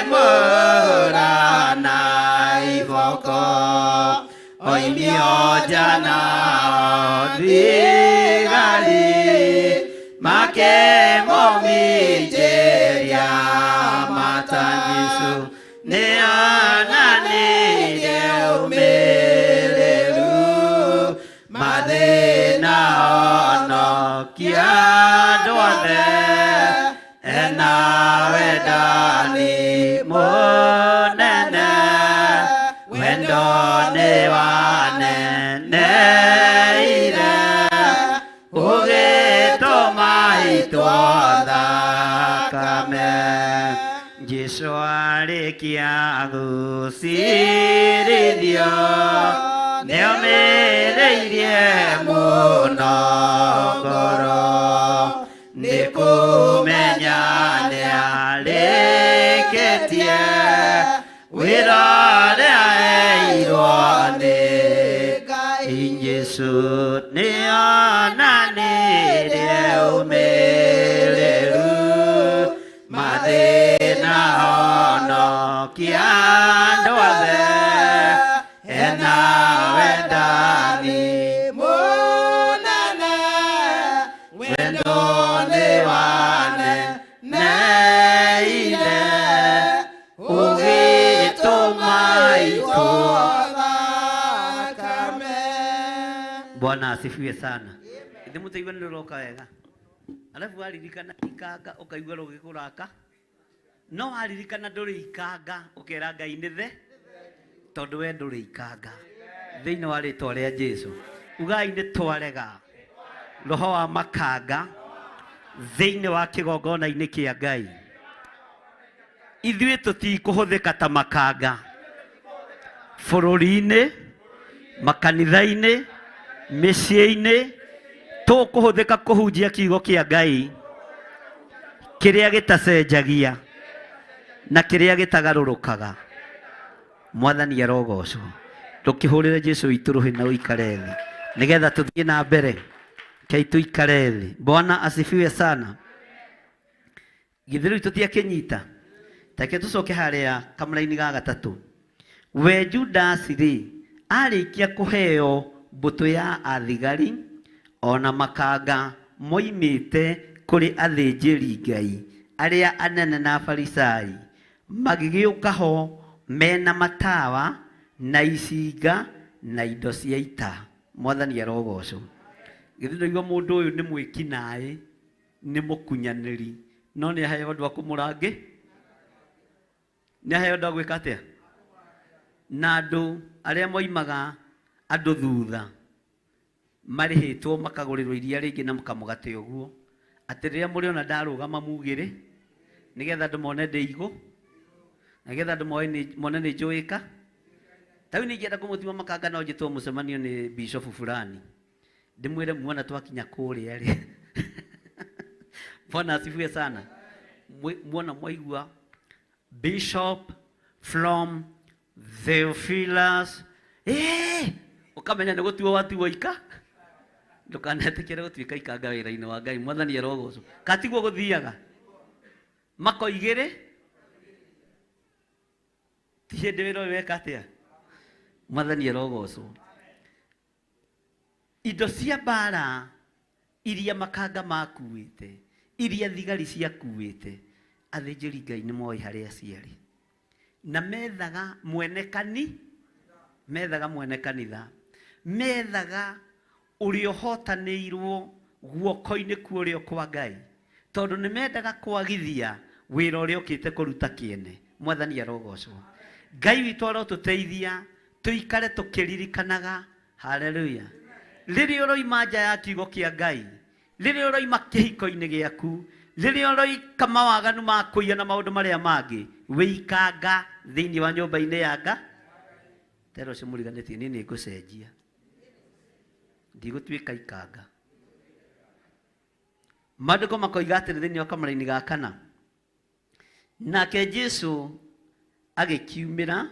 akĩmũhũra na iboko oimio nja nao thigari makĩmũminjĩria mata. Jesũ nĩonanirie ũmĩrĩru mathĩna onokia andũ othe ena wendani mũnene wendo nĩ waneneire ũgĩtũma itwo thakame. Jesũ arĩkia gũcirithio nĩomĩrĩirie mũno ngoro nĩ kũmenya nĩarĩkĩtie wĩra ũrĩa heirwo nĩ Ngai. Jesũ nĩonanirie ũmĩrĩru mathĩna onokia andũ othe ena wendani mũnene wendo nĩ waneneire ũgĩtũma asifiwe sana. Ithe mutaigua nĩ rũroka wega. Alafu waririkana ikanga ũkaigua rũgĩkũraka. No waririkana ndũrĩ ikanga ũkera Ngai nĩ the tondũ we ndũrĩ ikanga. Thĩinĩ wa rĩtwa rĩa Jesu. Ugai nĩ twarega roho wa makanga thĩinĩ wa kĩgongona-inĩ kĩa Ngai. Ithuĩ tũtikũhũthĩka ta makanga bũrũri-inĩ, makanitha-inĩ, mĩciĩ-inĩ, tũkũhũthĩka kũhunjia kiugo kĩa Ngai kĩrĩa gĩtacenjagia na kĩrĩa gĩtagarũrũkaga. Mwathani arogocwo. Ndũkĩhũrĩre Jesu witũ rũhĩ na ũikare thĩ nĩgetha tũthiĩ na mbere. Kei tuikare thĩ. Bwana asifiwe sana. Githĩ rĩu tũtiakĩnyita? Take tũcoke harĩa kamũraini ga gatatũ. We Judasi rĩ, arĩkia kũheo mbũtũ ya athigari ona makanga moimĩte kũrĩ athĩnjĩri Ngai arĩa anene na Afarisai, magĩgĩũka ho mena matawa na icinga na indo cia ita. Mwathani arogocwo. Githĩ ndũigua mũndũ ũyũ nĩ mwĩki naĩ, nĩ mũkunyanĩri, no nĩ aheo andũ a kũmũrangĩ, nĩ aheo andũ a gwĩka atĩa? Na andũ arĩa moimaga andũ thutha marĩhĩtwo makagũrĩrwo iria rĩngĩ na kamũgate ũguo, atĩ rĩrĩa mũrĩona ndarũgama mugĩre nĩgetha andũ mone ndĩ igũ, nĩgetha andũ mone nĩ njũĩka. Ta rĩu niĩ ingĩenda kũmũtua makanga no njĩtwo mũcemanio nĩ bishop fulani, ndĩmwĩre muona twakinya kũrĩa rĩ. Bwana asifiwe sana. Muona mwaigua Bishop from Theophilus, ũkamenya nĩ gũtuo watuo ika. Ndũkanetĩkĩre gũtuĩka ikanga wĩra-inĩ wa Ngai. Mwathani arogocwo. Katiguo gũthiaga makoigĩrĩ ti hĩndĩ wĩra ũyũ weka atĩa. Mwathani arogocwo. Indo cia mbara iria makanga makuĩte, iria thigari ciakuĩte, athĩnjĩri Ngai nĩ moĩ harĩa ciarĩ. Na methaga mwene kani, methaga mwene kanitha, methaga ũrĩa ũhotanĩirwo guoko-inĩ kwa ũrĩo kwa Ngai, tondũ nĩ mendaga kwagithia wĩra ũrĩa ũkĩte kũruta kĩene. Mwathani arogocwo. Ngai witũ arotũteithia tũikare tũkĩririkanaga. Haleluya. Rĩrĩa ũroima nja ya kiugo kĩa Ngai, rĩrĩa ũroima kĩhiko-inĩ gĩaku, rĩrĩa ũroika mawaganu ma kũiya na maũndũ marĩa mangĩ, wĩikanga thĩinĩ wa nyũmba-inĩ ya Ngai. Tero ũcio mũriganĩtie, niĩ nĩ ngũcenjia, ndigũtuĩka ikanga. Maandĩko makoiga atĩrĩ thĩinĩ wa kamũraini ga kana, nake Jesu agĩkiumĩra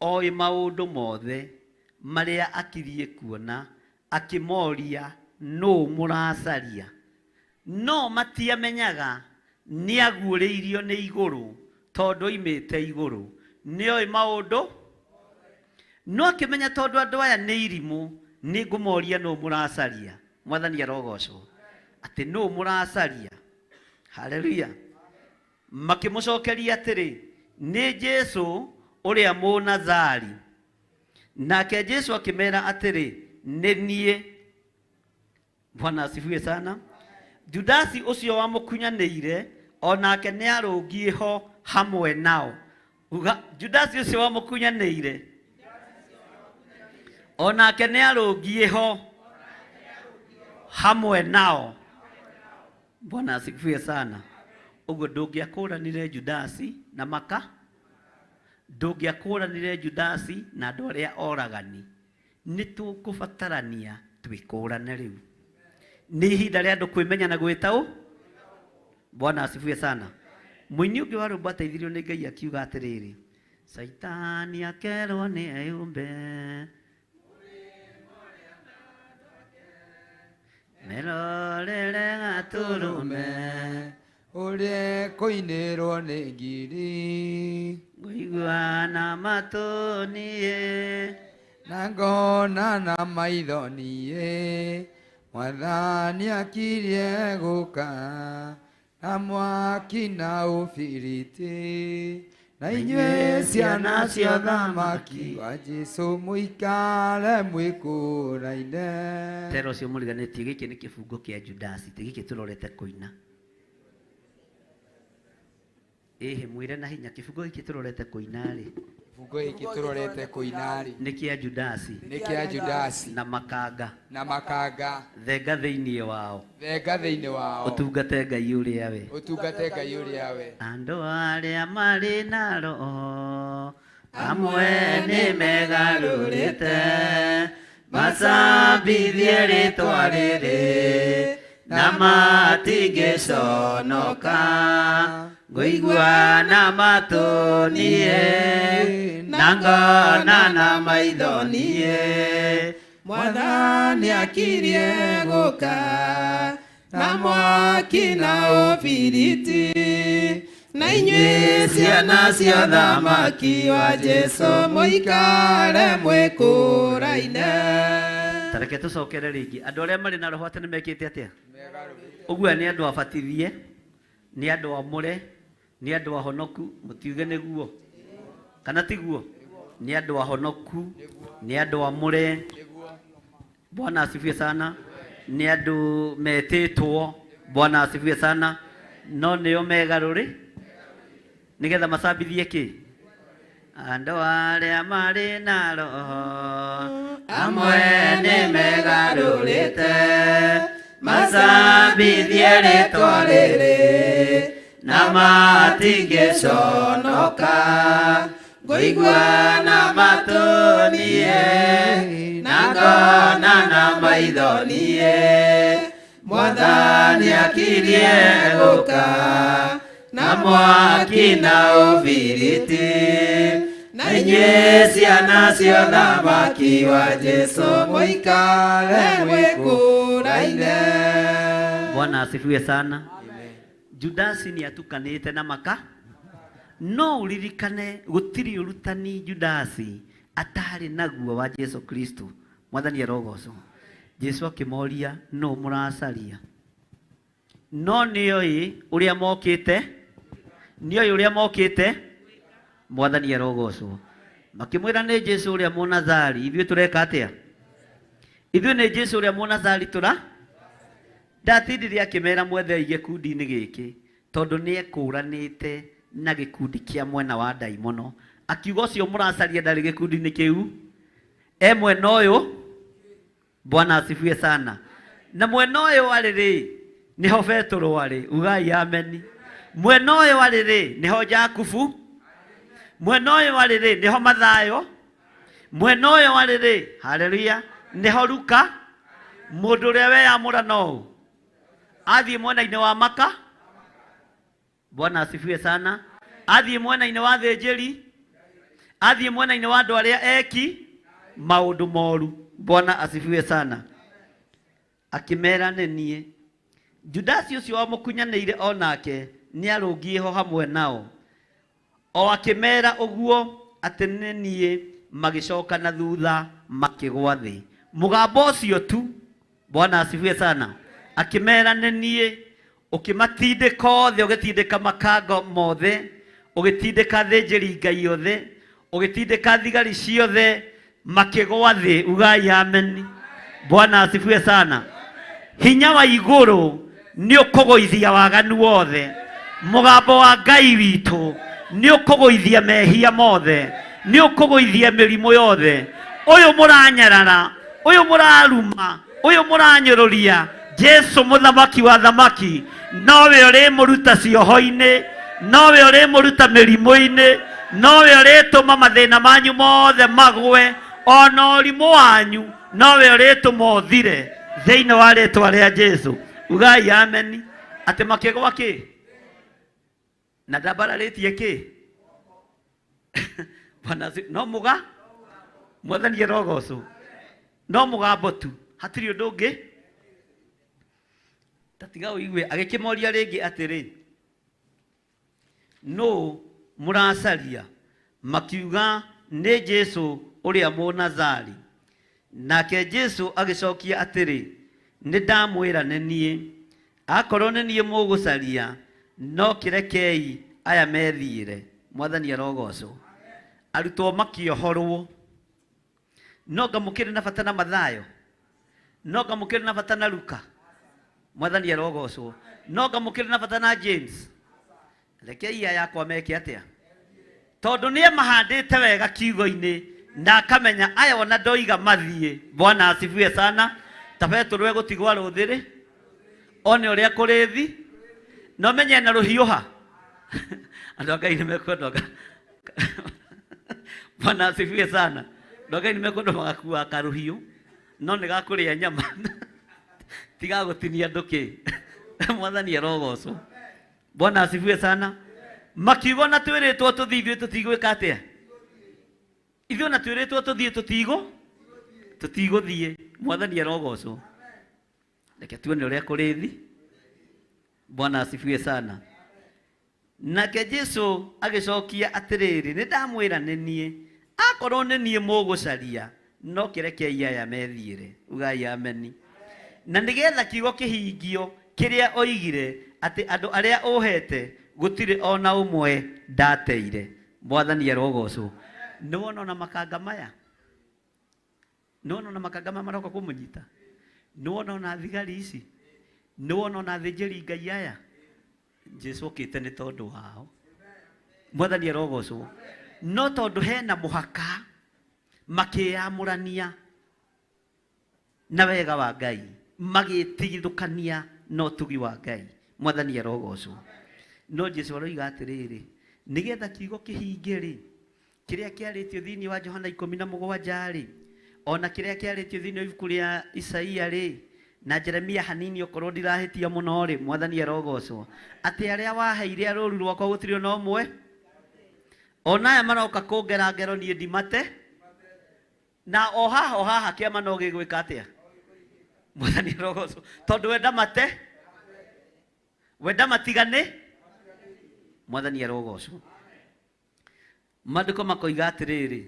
oĩ maũndũ mothe marĩa akiriĩ kuona, akĩmoria nũũ mũracaria. No matiamenyaga nĩaguũrĩirio nĩ igũrũ, tondũ oimĩte igũrũ. Nĩoĩ maũndũ, no akĩmenya tondũ andũ aya nĩ irimũ, nĩ ngũmoria nũũ mũracaria. Mwathani arogocwo. Atĩ nũũ mũracaria. Haleluya. Makĩmũcokeria atĩrĩ, nĩ Jesu ũrĩa Mũnazari. Nake Jesu akĩmera atĩrĩ, nĩ niĩ. Bwana asifiwe sana. Judasi ũcio wamũkunyanĩire onake nĩ arũngiĩ ho hamwe nao. Uga, Judasi ũcio wamũkunyanĩire onake nĩ arũngiĩ ho hamwe nao. Bwana asifiwe sana. Ũguo ndũngĩakũranire Judasi na maka, ndũngĩakũranire Judasi na andũ arĩa oragani. Nĩ tũkũbatarania twĩkũrane rĩu. Nĩ ihinda rĩa andũ kwĩmenya na gwĩta ũ. Bwana asifiwe sana. Mũini ũngĩ wa rwĩmbo ateithirio nĩ Ngai akiuga atĩrĩrĩ, Saitani akerwo nĩ eyũmbe, merorere gatũrũme, ũrĩa kũinĩrwo nĩ ngiri, ngũigua na matũ niĩ, na ngona na maitho niĩ, Mwathani akirie gũka, na mwaki na ũbiriti, na Na inyuĩ ciana cia thamaki wa Jesũ mũikare mwĩkũraine. Tero ũcio mũriganĩtie gĩkĩ nĩ kĩbungo kĩa Judasi ti gĩkĩ tũrorete kũina. Ĩhĩ mwĩre na hinya kĩbungo gĩkĩ tũrorete kũina rĩ. Kĩbungo gĩkĩ tũrorete kũina rĩ. Nĩ kĩa Judasi. Nĩ kĩa Judasi. Na makanga. Na makanga. Thenga thĩinĩ wao. Thenga thĩinĩ wao. Ũtungate Ngai ũrĩa we. Ũtungate Ngai ũrĩa we. Andũ arĩa marĩ na roho amwe nĩ megarũrĩte macambithie rĩtwa rĩrĩ na matingĩconoka ngũigua na matũ niĩ na ngona na maitho niĩ Mwathani akirie gũka na mwaki na ũbiriti na inyuĩ ciana cia thamaki wa Jesũ mũikare mwĩkũraine. Ta reke tũcokere rĩngĩ andũ arĩa marĩ na roho atĩ nĩ mekĩte atĩa? Ũguo nĩ andũ abatithie, nĩ andũ amũre, nĩ andũ ahonoku, mũtiuge nĩguo kana tiguo? Nĩ andũ ahonoku, nĩ andũ amũre. Bwana asifiwe sana. Nĩ andũ metĩtwo. Bwana asifiwe sana. No nĩo megarũrĩ nĩgetha macambithie kĩ? Andũ arĩa marĩ na roho amwe nĩ megarũrĩte macambithie rĩtwa rĩrĩ na matingĩconoka ngũigua na matũ niĩ na ngona na maitho niĩ Mwathani akirie gũka na mwaki na ũbiriti na inyuĩ ciana cia thamaki wa Jesũ mũikare mwĩkũraine. Bwana asifiwe sana. Judasi nĩ atukanĩte na maka no uririkane gũtirĩ ũrutani Judasi atarĩ naguo wa Jesu Kristo. Mwathani arogocwo. Jesu akĩmoria no mũracaria no nĩoĩ ũrĩa mokĩte, nĩoĩ ũrĩa mokĩte. Mwathani arogocwo. Makĩmwĩra nĩ Jesu ũrĩa Mũnazari. Ithuĩ tũreka atĩa? Ithuĩ nĩ Jesu ũrĩa Mũnazari tũra ndatindire akĩmera mwethei gĩkundi-inĩ gĩkĩ tondũ nĩekũranĩte na gĩkundi kĩa mwena wa ndaimono. Akiuga ũcio mũracaria ndarĩ gĩkundi-inĩ kĩu, e mwena ũyũ. Bwana asifiwe sana. Na mwena ũyũ arĩ rĩ nĩho Petero arĩ, ugai ameni. Mwena ũyũ arĩ rĩ nĩho Jakubu, mwena ũyũ arĩ rĩ nĩho Mathayo, mwena ũyũ arĩ rĩ haleluya nĩho Luka. Mũndũ ũrĩa weyamũra no athiĩ mwena-inĩ wa Maka. Bwana asifiwe sana. Athiĩ mwena-inĩ wa thĩnjĩri, athiĩ mwena-inĩ wa andũ arĩa eki maũndũ moru. Bwana asifiwe sana. Akĩmera nĩ niĩ. Judasi ũcio wamũkunyanĩire onake nĩarũngiĩ ho hamwe nao. O akĩmera ũguo atĩ nĩ niĩ, magĩcoka na thutha makĩgwa thĩ. Mũgambo ũcio tu, Bwana asifiwe sana. Akĩmera nĩ niĩ, ũkĩmatindĩka othe, ũgĩtindĩka makango mothe, ũgĩtindĩka thĩnjĩri Ngai othe, ũgĩtindĩka thigari ciothe, makĩgwa thĩ. Ugai ameni. Bwana asifiwe sana. Hinya wa igũrũ nĩ ũkũgũithia waganu wothe. Mũgambo wa Ngai witũ nĩ ũkũgũithia mehia mothe, nĩ ũkũgũithia mĩrimũ yothe. Ũyũ mũranyarara, ũyũ mũraruma, ũyũ mũranyũrũria, Jesu mũthamaki wa thamaki nowe ũrĩmũruta cioho-inĩ, nowe ũrĩmũruta mĩrimũ-inĩ, nowe ũrĩtũma mathĩna manyu mothe magwe, ona ũrimũ wanyu nowe ũrĩtũma ũthire thĩinĩ wa rĩtwa rĩa Jesu. Ugai ameni. Atĩ makĩgwa kĩ? Na ndambararĩtie kĩ? Bwana no mũga Mwathani arogocwo. No mũgambo tu, hatirĩ ũndũ ũngĩ. Tatiga ũigue agĩkĩmoria rĩngĩ atĩrĩ, nũ mũracaria? Makiuga nĩ Jesu ũrĩa Mũnazari. Nake Jesu agĩcokia atĩrĩ, nĩ ndamwĩra nĩ niĩ. Akorwo nĩ niĩ mũgũcaria, no kĩrekei aya methiĩre. Mwathani arogocwo. Arutwo makĩohorwo. No ngamũkĩrĩ na bata na Mathayo, no ngamũkĩrĩ na bata na Luka. Mwathani arogocwo. No ngamũkĩrĩ na bata na James. Rekei aya yakwa meke atĩa? Tondũ nĩ amahandĩte wega kiugo-inĩ na akamenya aya ona ndoiga mathiĩ. Bwana asifiwe sana. Ta Petero egũtigwo arũthĩrĩ one ũrĩa kũrĩ thi, no menye na rũhiũha. Andũ a Ngai nĩ mekwenda. Bwana asifiwe sana. Andũ a Ngai nĩ mekwenda magakua karũhiũ, no nĩ gakũrĩa nyama, tigagũtinia andũ kĩ. Mwathani arogocwo. Bwana asifiwe sana. Makiuga na twĩrĩtwo tũthiĩ, ithuĩ tũtigwĩka atĩa? Ithuĩ ona twĩrĩtwo tũthiĩ, tũtigũthiĩ. Mwathani arogocwo. Reke tuone ũrĩa kũrĩ thi. Bwana asifiwe sana. Nake Jesu agĩcokia atĩrĩrĩ, nĩ ndamwĩra nĩ niĩ, akorwo nĩ niĩ mũgũcaria, no kĩrekei aya methiĩre. Ugai ameni. Na nĩgetha kiugo kĩhingio kĩrĩa oigire atĩ andũ arĩa ũhete gũtirĩ ona ũmwe ndateire. Mwathani arogocwo. Nĩ wona ona makanga maya, nĩ wona ona makanga maya maroka kũmũnyita, nĩ wona ona thigari ici, nĩ wona ona athĩnjĩri Ngai aya, Jesu okĩte nĩ tondũ wao. Mwathani arogocwo. No tondũ hena mũhaka makĩyamũrania na wega wa Ngai, magĩtigithũkania na ũtugi wa Ngai. Mwathani arogocwo. No Jesu aroiga atĩrĩrĩ, nĩgetha kiugo kĩhinge rĩ, kĩrĩa kĩarĩtio thĩinĩ wa Johana 17 rĩ, ona kĩrĩa kĩarĩtio thĩinĩ wa ibuku rĩa Isaia rĩ, na Jeremia hanini, okorwo ndirahĩtia mũno rĩ. Mwathani arogocwo. Atĩ arĩa waheire a rũũru rwakwa gũtirĩ ona ũmwe, ona aya maroka kũngera ngero niĩ ndimate. Na o haha o haha kĩama no gĩgwĩka atĩa? Mwathani arogocwo. Tondũ wenda mate, wenda matigane. Mwathani arogocwo. Maandĩko makoiga atĩrĩrĩ,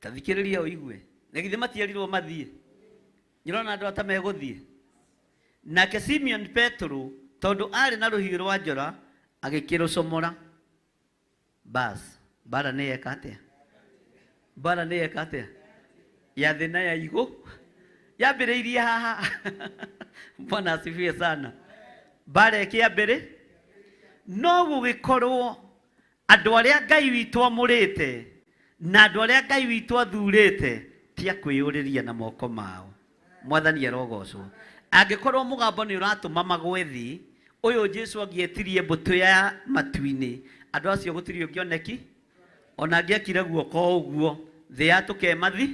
ta thikĩrĩria ũigue, na githĩ matierirwo mathiĩ? Nyĩrona andũ ata megũthiĩ. Nake Simeon Petero, tondũ arĩ na rũhiũ rwa njora, agĩkĩrũcomora. Bas, mbara nĩ yeka atĩa? Mbara nĩ yeka atĩa? Ya thĩ na ya igũ yambĩrĩirie haha. Bwana asifiwe sana. Mbara ĩkĩambĩrĩ, no gũgĩkorwo andũ arĩa Ngai witũ amũrĩte na andũ arĩa Ngai witũ athurĩte ti a kwĩyũrĩria na moko mao. Mwathani arogocwo. Angĩkorwo mũgambo nĩ ũratũma magwe thĩ, ũyũ Jesu angĩetirie mbũtũ ya matu-inĩ, andũ acio gũtirĩ ũngĩoneki. Ona angĩekire guoko ũguo, thĩ yatũke mathi,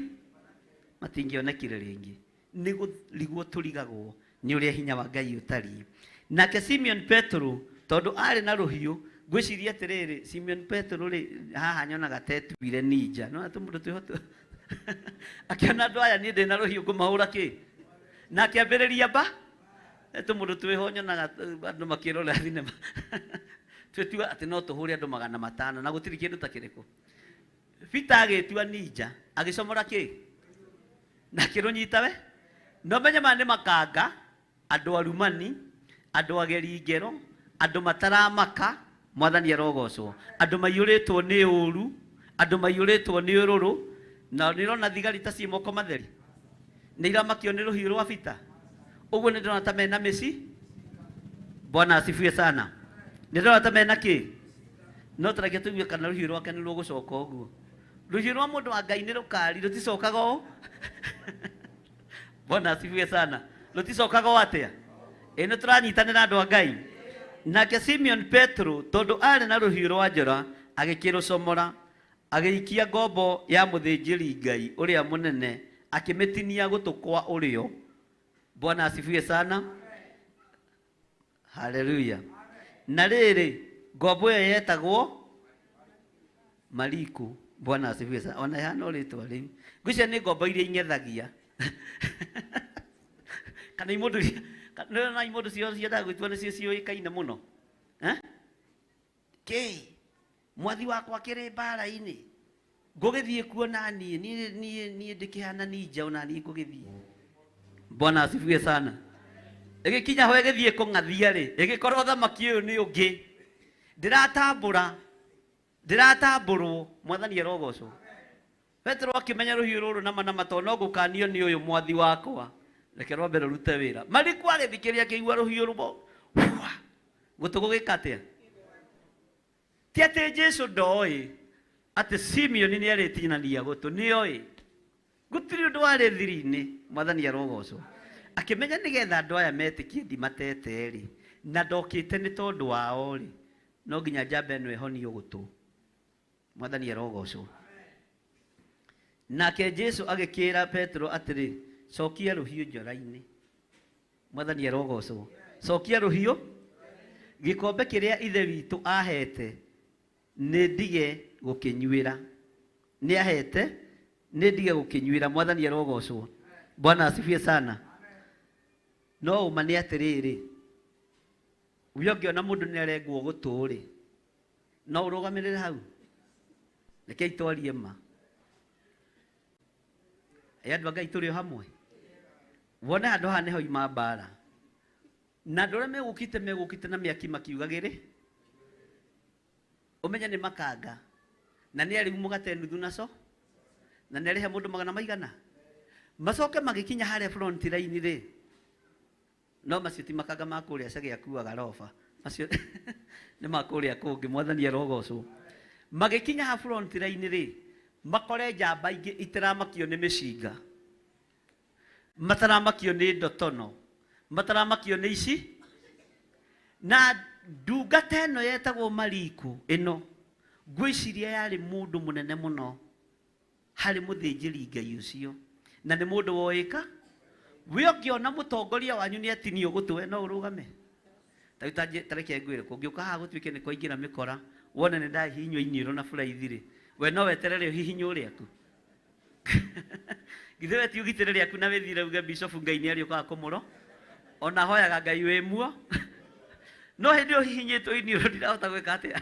matingĩonekire rĩngĩ. Nĩ gũrigwo tũrigagwo nĩ ũrĩa hinya wa Ngai ũtariĩ. Nake Simeon Petero, tondũ arĩ na rũhiũ, ngwĩciria atĩrĩrĩ, Simeon Petero rĩ, haha nyonaga tetuire ninja, no tũmũndũ twĩho akĩona andũ aya, niĩ ndĩ na rũhiũ, ngũmahũra kĩ? Na akĩambĩrĩria mba tũmũndũ twĩho nyonaga andũ makĩrorera thinema, twĩtua atĩ no tũhũre andũ 500 na gũtirĩ kĩndũ ta kĩrĩkũ. Peter agĩtua ninja, agĩcomora kĩ na akĩrũnyita we. No menye maya nĩ makanga, andũ arumani, andũ ageri ngero, andũ mataramaka. Mwathani arogocwo. Andũ maiyũrĩtwo nĩ ũru, andũ maiyũrĩtwo nĩ ũrũrũ. Na nĩ ũrona thigari ta ciĩ moko matheri, nĩ iramakio nĩ rũhiũ rwa Peter ũguo? Nĩ ndĩrona ta mena mĩci. Bwana asifiwe sana. Nĩ ndĩrona ta mena kĩ, no tũreke tũigue kana rũhiũ rwake nĩ rũgũcoka ũguo. Rũhiũ rwa mũndũ wa Ngai nĩ rũkari, rũticokaga ũũ. Bwana asifiwe sana. Rũticokaga ũũ atĩa? Ĩ nĩ tũranyitanĩra, andũ a Ngai? Nake Simeon Petro, tondũ arĩ na rũhiũ rwa njora, agĩkĩrũcomora, agĩikia ngombo ya mũthĩnjĩri Ngai ũrĩa mũnene, akĩmĩtinia gũtũ kwa ũrĩo. Bwana asifiwe sana. Haleluya. Na rĩrĩ, ngombo ĩyo yetagwo Mariku. Bwana asifiwe sana. Ona ihana rĩtwa rĩu, ngwĩciria nĩ ngombo iria ing'ethagia kana imũndũ na imũndũ ciao ciendaga gwĩtua nĩcio ciũĩkaine mũno. Eh? Kĩ mwathi wakwa kĩrĩ mbara-inĩ, ngũgĩthiĩ kuo na niĩ niĩ niĩ niĩ ndĩkĩhana ninja, ona niĩ ngũgĩthiĩ. Bwana asifiwe sana. Ĩgĩkinya ho ĩgĩthiĩ kũng'athia rĩ, ĩgĩkorwo thamaki ũyũ nĩ ũngĩ ndĩratambũra. Ndĩratambũrwo mwathani arogocwo. Petero akĩmenya rũhiũ rũrũ na mana to no ngũkanio nĩ ũyũ mwathi wakwa. Reke rwambe rũrute wĩra. Mariko agĩthikĩrĩria akĩigua rũhiũ rũbo. Gũtũ gũgĩka atĩa? Ti atĩ Jesu ndoĩ atĩ Simeoni nĩ arĩtinania gũtũ, nĩoĩ. Gũtirĩ ũndũ warĩ thiri-inĩ, mwathani arogocwo. Akĩmenya nĩgetha andũ aya metĩkie ndimatete rĩ, na ndokĩte nĩ tondũ wao rĩ, no nginya njamba ĩno ĩhonio gũtũ. Mwathani arogocwo. Nake Jesu agĩkĩra Petero atĩrĩ, cokia rũhiũ njora-inĩ. Mwathani arogocwo. Cokia rũhiũ. Gĩkombe kĩrĩa Ithe witũ ahete nĩ ndige gũkĩnyuĩra. Nĩ ahete nĩ ndige gũkĩnyuĩra. Mwathani arogocwo. Bwana asifiwe sana. No ũma nĩ atĩrĩrĩ, we ũngĩona mũndũ nĩ arengwo gũtũ rĩ, no ũrũgamĩrĩre hau? Rekei twarie ma. Ĩ andũ a Ngai tũrĩ o hamwe. Wone handũ haha nĩho ima mbara. Na andũ arĩa megũkĩte na mĩaki makiugagĩrĩ, ũmenye nĩ makanga. Na nĩ arĩu mũgate nuthu naco, na nĩ arĩhe mũndũ magana maigana. Macoke magĩkinya harĩa front line rĩ, no macio ti makanga ma kũrĩa Chege akuaga roba. Macio nĩ ma kũrĩa kũngĩ, mwathani arogocwo. Magĩkinya ha front line rĩ, makore njamba ingĩ itaramakio nĩ mĩcinga, mataramakio nĩ ndotono, mataramakio nĩ ici. Na ndungata ĩno yetagwo Mariko ĩno, ngwĩciria yarĩ mũndũ mũnene mũno harĩ mũthĩnjĩri Ngai ũcio, na nĩ mũndũ woĩka. We ũngĩona mũtongoria wanyu nĩ atinio gũtũ, we no ũrũgame. Ta rĩu ta reke ngwĩre, kũngĩũka haha gũtuĩke nĩ kwaingĩra mĩkora, wone nĩ ndahihinywo iniũrũ na buraithi rĩ, we no weterere ũhihinywo rĩaku. Githĩ we ti ũgitĩre rĩaku na wĩthiĩre uge Bishop Ngai nĩ arĩũkaga kũmũro, ona hoyaga Ngai wĩ muo. No hĩndĩ ĩyo ũhihinyĩtwo iniũrũ ndirahota gwĩka atĩa.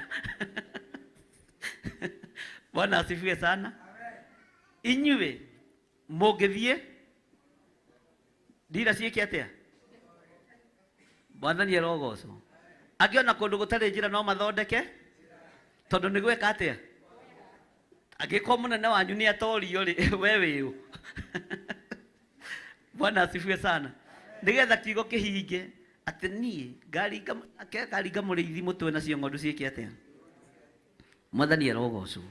Bwana asifiwe sana. Inyuĩ mũngĩthiĩ ndira ciĩke atĩa? Mwathani arogocwo. Angĩona kũndũ gũtarĩ njĩra no mathondeke, tondũ nĩ gwĩka atĩa? Angĩkorwo mũnene wanyu nĩ atorio rĩ, we wĩũ. Bwana asifiwe sana. Nĩgetha kiugo kĩhinge atĩ niĩ ngaringa mũrĩithi mũtwe nacio ng'ondu ciĩke atĩa? Mwathani arogocwo.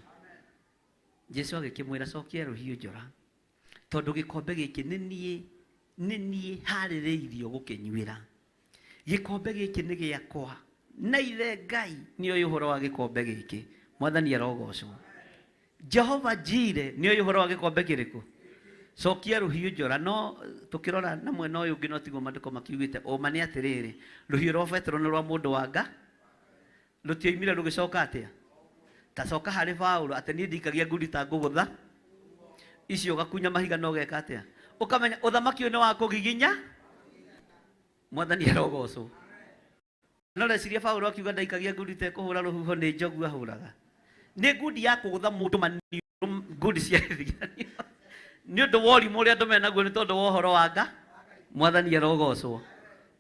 Jesu agĩkĩmwĩra cokia rũhiũ njora, tondũ gĩkombe gĩkĩ nĩ niĩ harĩrĩirio gũkĩnyuĩra. Gĩkombe gĩkĩ nĩ gĩakwa, na ithe Ngai nĩoĩ ũhoro wa gĩkombe gĩkĩ. Mwathani arogocwo. Jehova Jire nĩoĩ ũhoro wa gĩkombe kĩrĩkũ? Cokia rũhiũ njora. No tũkĩrora na mwena ũyũ ũngĩ no tiguo maandĩko makiugĩte. Ũma nĩ atĩrĩrĩ, rũhiũ rwa Petero nĩ rwa mũndũ wa nga, rũtioimire rũgĩcoka atĩa? Ta coka harĩ Paũlũ atĩ niĩ ndikagia ngundi ta ngũgũtha icio, ũgakunya mahiga na ũgeka atĩa? Ũkamenya ũthamaki ũyũ nĩ wa kũgiginya. Mwathani arogocwo. No reciria Paũlũ akiuga ndaikagia ngundi ta ĩkũhũra rũhuho, nĩ njogu ahũraga. Nĩ ngundi ya kũgũtha mũndũ maniũrũ, ngundi cia gĩthiganio. Nĩ ũndũ wa ũrimũ ũrĩa andũ menaguo nĩ tondũ wa ũhoro wa nga. Mwathani arogocwo.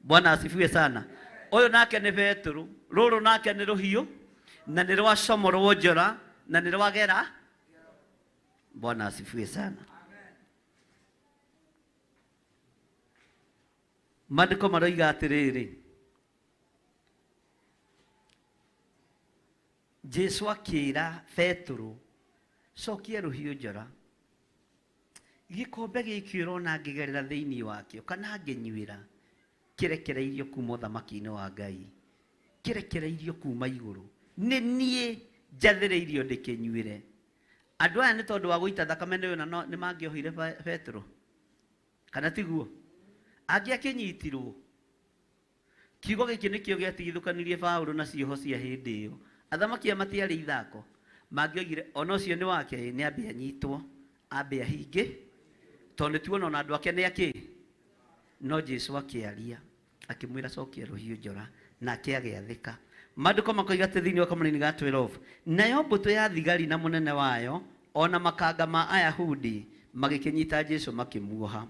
Bwana asifiwe sana. Ũyũ nake nĩ Petero, rũrũ nake nĩ rũhiũ, na nĩ rwacomorwo njora, na nĩ rwagera. Bwana asifiwe sana. Maandĩko maroiga atĩrĩrĩ, Jesu akĩra Petero, cokia rũhiũ njora. Gĩkombe gĩkĩ ũrona ngĩgerera thĩinĩ wakĩo kana ngĩnyuĩra, kĩrekereirio kuma ũthamaki-inĩ wa Ngai, kĩrekereirio kuma igũrũ, nĩ niĩ njathĩrĩirio ndĩkĩnyuĩre. Andũ aya nĩ tondũ wa gũita thakame nĩ na nĩ mangĩohire Petero, kana tiguo? Angĩakĩnyitirwo. Kiugo gĩkĩ nĩkĩo gĩatigithũkanirie Paũlũ na cioho cia hĩndĩ ĩyo. Athamaki aya matiarĩ ithako, mangĩoigire ona ũcio nĩ wake, nĩ ambe anyitwo, ambe ahinge, tondũ nĩ tuona ona andũ ake nĩ akĩ. No Jesu akĩaria, akĩmwĩra cokia rũhiũ njora, nake agĩathĩka. Maandĩko makoiga atĩ thĩinĩ wa kamũraini ga 12, nayo mbũtũ ya thigari na mũnene wayo ona makanga ma Ayahudi magĩkĩnyita Jesu makĩmuoha.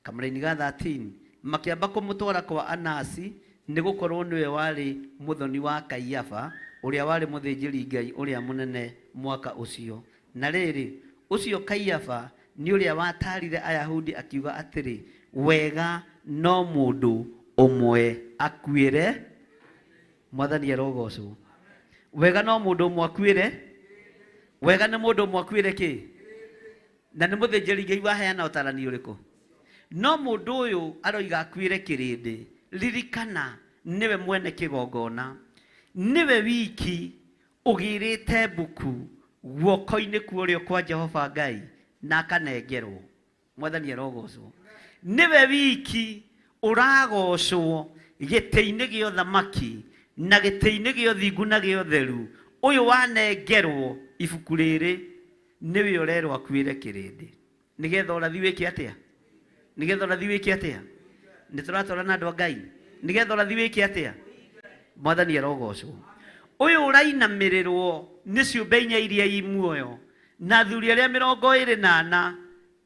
Kamũraini ga 13, makĩamba kũmũtwara kwa Anasi Nĩ gũkorwo nĩwe warĩ mũthoni wa Kaiafa, ũrĩa warĩ mũthĩnjĩri-Ngai ũrĩa mũnene mwaka ũcio. Na rĩrĩ, ũcio Kaiafa nĩ ũrĩa wataarire Ayahudi akiuga atĩrĩ, Wega no mũndũ ũmwe akuĩre. Mwathani arogocwo. Wega no mũndũ ũmwe akuĩre. Wega nĩ mũndũ ũmwe akuĩre kĩ? Na nĩ mũthĩnjĩri Ngai waheana ũtarani ũrĩkũ? No mũndũ ũyũ aroiga akuĩre kĩrĩndĩ. Ririkana nĩwe mwene kĩgongona. Nĩwe wiki ũgĩrĩte mbuku guoko-inĩ kwa ũrĩo kwa Jehova Ngai na akanengerwo. Mwathani arogocwo. Nĩwe wiki ũragocwo gĩtĩ-inĩ gĩa ũthamaki na gĩtĩ-inĩ gĩa ũthingu na gĩa ũtheru. Ũyũ wanengerwo ibuku rĩrĩ nĩwe ũrerwo akuĩre kĩrĩndĩ. Nĩgetha ũrathi wĩke atĩa? Nĩgetha ũrathi wĩke atĩa? Nĩ tũratwarana andũ a Ngai? Nĩgetha ũrathi wĩke atĩa? Mwathani arogocwo. Ũyũ ũrainamĩrĩrwo nĩ ciũmbe inya iria i muoyo na athuri arĩa 24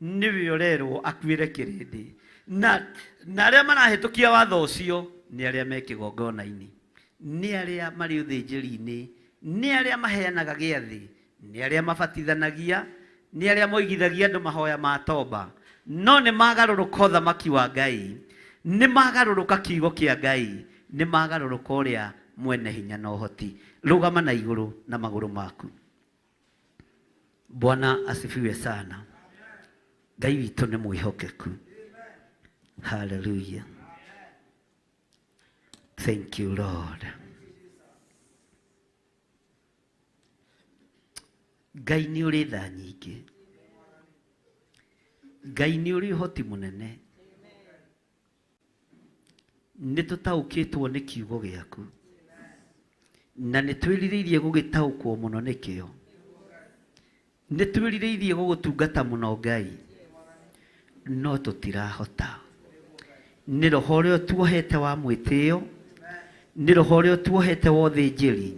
nĩwe ũrerwo akuĩre kĩrĩndĩ. Na na arĩa marahĩtũkia watho ũcio nĩ arĩa me kĩgongona-inĩ, nĩ arĩa marĩ ũthĩnjĩri-inĩ, nĩ arĩa maheanaga gĩathĩ, nĩ arĩa mabatithanagia, nĩ arĩa moigithagia andũ mahoya ma tomba. No nĩ magarũrũka ũthamaki wa Ngai, nĩ magarũrũka kiugo kĩa Ngai, nĩ magarũrũka ũrĩa mwene hinya na ũhoti. Rũgama na igũrũ na magũrũ maku. Bwana asifiwe sana. Ngai witũ nĩ mwĩhokeku. Hallelujah. Thank you Lord. Ngai nĩ ũrĩ tha nyingĩ. Ngai nĩ ũrĩ ũhoti mũnene. Nĩ tũtaũkĩtwo nĩ kiugo gĩaku. Na nĩ twĩrirĩirie gũgĩtaũkwo mũno nĩkĩo. Nĩ twĩrirĩirie gũgũtungata mũno Ngai. No tũtirahota. Nĩ roho ũrĩa ũtuohete wa mwĩtĩo, nĩ roho ũrĩa ũtuohete wa ũthĩnjĩri,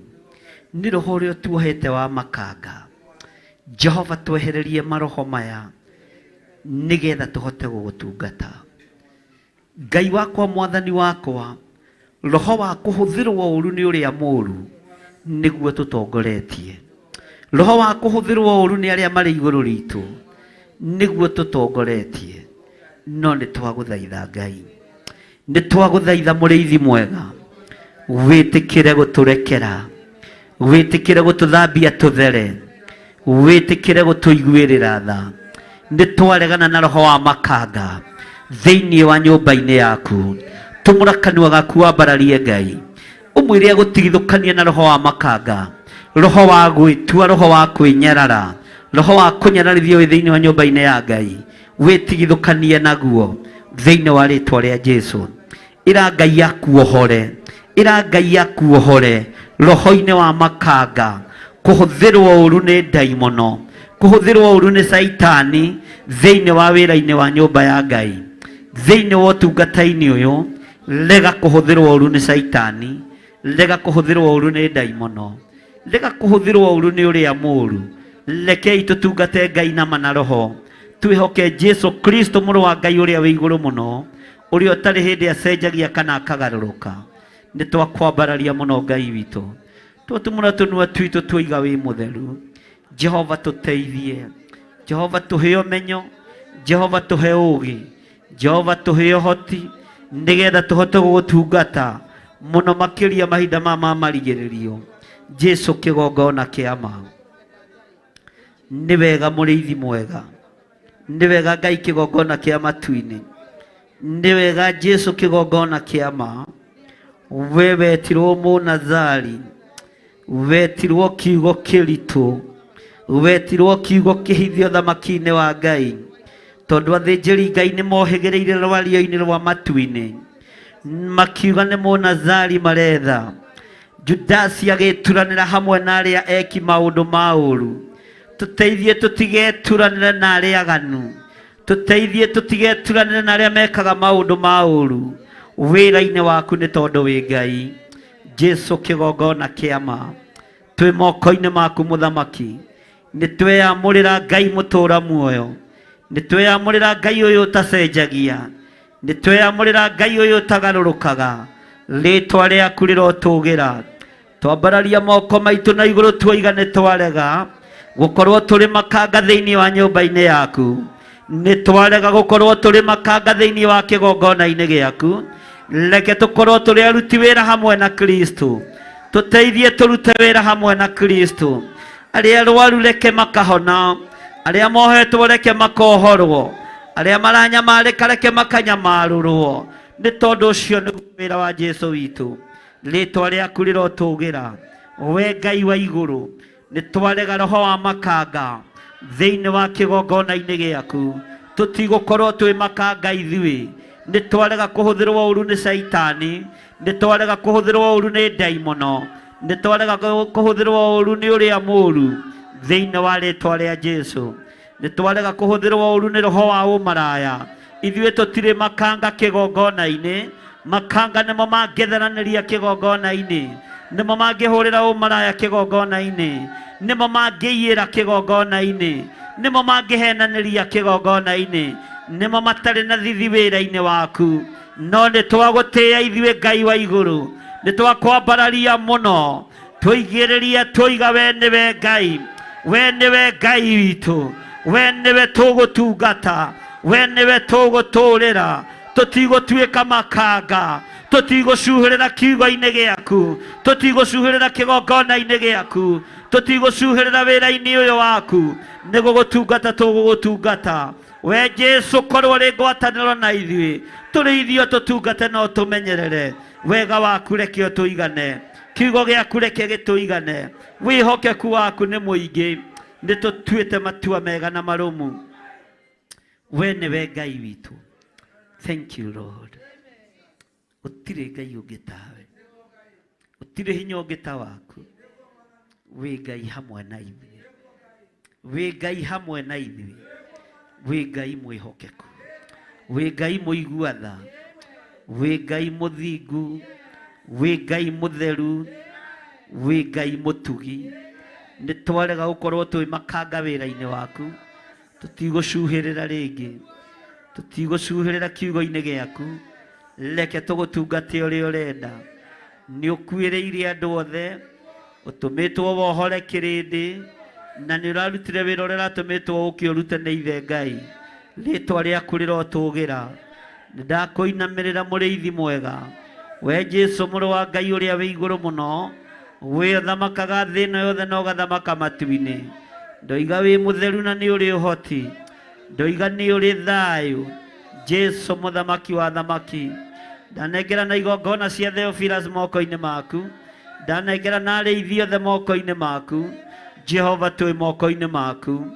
nĩ roho ũrĩa ũtuohete wa makanga. Jehova twehererie maroho maya nĩgetha tũhote gũgũtungata. Ngai wakwa, mwathani wakwa, roho wa kũhũthĩrwo ũru nĩ ũrĩa mũru nĩguo tũtongoretie. Roho wa kũhũthĩrwo ũru nĩ arĩa marĩ igũrũ ritũ nĩguo tũtongoretie. No nĩ twagũthaitha Ngai, nĩ twagũthaitha mũrĩithi mwega, wĩtĩkĩre gũtũrekera, wĩtĩkĩre gũtũthambia tũthere, wĩtĩkĩre gũtũiguĩrĩra tha. Nĩ twaregana na roho wa makanga thĩinĩ wa nyũmba-inĩ yaku. Tumũra kanua gaku wambararie Ngai, ũmwĩre agũtigithũkanie na roho wa makanga, roho wa gwĩtua, roho wa kwĩnyarara, roho wa kũnyararithio wĩ thĩinĩ wa nyũmba-inĩ ya Ngai, wĩtigithũkanie naguo thĩinĩ wa rĩtwa rĩa Jesu. Ĩra Ngai akuohore, ĩra Ngai akuohore roho-inĩ wa makanga, kũhũthĩrwo ũru nĩ ndaimono, kũhũthĩrwo ũru nĩ Caitani thĩinĩ wa wĩra-inĩ wa nyũmba ya Ngai, thĩinĩ wa ũtungata-inĩ ũyũ. Rega kũhũthĩrwo ũru nĩ Caitani, rega kũhũthĩrwo ũru nĩ ndaimono, rega kũhũthĩrwo ũru nĩ ũrĩa mũru. Rekei tũtungate Ngai na ma na roho, twĩhoke Jesu Kristo mũrũ wa Ngai ũrĩa wĩ igũrũ mũno, ũrĩa ũtarĩ hĩndĩ acenjagia kana akagarũrũka. Nĩ twakwambararia mũno Ngai witũ, twatumũra tũnua twitũ twoiga wĩ mũtheru. Jehova tũteithie, Jehova tũhe ũmenyo, Jehova tũhe ũũgĩ, Jehova tũhe ũhoti nĩgetha tũhote gũgũtungata mũno makĩria mahinda maya ma marigĩrĩrio. Jesu kĩgongona kĩa ma. Nĩ wega mũrĩithi mwega, nĩ wega Ngai kĩgongona kĩa matu-inĩ, nĩ wega Jesu kĩgongona kĩa ma. We wetirwo mũnazari, wetirwo kiugo kĩritũ, wetirwo kiugo kĩhithio thamaki-inĩ wa Ngai, tondũ athĩnjĩri Ngai nĩ mohĩgĩrĩire rwario-inĩ rwa matu-inĩ, makiuga nĩ mũnazari maretha. Judasi agĩturanĩra hamwe na arĩa eki maũndũ ma ũru. Tũteithie tũtigeturanĩre na arĩa aganu, tũteithie tũtigeturanĩre na arĩa mekaga maũndũ ma ũru wĩra-inĩ waku, nĩ tondũ wĩ Ngai. Jesu kĩgongona kĩa ma, twĩ moko-inĩ maku mũthamaki. Nĩ tweyamũrĩra Ngai mũtũra muoyo, nĩ tweyamũrĩra Ngai ũyũ ũtacenjagia, nĩ tweyamũrĩra Ngai ũyũ ũtagarũrũkaga. Rĩtwa rĩaku rĩrotũgĩra. Twambararia moko maitũ na igũrũ tuoiga nĩ twarega gũkorwo tũrĩ makanga thĩinĩ wa nyũmba-inĩ yaku. Nĩ twarega gũkorwo tũrĩ makanga thĩinĩ wa kĩgongona-inĩ gĩaku. Reke tũkorwo tũrĩ aruti wĩra hamwe na Kristo. Tũteithie tũrute wĩra hamwe na Kristo. Arĩa arwaru reke makahona, arĩa mohetwo reke makohorwo, arĩa maranyamarĩka reke makanyamarũrwo. Nĩ tondũ ũcio nĩguo wĩra wa Jesu witũ. Rĩtwa rĩaku rĩrotũgĩra, we Ngai wa igũrũ. Nĩ twarega roho wa makanga thĩinĩ wa kĩgongona-inĩ gĩaku. Tũtigũkorwo twĩ makanga ithuĩ. Nĩ twarega kũhũthĩrwo ũru nĩ Caitani, nĩ twarega kũhũthĩrwo ũru nĩ ndaimono, nĩ twarega kũhũthĩrwo ũru nĩ ũrĩa mũru thĩinĩ wa rĩtwa rĩa Jesu. Nĩ twarega kũhũthĩrwo ũru nĩ roho wa ũmaraya. Ithuĩ tũtirĩ makanga kĩgongona-inĩ. Makanga nĩmo mangĩtheranĩria kĩgongona-inĩ, nĩmo mangĩhũrĩra ũmaraya kĩgongona-inĩ, nĩmo mangĩiyĩra kĩgongona-inĩ, nĩmo mangĩhenanĩria kĩgongona-inĩ, nĩmo matarĩ na thithi wĩra-inĩ waku. No nĩ twagũtĩĩa ithuĩ Ngai wa igũrũ, nĩ twakwambararia mũno, tũigĩrĩrie tũiga we nĩwe Ngai, we nĩwe Ngai witũ, we nĩwe tũgũtungata, we nĩwe tũgũtũrĩra. Tũtigũtuĩka makanga, tũtigũcuhĩrĩra kiugo-inĩ gĩaku, tũtigũcuhĩrĩra kĩgongona-inĩ gĩaku, tũtigũcuhĩrĩra wĩra-inĩ ũyũ waku, nĩ gũgũtungata tũgũgũtungata. We Jesu korwo ũrĩ ngwatanĩro na ithuĩ, tũrĩithio tũtungate no tũmenyerere. Wega waku reke ũtũigane, kiugo gĩaku reke gĩtũigane, wĩhokeku waku nĩ mũingĩ, nĩ tũtuĩte matua mega na marũmu. We nĩwe Ngai witũ. Thank you Lord. Gũtirĩ Ngai ũngĩ tawe, gũtirĩ hinya ũngĩ ta waku. Wĩ Ngai hamwe na ithuĩ, wĩ Ngai hamwe na ithuĩ, wĩ Ngai mwĩhokeku, wĩ Ngai mũigua tha, wĩ Ngai mũthingu, wĩ Ngai mũtheru, wĩ Ngai mũtugi. Nĩ twarega gũkorwo twĩ makanga wĩra-inĩ waku, tũtigũcuhĩrĩra rĩngĩ, tũtigũcuhĩrĩra kiugo-inĩ gĩaku. Reke tũgũtungate ũrĩa ũrenda. Nĩ ũkuĩrĩire andũ othe, ũtũmĩtwo wohore kĩrĩndĩ, na nĩ ũrarutire wĩra ũrĩa ũratũmĩtwo ũke ũrute nĩ ithe Ngai. Rĩtwa rĩaku rĩrotũgĩra. Nĩ ndakũinamĩrĩra mũrĩithi mwega, we Jesu mũrũ wa Ngai ũrĩa wĩ igũrũ mũno, we ũthamakaga thĩ ĩno yothe na ũgathamaka matu-inĩ. Ndoiga wĩ mũtheru na nĩ ũrĩ ũhoti, ndoiga nĩ ũrĩ thayũ. Jesu mũthamaki wa thamaki, ndanengera na igongona cia Theophilus moko-inĩ maku, ndanengera na arĩithi othe moko-inĩ maku. Jehova twĩ moko-inĩ maku.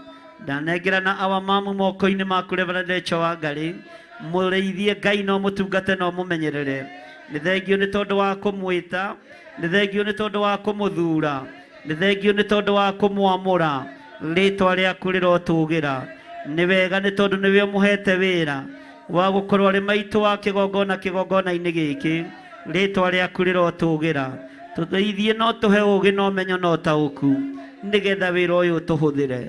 Ndanengera na awa mamu moko-inĩ maku, Reverend Rachel Wangari, mũrĩithie Ngai no mũtungate no mũmenyerere. Nĩ thengio nĩ tondũ wa kũmwĩta, nĩ thengio nĩ tondũ wa kũmũthura, nĩ thengio nĩ tondũ wa kũmwamũra. Rĩtwa rĩaku rĩrotũgĩra. Nĩ wega nĩ tondũ nĩwe ũmũhete wĩra wa gũkorwo arĩ maitũ wa kĩgongona kĩgongona-inĩ gĩkĩ. Rĩtwa rĩaku rĩrotũgĩra. Tũteithie no tũhe ũũgĩ na ũmenyo na ũtaũku, nĩgetha wĩra ũyũ ũtũhũthĩre.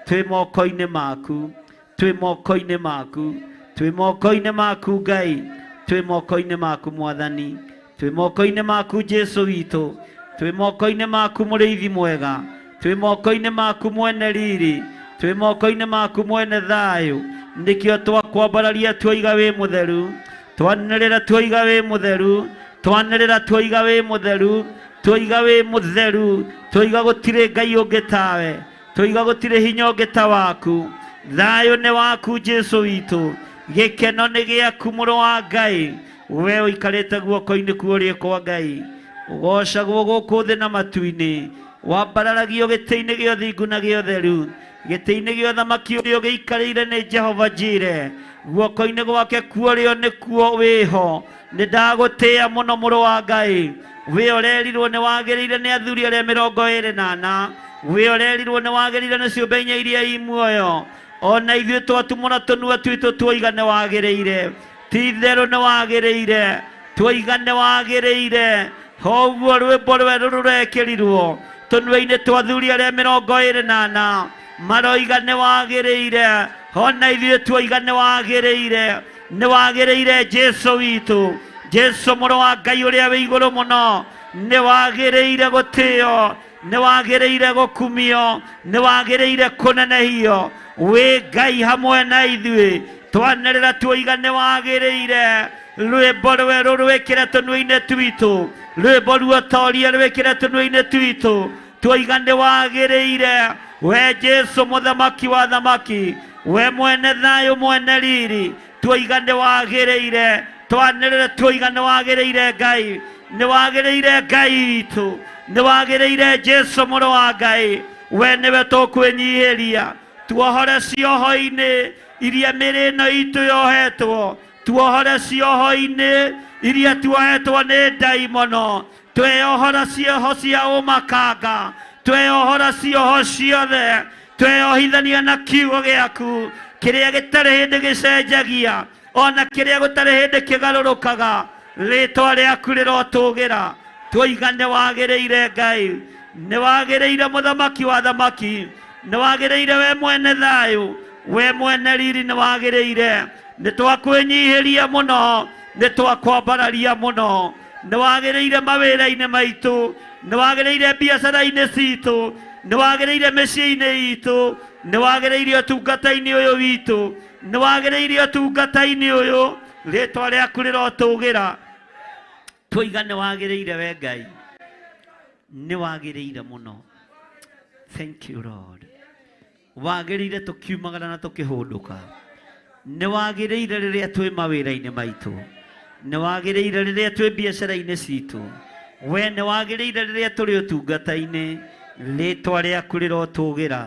Twĩ moko-inĩ maku, twĩ moko-inĩ maku, twĩ moko-inĩ maku Ngai, twĩ moko-inĩ maku Mwathani, twĩ moko-inĩ maku Jesu witũ, twĩ moko-inĩ maku mũrĩithi mwega, twĩ moko-inĩ maku mwene riri, twĩ moko-inĩ maku mwene thayũ. Nĩkĩo twakwambararia tuoiga wĩ mũtheru, twanĩrĩra tuoiga wĩ mũtheru, twanĩrĩra tuoiga wĩ mũtheru, tuoiga wĩ mũtheru, tuoiga gũtirĩ Ngai ũngĩ tawe, tuoiga gũtirĩ hinya ũngĩ ta waku. Thayũ nĩ waku Jesu witũ, gĩkeno nĩ gĩaku mũrũ wa Ngai, we ũikarĩte guoko-inĩ kwa ũrĩo kwa Ngai, ũgocagwo gũkũ thĩ na matu-inĩ, wambararagio gĩtĩ-inĩ gĩa ũthingu na gĩa ũtheru, gĩtĩ-inĩ gĩa ũthamaki ũrĩa ũgĩikarĩire nĩ Jehova Jire, guoko-inĩ gwake kwa ũrĩo nĩkuo wĩho. Nĩ ndagũtĩĩa mũno mũrũ wa Ngai, we ũrerirwo nĩ wagĩrĩire nĩ athuri arĩa 24, we ũrerirwo nĩ wagĩrĩire nĩ ciũmbe inya iria i muoyo. Ona ithuĩ twatumũra tũnua twitũ tuoiga nĩ wagĩrĩire, ti itherũ nĩ wagĩrĩire, tuoiga nĩ wagĩrĩire. Hoguo rwĩmbo rwerũ rũrekĩrirwo tũnua-inĩ twa athuri arĩa 24 maroiga nĩ wagĩrĩire. Ona ithuĩ tuoiga nĩ wagĩrĩire, nĩ wagĩrĩire Jesu witũ. Jesu mũrũ wa Ngai ũrĩa wĩ igũrũ mũno, nĩ wagĩrĩire gũtĩo, nĩ wagĩrĩire gũkumio, nĩ wagĩrĩire kũnenehio. Wĩ Ngai hamwe na ithuĩ, twanĩrĩra tuoiga nĩ wagĩrĩire. Rwĩmbo rwerũ rwĩkĩre tũnua-inĩ twitũ, rwĩmbo ruotorie rwĩkĩre tũnua-inĩ twitũ, tuoiga nĩ wagĩrĩire. We Jesu mũthamaki wa thamaki, we mwene thayũ mwene riri, tuoiga nĩ wagĩrĩire. Twanĩrĩre tuoiga nĩ wagĩrĩire Ngai, nĩ wagĩrĩire Ngai witũ, nĩ wagĩrĩire Jesu mũrũ wa Ngai. We nĩwe tũkwĩnyihĩria, tuohore cioho-inĩ iria mĩrĩ ĩno itũ yohetwo, tuohore cioho-inĩ iria tuohetwo nĩ ndaimono, tweyohora cioho cia ũmakanga, tweyohora cioho ciothe, tweyohithania na kiugo gĩaku kĩrĩa gĩtarĩ hĩndĩ gĩcenjagia, ona kĩrĩa gũtarĩ hĩndĩ kĩgarũrũkaga. Rĩtwa rĩaku rĩrotũgĩra. Tuoiga nĩ wagĩrĩire Ngai, nĩ wagĩrĩire mũthamaki wa thamaki, nĩ wagĩrĩire we mwene thayũ, we mwene riri, nĩ wagĩrĩire. Nĩ twakwĩnyihĩria mũno, nĩ twakwambararia mũno. Nĩ wagĩrĩire mawĩra-inĩ maitũ, nĩ wagĩrĩire biacara-inĩ citũ, nĩ wagĩrĩire mĩciĩ-inĩ itũ, nĩ wagĩrĩire ũtungata-inĩ ũyũ witũ, nĩ wagĩrĩire ũtungata-inĩ ũyũ. Rĩtwa rĩaku rĩrotũgĩra. Tuoiga nĩ wagĩrĩire we Ngai, nĩ wagĩrĩire mũno. Thank you Lord. Wagĩrĩire tũkiumagara na tũkĩhũndũka, nĩ wagĩrĩire rĩrĩa twĩ mawĩra-inĩ maitũ, nĩ wagĩrĩire rĩrĩa twĩ biacara-inĩ citũ, we nĩ wagĩrĩire rĩrĩa tũrĩ ũtungata-inĩ. Rĩtwa rĩaku rĩrotũgĩra,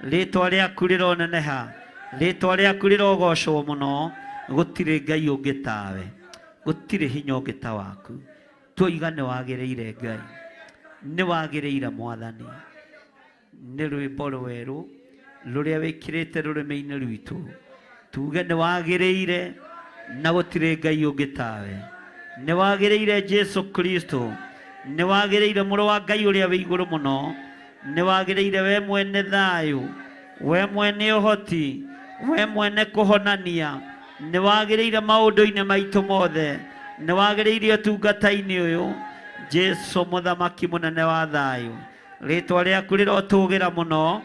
rĩtwa rĩaku rĩroneneha, rĩtwa rĩaku rĩrogocwo mũno. Gũtirĩ Ngai ũngĩ tawe, gũtirĩ hinya ũngĩ ta waku. Tuoiga nĩ wagĩrĩire Ngai, nĩ wagĩrĩire Mwathani. Nĩ rwĩmbo rwerũ rũrĩa wĩkĩrĩte rũrĩmĩ-inĩ rwitũ, tuge nĩ wagĩrĩire na gũtirĩ Ngai ũngĩ tawe. Nĩ wagĩrĩire Jesu Kristo, nĩ wagĩrĩire mũrũ wa Ngai ũrĩa wĩ igũrũ mũno, nĩ wagĩrĩire we mwene thayũ, we mwene ũhoti, we mwene kũhonania, nĩ wagĩrĩire maũndũ-inĩ maitũ mothe, nĩ wagĩrĩire ũtungata-inĩ ũyũ. Jesu mũthamaki mũnene wa thayũ, rĩtwa rĩaku rĩrotũgĩra mũno,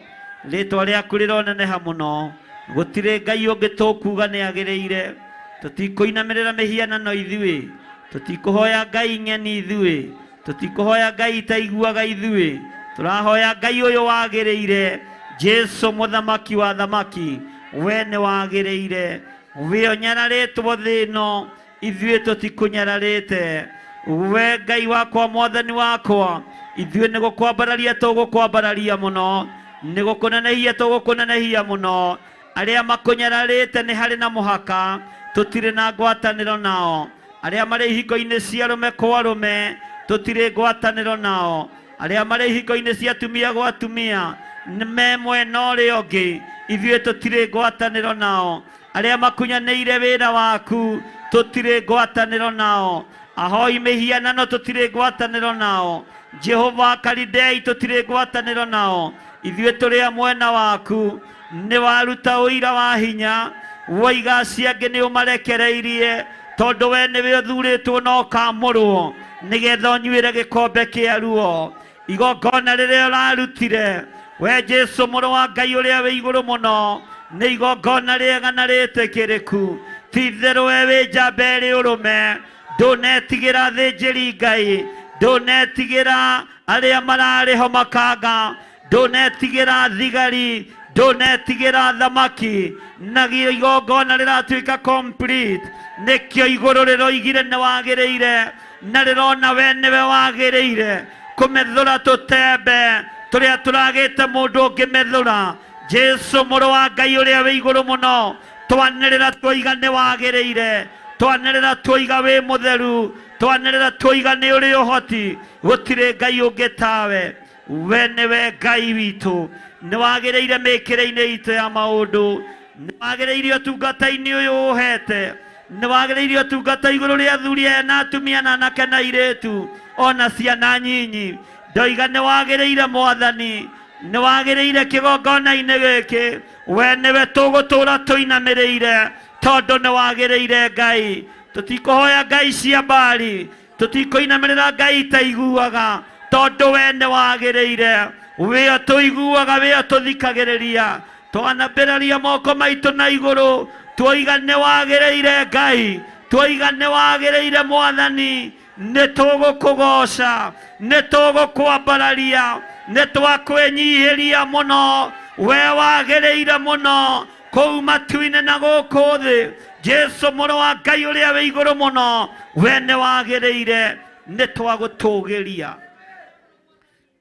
rĩtwa rĩaku rĩroneneha mũno. Gũtirĩ Ngai ũngĩ tũkuga nĩ agĩrĩire. Tũtikũinamĩrĩra mĩhianano ithuĩ, tũtikũhoya Ngai ng'eni ithuĩ, tũtikũhoya Ngai itaiguaga ithuĩ, tũrahoya Ngai ũyũ wagĩrĩire, Jesu mũthamaki wa thamaki. We nĩ wagĩrĩire, we ũnyararĩtwo thĩ ĩno, ithuĩ tũtikũnyararĩte. We Ngai wakwa, Mwathani wakwa, ithuĩ nĩ gũkwambararia tũgũkwambararia mũno, nĩ gũkũnenehia tũgũkũnenehia mũno. Arĩa makũnyararĩte nĩ harĩ na mũhaka, tũtirĩ na ngwatanĩro nao. Arĩa marĩ ihingo-inĩ cia arũme kwa arũme, tũtirĩ ngwatanĩro nao. Arĩa marĩ ihingo-inĩ cia atumia gwa atumia, me mwena ũrĩa ũngĩ, ithuĩ tũtirĩ ngwatanĩro nao. Arĩa makunyanĩire wĩra waku, tũtirĩ ngwatanĩro nao. Ahoi mĩhianano, tũtirĩ ngwatanĩro nao. Jehova Kalidei, tũtirĩ ngwatanĩro nao. Ithuĩ tũrĩ a mwena waku. Nĩ waruta ũira wa hinya, woiga acio angĩ nĩ ũmarekereirie, tondũ we nĩwe ũthurĩtwo na ũkamũrwo nĩgetha ũnyuĩre gĩkombe kĩa ruo. Igongona rĩrĩa ũrarutire we Jesu mũrũ wa Ngai ũrĩa wĩ igũrũ mũno, nĩ igongona rĩega na rĩtĩkĩrĩku. Ti itherũ we wĩ njamba ĩrĩ ũrũme, ndũnetigĩra thĩnjĩri Ngai, ndũnetigĩra arĩa mararĩ ho makanga, ndũnetigĩra thigari, ndũnetigĩra thamaki, na igongona rĩratuĩka complete. Nĩkĩo igũrũ rĩroigire nĩ wagĩrĩire, na rĩrona we nĩwe wagĩrĩire kũmethũra tũtembe tũrĩa tũragĩte mũndũ ũngĩmethũra. Jesu mũrũ wa Ngai ũrĩa wĩ igũrũ mũno, twanĩrĩra tuoiga nĩ wagĩrĩire, twanĩrĩra tuoiga wĩ mũtheru, twanĩrĩra tuoiga nĩ ũrĩ ũhoti, gũtirĩ Ngai ũngĩ tawe. We nĩwe Ngai witũ, nĩ wagĩrĩire mĩkĩre-inĩ itũ ya maũndũ, nĩ wagĩrĩire ũtungata-inĩ ũyũ ũhete, nĩ wagĩrĩire ũtungata igũrũ rĩa athuri aya na atumia na anake na airĩtu ona ciana nyinyi. Ndoiga nĩ wagĩrĩire Mwathani, nĩ wagĩrĩire kĩgongona-inĩ gĩkĩ, we nĩwe tũgũtũra tũinamĩrĩire, tondũ nĩ wagĩrĩire Ngai. Tũtikũhoya ngai cia mbari, tũtikũinamĩrĩra ngai itaiguaga, tondũ we nĩ wagĩrĩire. Wĩo tũiguaga, wĩo tũthikagĩrĩria. Twanambĩrĩria moko maitũ na igũrũ, twoiga nĩ wagĩrĩire Ngai, twoiga nĩ wagĩrĩire Mwathani. Nĩ tũgũkũgoca, nĩ tũgũkwambararia, nĩ twakwĩnyihĩria mũno. We wagĩrĩire mũno kũu matu-inĩ na gũkũ thĩ. Jesu mũrũ wa Ngai ũrĩa wĩ igũrũ mũno, we nĩ wagĩrĩire, nĩ twagũtũgĩria.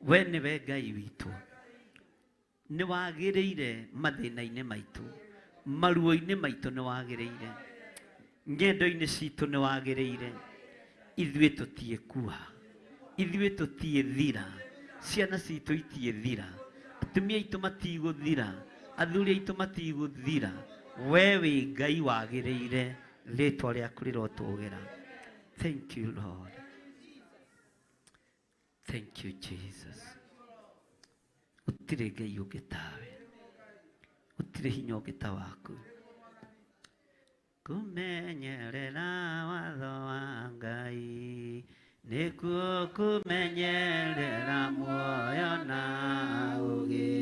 We nĩwe Ngai witũ, nĩ wagĩrĩire mathĩna-inĩ maitũ, maruo-inĩ maitũ nĩ wagĩrĩire, ng'endo-inĩ citũ nĩ wagĩrĩire. Ithuĩ tũtiĩkua, ithuĩ tũtiĩthira, ciana citũ itiĩthira, atumia aitũ matigũthira, athuri aitũ matigũthira. We wĩ Ngai wagĩrĩire, rĩtwa rĩaku rĩrotũgĩra. Thank you Lord, thank you Jesus. Gũtirĩ Ngai ũngĩ tawe, gũtirĩ hinya ũngĩ ta waku. Kũmenyerera watho wa Ngai nĩkuo kũmenyerera muoyo na ũũgĩ.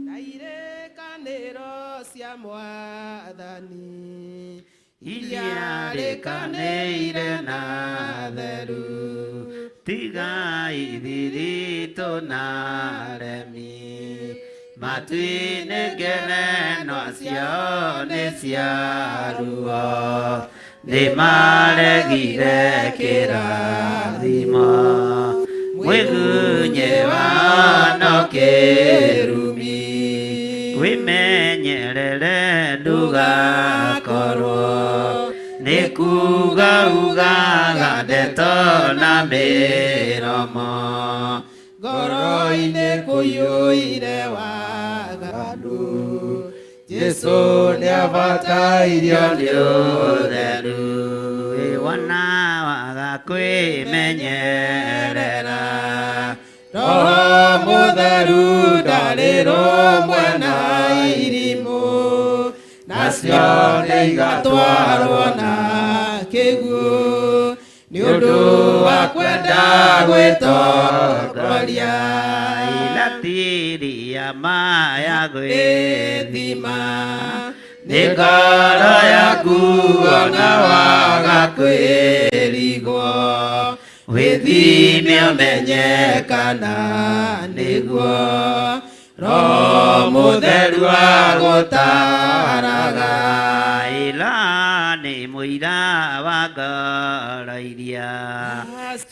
Na irĩkanĩro cia Mwathani iria rĩkanĩire na theru, tigai thiritũ na remi. Matu-inĩ ngerenwa ciao nĩ cia ruo, nĩ maregire kĩrathimo. Mwĩgunyĩ wao no kĩrumi, wĩmenyerere ndũgakorwo nĩ kuga ugaga ndeto na mĩromo. Ngoro-inĩ kũiyũire waganu, Jesu nĩabatairio nĩ ũtheru. Wona waga kwĩmenyerera, Roho Mũtheru ndarĩ rũmwe na irimũ, nacio nĩ igatwarwo na kĩguũ, nĩ ũndũ wa kwenda gwĩtongoria. Iratiri ya maya gwĩthima, nĩ ngoro yaku ona waga kwĩrigwo, wĩthime ũmenye kana nĩguo Roho Mũtheru agũtaraga. Ĩla nĩ mũira wa ngoro iria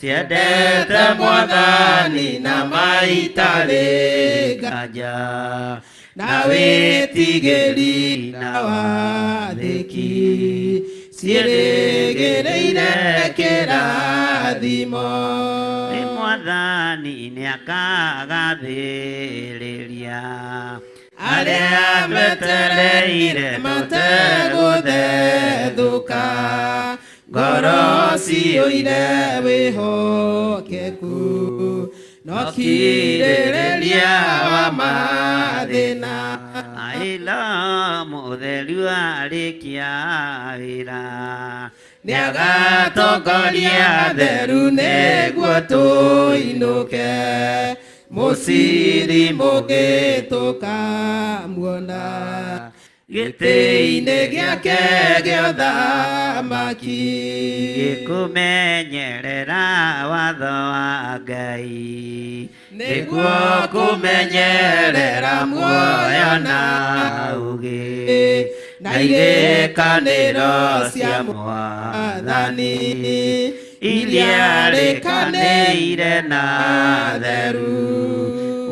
ciendete Mwathani na maitarĩ nganja, na wĩtigĩri na wathĩki, ciĩrĩgĩrĩire kĩrathimo. Nĩ Mwathani nĩakagathĩrĩria arĩa metereire mategũthethũka, ngoro ciyũire wĩhokeku, no kirĩrĩria wa mathĩna. Ĩla mũtheru arĩkia wĩra, nĩagatongoria theru nĩguo tũinũke, mũciri mũngĩ tũkamuona gĩtĩ-inĩ gĩake gĩa ũthamaki. Gĩkũmenyerera watho wa Ngai nĩguo kũmenyerera muoyo na ũũgĩ, na irĩkanĩro cia Mwathani iria rĩkanĩire na theru.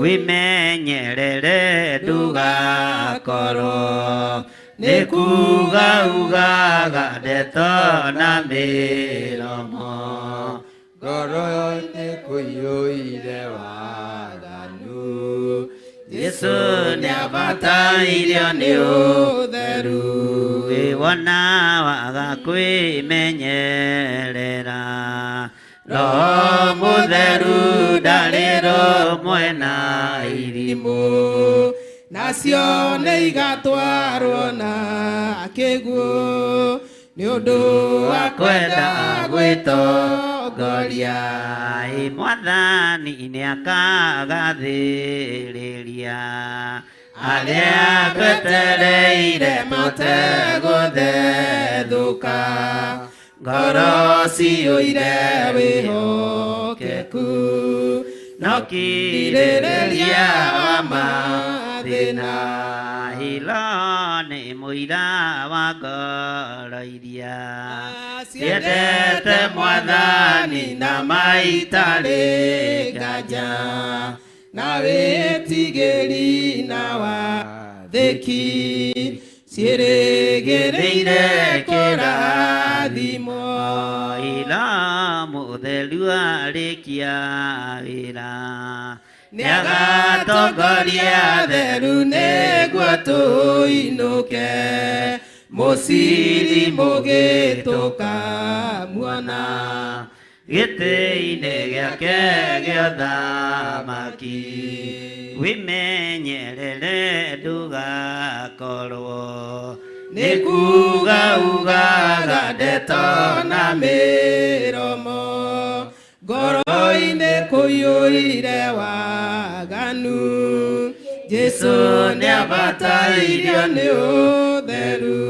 Wĩmenyerere ndũgakorwo nĩ kuga ugaga ndeto na mĩromo. Ngoro-inĩ kũiyũire waganu, Jesu nĩabatairio nĩ ũtheru. Wĩwona waga kwĩmenyerera, Roho Mũtheru ndarĩ rũmwe na irimũ, nacio nĩ igatwarwo na kĩguũ, Nĩ ũndũ wa kwenda gwĩtongoria. Ĩ Mwathani nĩakagathĩrĩria Arĩa twetereire mategũthethũka, ngoro ciyũire wĩhokeku, no kirĩrĩria wa mathĩna. Ilo nĩ mũira wa ngoro iria ciendete Mwathani na maitarĩ nganja, na wĩtigĩri na wathĩki, ciĩrĩgĩrĩire kũrathimwo. Ilo mũtheru arĩkia wĩra Nĩagatongoria theru nĩguo tũinũke, mũciri mũgĩtũkamuona. Gĩtĩ-inĩ gĩake gĩa ũthamaki wĩmenyerere ndũgakorwo Nĩ kuga ugaga ndeto na mĩromo, ngoro-inĩ kũiyũire waganu. Jesũ nĩabatairio nĩ ũtheru.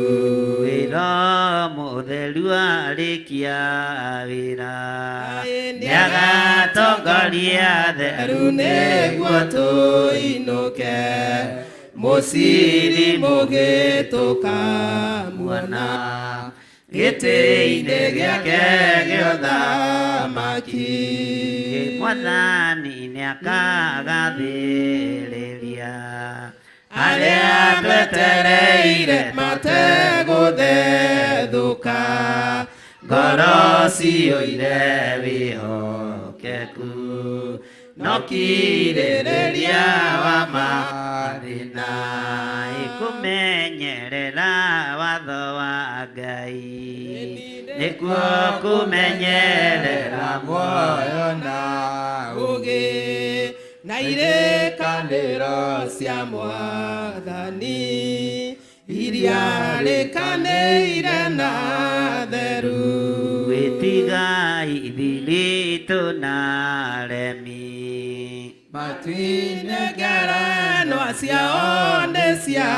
Wĩra mũtheru arĩkia wĩra nĩagatongoria theru nĩguo tũinũke, mũciri mũgĩtũkamuona. Gĩtĩ-inĩ gĩake gĩa ũthamaki. Mwathani nĩakagathĩrĩria Arĩa twetereire mategũthethũka, ngoro ciyũire wĩhokeku, no kirĩrĩria wa mathĩna. Kũmenyerera watho wa Ngai nĩkuo kũmenyerera muoyo na ũũgĩ, na irĩkanĩro cia Mwathani iria rĩkanĩire na theru. Wĩtigai ithiritũ na aremi, matu-inĩ ngerenwa ciao nĩ cia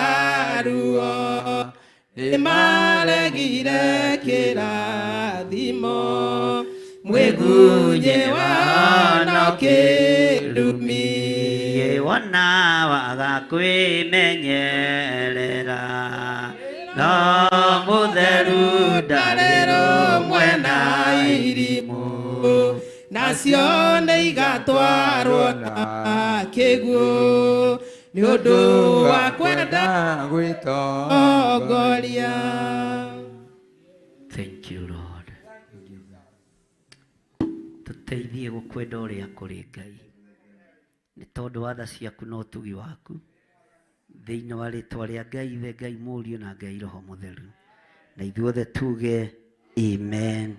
ruo, nĩmaregire kĩrathimo, mwĩgunyĩ wao no kĩrumi. Wona waga kwĩmenyerera no mũtheru ndarĩ rũmwe na irimũ, nacio nĩigatwarwo na kĩguũ, nĩ ũndũ wa kwenda gwĩtongoria. Thank you Lord. Tũteithie gũkwenda ũrĩa kũrĩ Ngai, nĩ tondũ wa tha ciaku na ũtugi waku, thĩinĩ wa rĩtwa rĩa Ngai Ithe, Ngai Mũriũ na Ngai Roho Mũtheru, na ithuothe tuge amen.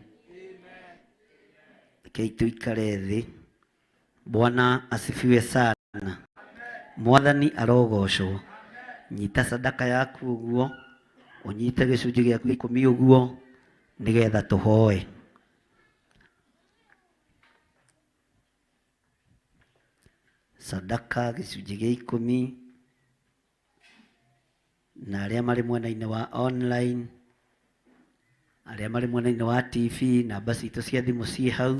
Rekei tũikare thĩ. Bwana asifiwe sana. Mwathani arogocwo. Nyita sadaka yaku ũguo, ũnyite gĩcunjĩ gĩaku gĩa ikũmi ũguo, nĩgetha tũhoe. Sadaka gĩcunjĩ gĩa ikũmi, na arĩa marĩ mwena-inĩ wa online, arĩa marĩ mwena-inĩ wa TV, namba citũ cia thimũ ciĩ hau,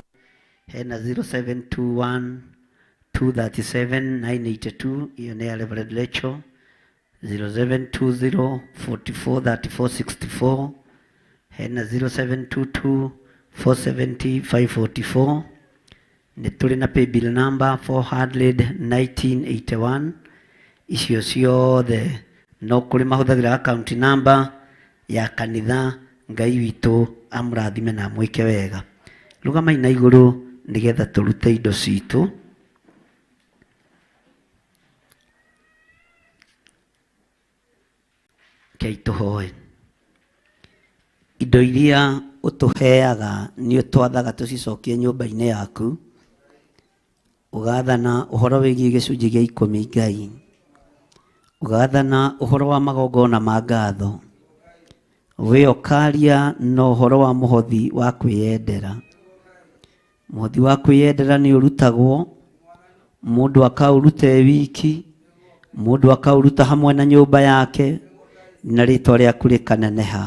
hena 0721 237 982, iyo nĩ ya Reverend Lecho, 0720 44 34 64, hena 0722 470 544. Nĩ tũrĩ na paybill number 41981. Icio ciothe no kũrĩ mahũthagĩra account number ya kanitha. Ngai witũ amũrathime na amwĩke wega. Rũgamai na igũrũ nĩgetha tũrute indo citũ. Rekei tũhoe. Indo iria ũtũheaga nĩ ũtwathaga tũcicokie nyũmba-inĩ yaku, ũgathana ũhoro wĩgiĩ gĩcunjĩ gĩa ikũmi Ngai, ũgathana ũhoro wa magongona ma ngatho, We ũkaria na ũhoro wa mũhothi wa kwĩyendera. Mũhothi wa kwĩyendera nĩ ũrutagwo, mũndũ akaũruta e wiki, mũndũ akaũruta hamwe na nyũmba yake, na rĩtwa rĩaku rĩkaneneha,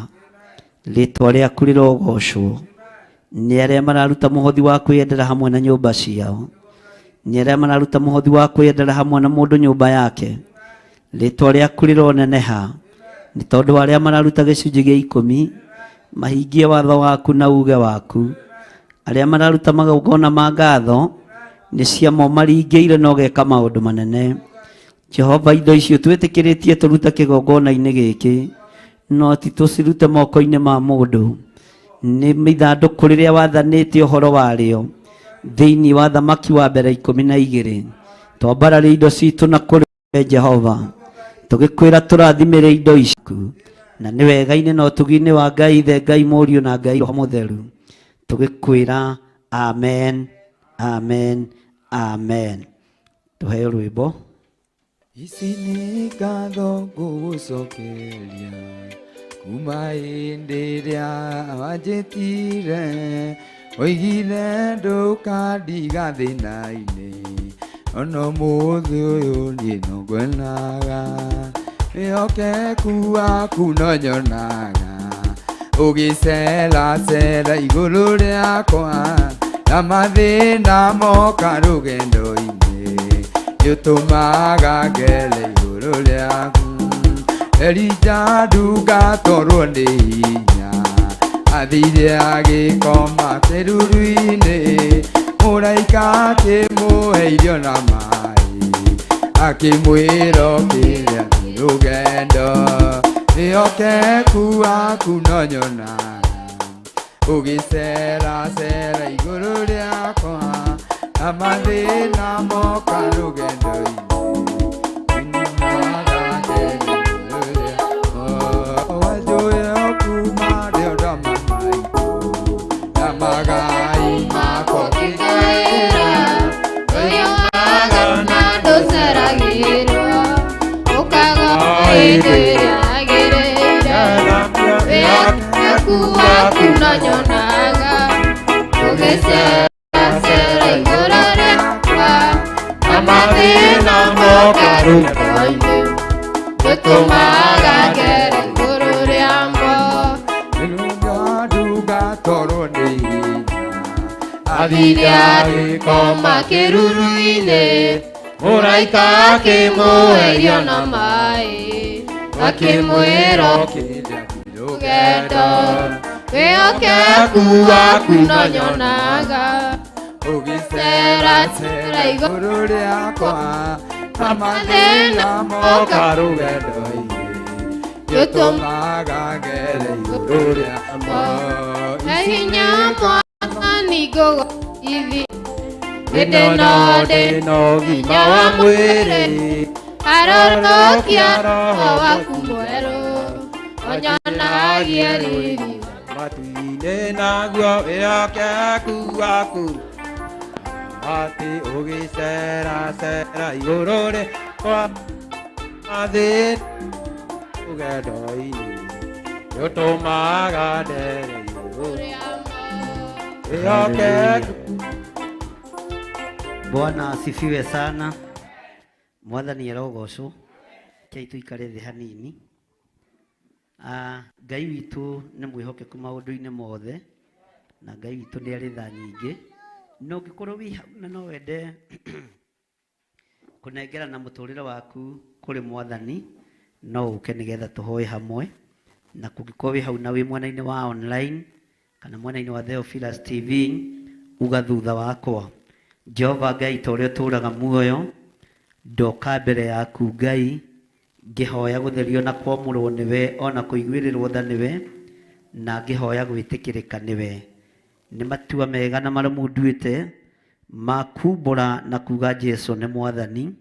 rĩtwa rĩaku rĩrogocwo. Nĩ arĩa mararuta mũhothi wa kwĩyendera hamwe na nyũmba ciao, nĩ arĩa mararuta mũhothi wa kwĩyendera hamwe na mũndũ nyũmba yake, rĩtwa rĩaku rĩroneneha. Nĩ tondũ arĩa mararuta gĩcunjĩ gĩa 10 mahingie watho waku na uge waku. Arĩa mararuta magongona ma ngatho nĩ ciamo maringĩire na ũgeka maũndũ manene. Jehova, indo icio twĩtĩkĩrĩtie tũrute kĩgongona-inĩ gĩkĩ, no ti tũcirute moko-inĩ ma mũndũ. Nĩ ithandũkũ rĩrĩa wathanĩte ũhoro warĩo thĩinĩ wa Thamaki wa mbere 12. Twambararie indo citũ na kũrĩ Jehova, tũgĩkwĩra tũrathimĩre indo ici, na nĩ wega-inĩ na ũtugi-inĩ wa Ngai Ithe, Ngai Mũriũ na Ngai Roho Mũtheru, tũgĩkwĩra amen, amen, amen. Tũheo rwĩmbo. Ici nĩ ngatho ngũgũcokeria kuma hĩndĩ ĩrĩa wanjĩtire, oigire ndũkandiga thĩna-inĩ, ona ũmũthĩ ũyũ niĩ no ngwenaga, wĩhokeku waku no nyonaga, ũgĩceracera igũrũ rĩakwa, na mathĩna moka rũgendo-inĩ, nĩũtũmaga ngere igũrũ rĩaku. Elija ndungatorwo nĩ hinya, athire agĩkoma kĩruru-inĩ, mũraika akĩmũhe irio na maĩ, akĩmwĩra ũkĩrĩa nĩ rũgendo, wĩhokeku waku no nyonaga, ũgĩceracera igũrũ rĩakwa, na mathĩna moka rũgendo-inĩ, Koma kĩruru-inĩ, mũraika akĩmũhe irio na maĩ, akĩmwĩra rũgendo, wĩhokeku waku no nyonaga, ũgĩceracera igũrũ rĩakwa, na mathĩna moka rũgendo-inĩ, nĩũtũmaga ngere igũrũ rĩakwa. Na hinya Mwathani ngũgũithi, hĩndĩ no ndĩ na ũgima wa mwĩrĩ, arorokia roho waku mwerũ, onyonagie riri matu-inĩ, naguo wĩhokeku waku atĩ ũgĩceracera igũrũ rĩakwa, mathĩna rũgendo-inĩ, nĩũtũmaga ndere igũrũ wĩhokeku. Bwana asifiwe sana. Mwathani arogocwo. Kei tuikare thĩ hanini. Ngai witũ nĩ mwĩhokeku maũndũ-inĩ mothe, na Ngai witũ nĩ arĩ tha nyingĩ. Na ũngĩkorwo wĩ hau na no wende kũnengerana mũtũrĩre waku kũrĩ Mwathani, no ũke nĩgetha tũhoe hamwe. Na kũngĩkorwo wĩ hau na wĩ mwena-inĩ wa online kana mwena-inĩ wa Theophilus TV, uga thutha wakwa: Jehova Ngai ta ũrĩa ũtũũraga muoyo, ndoka mbere yaku Ngai, ngĩhoya gũtherio na kwamũrwo nĩwe, ona kũiguĩrĩrwo tha nĩwe, na ngĩhoya gwĩtĩkĩrĩka nĩwe. Nĩ matua mega na marũmu nduĩte ma kumbũra na kuga Jesu nĩ Mwathani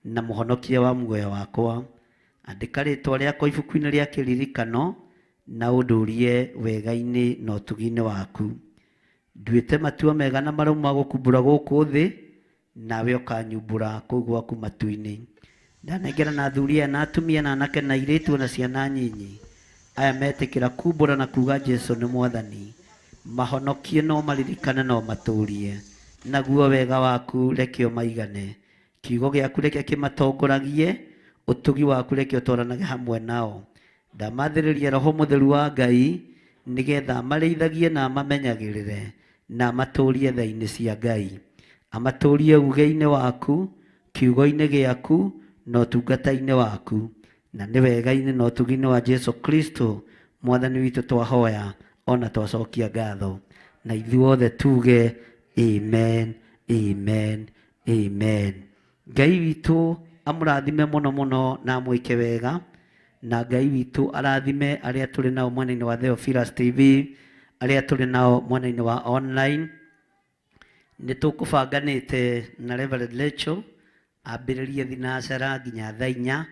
na mũhonokia wa muoyo wakwa. Andĩka rĩtwa rĩakwa ibuku-inĩ rĩa kĩririkano na ũndũrie wega-inĩ na ũtugi-inĩ waku. Nduĩte matua mega na marũmu ma gũkumbũra gũkũ thĩ, nawe ũkanyumbũra kũu gwaku matu-inĩ. Ndanengera na athuri aya na atumia na anake na airĩtu na ciana nyinyi. Aya metĩkĩra kumbũra na kuga Jesu nĩ mwathani, mahonokie no maririkane no matũrie. Naguo wega waku reke ũmaigane, kiugo gĩaku reke kĩmatongoragie, ũtugi waku reke ũtwaranage hamwe nao. Ndamathĩrĩria Roho Mũtheru wa Ngai nĩgetha amarĩithagie na amamenyagĩrĩre na amatũrie tha-inĩ cia Ngai, amatũrie uge-inĩ waku, kiugo-inĩ gĩaku na ũtungata-inĩ waku, na nĩ wega-inĩ na ũtugi-inĩ wa Jesu Kristo mwathani witũ twahoya ona twacokia ngatho, na ithuothe tuge amen, amen, amen. Ngai witũ amũrathime mũno mũno na amwĩke wega, na Ngai witũ arathime arĩa tũrĩ nao mwena-inĩ wa Theophilus TV, arĩa tũrĩ nao mwena-inĩ wa online. Nĩ tũkũbanganĩte na Reverend Rachel ambĩrĩrie thinacara nginya thaa inya,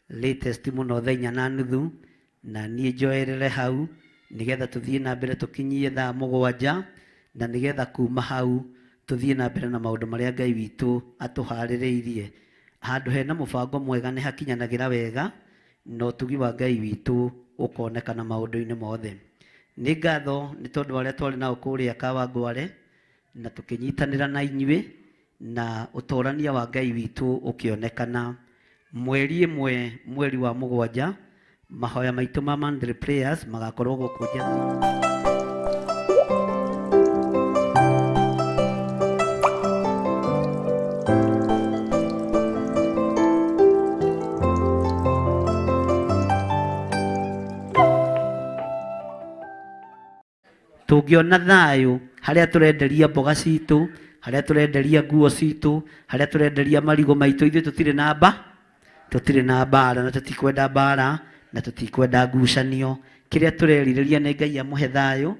latest mũno thaa inya na nuthu, na niĩ njoerere hau nĩgetha tũthiĩ na mbere tũkinyie thaa mũgwanja, na nĩgetha kuma hau tũthiĩ na mbere na maũndũ marĩa Ngai witũ atũharĩrĩirie. Handũ hena mũbango mwega nĩ hakinyanagĩra wega, na ũtugi wa Ngai witũ ũkonekana maũndũ-inĩ mothe. Nĩ ngatho nĩ tondũ arĩa twarĩ nao kũrĩa Kawangware, na tũkĩnyitanĩra na inyuĩ, na ũtorania wa Ngai witũ ũkĩonekana. Mweri ĩmwe mweri wa mũgwanja, mahoya maitũ ma monthly prayers magakorwo gũkũ Njathĩinĩ. Tũngĩona thayũ harĩa tũrenderia mboga citũ, harĩa tũrenderia nguo citũ, harĩa tũrenderia marigũ maitũ, ithuĩ tũtirĩ na mba, tũtirĩ na mbara, na tũtikwenda mbara, na tũtikwenda ngucanio. Kĩrĩa tũrerirĩria nĩ Ngai amũhe thayũ,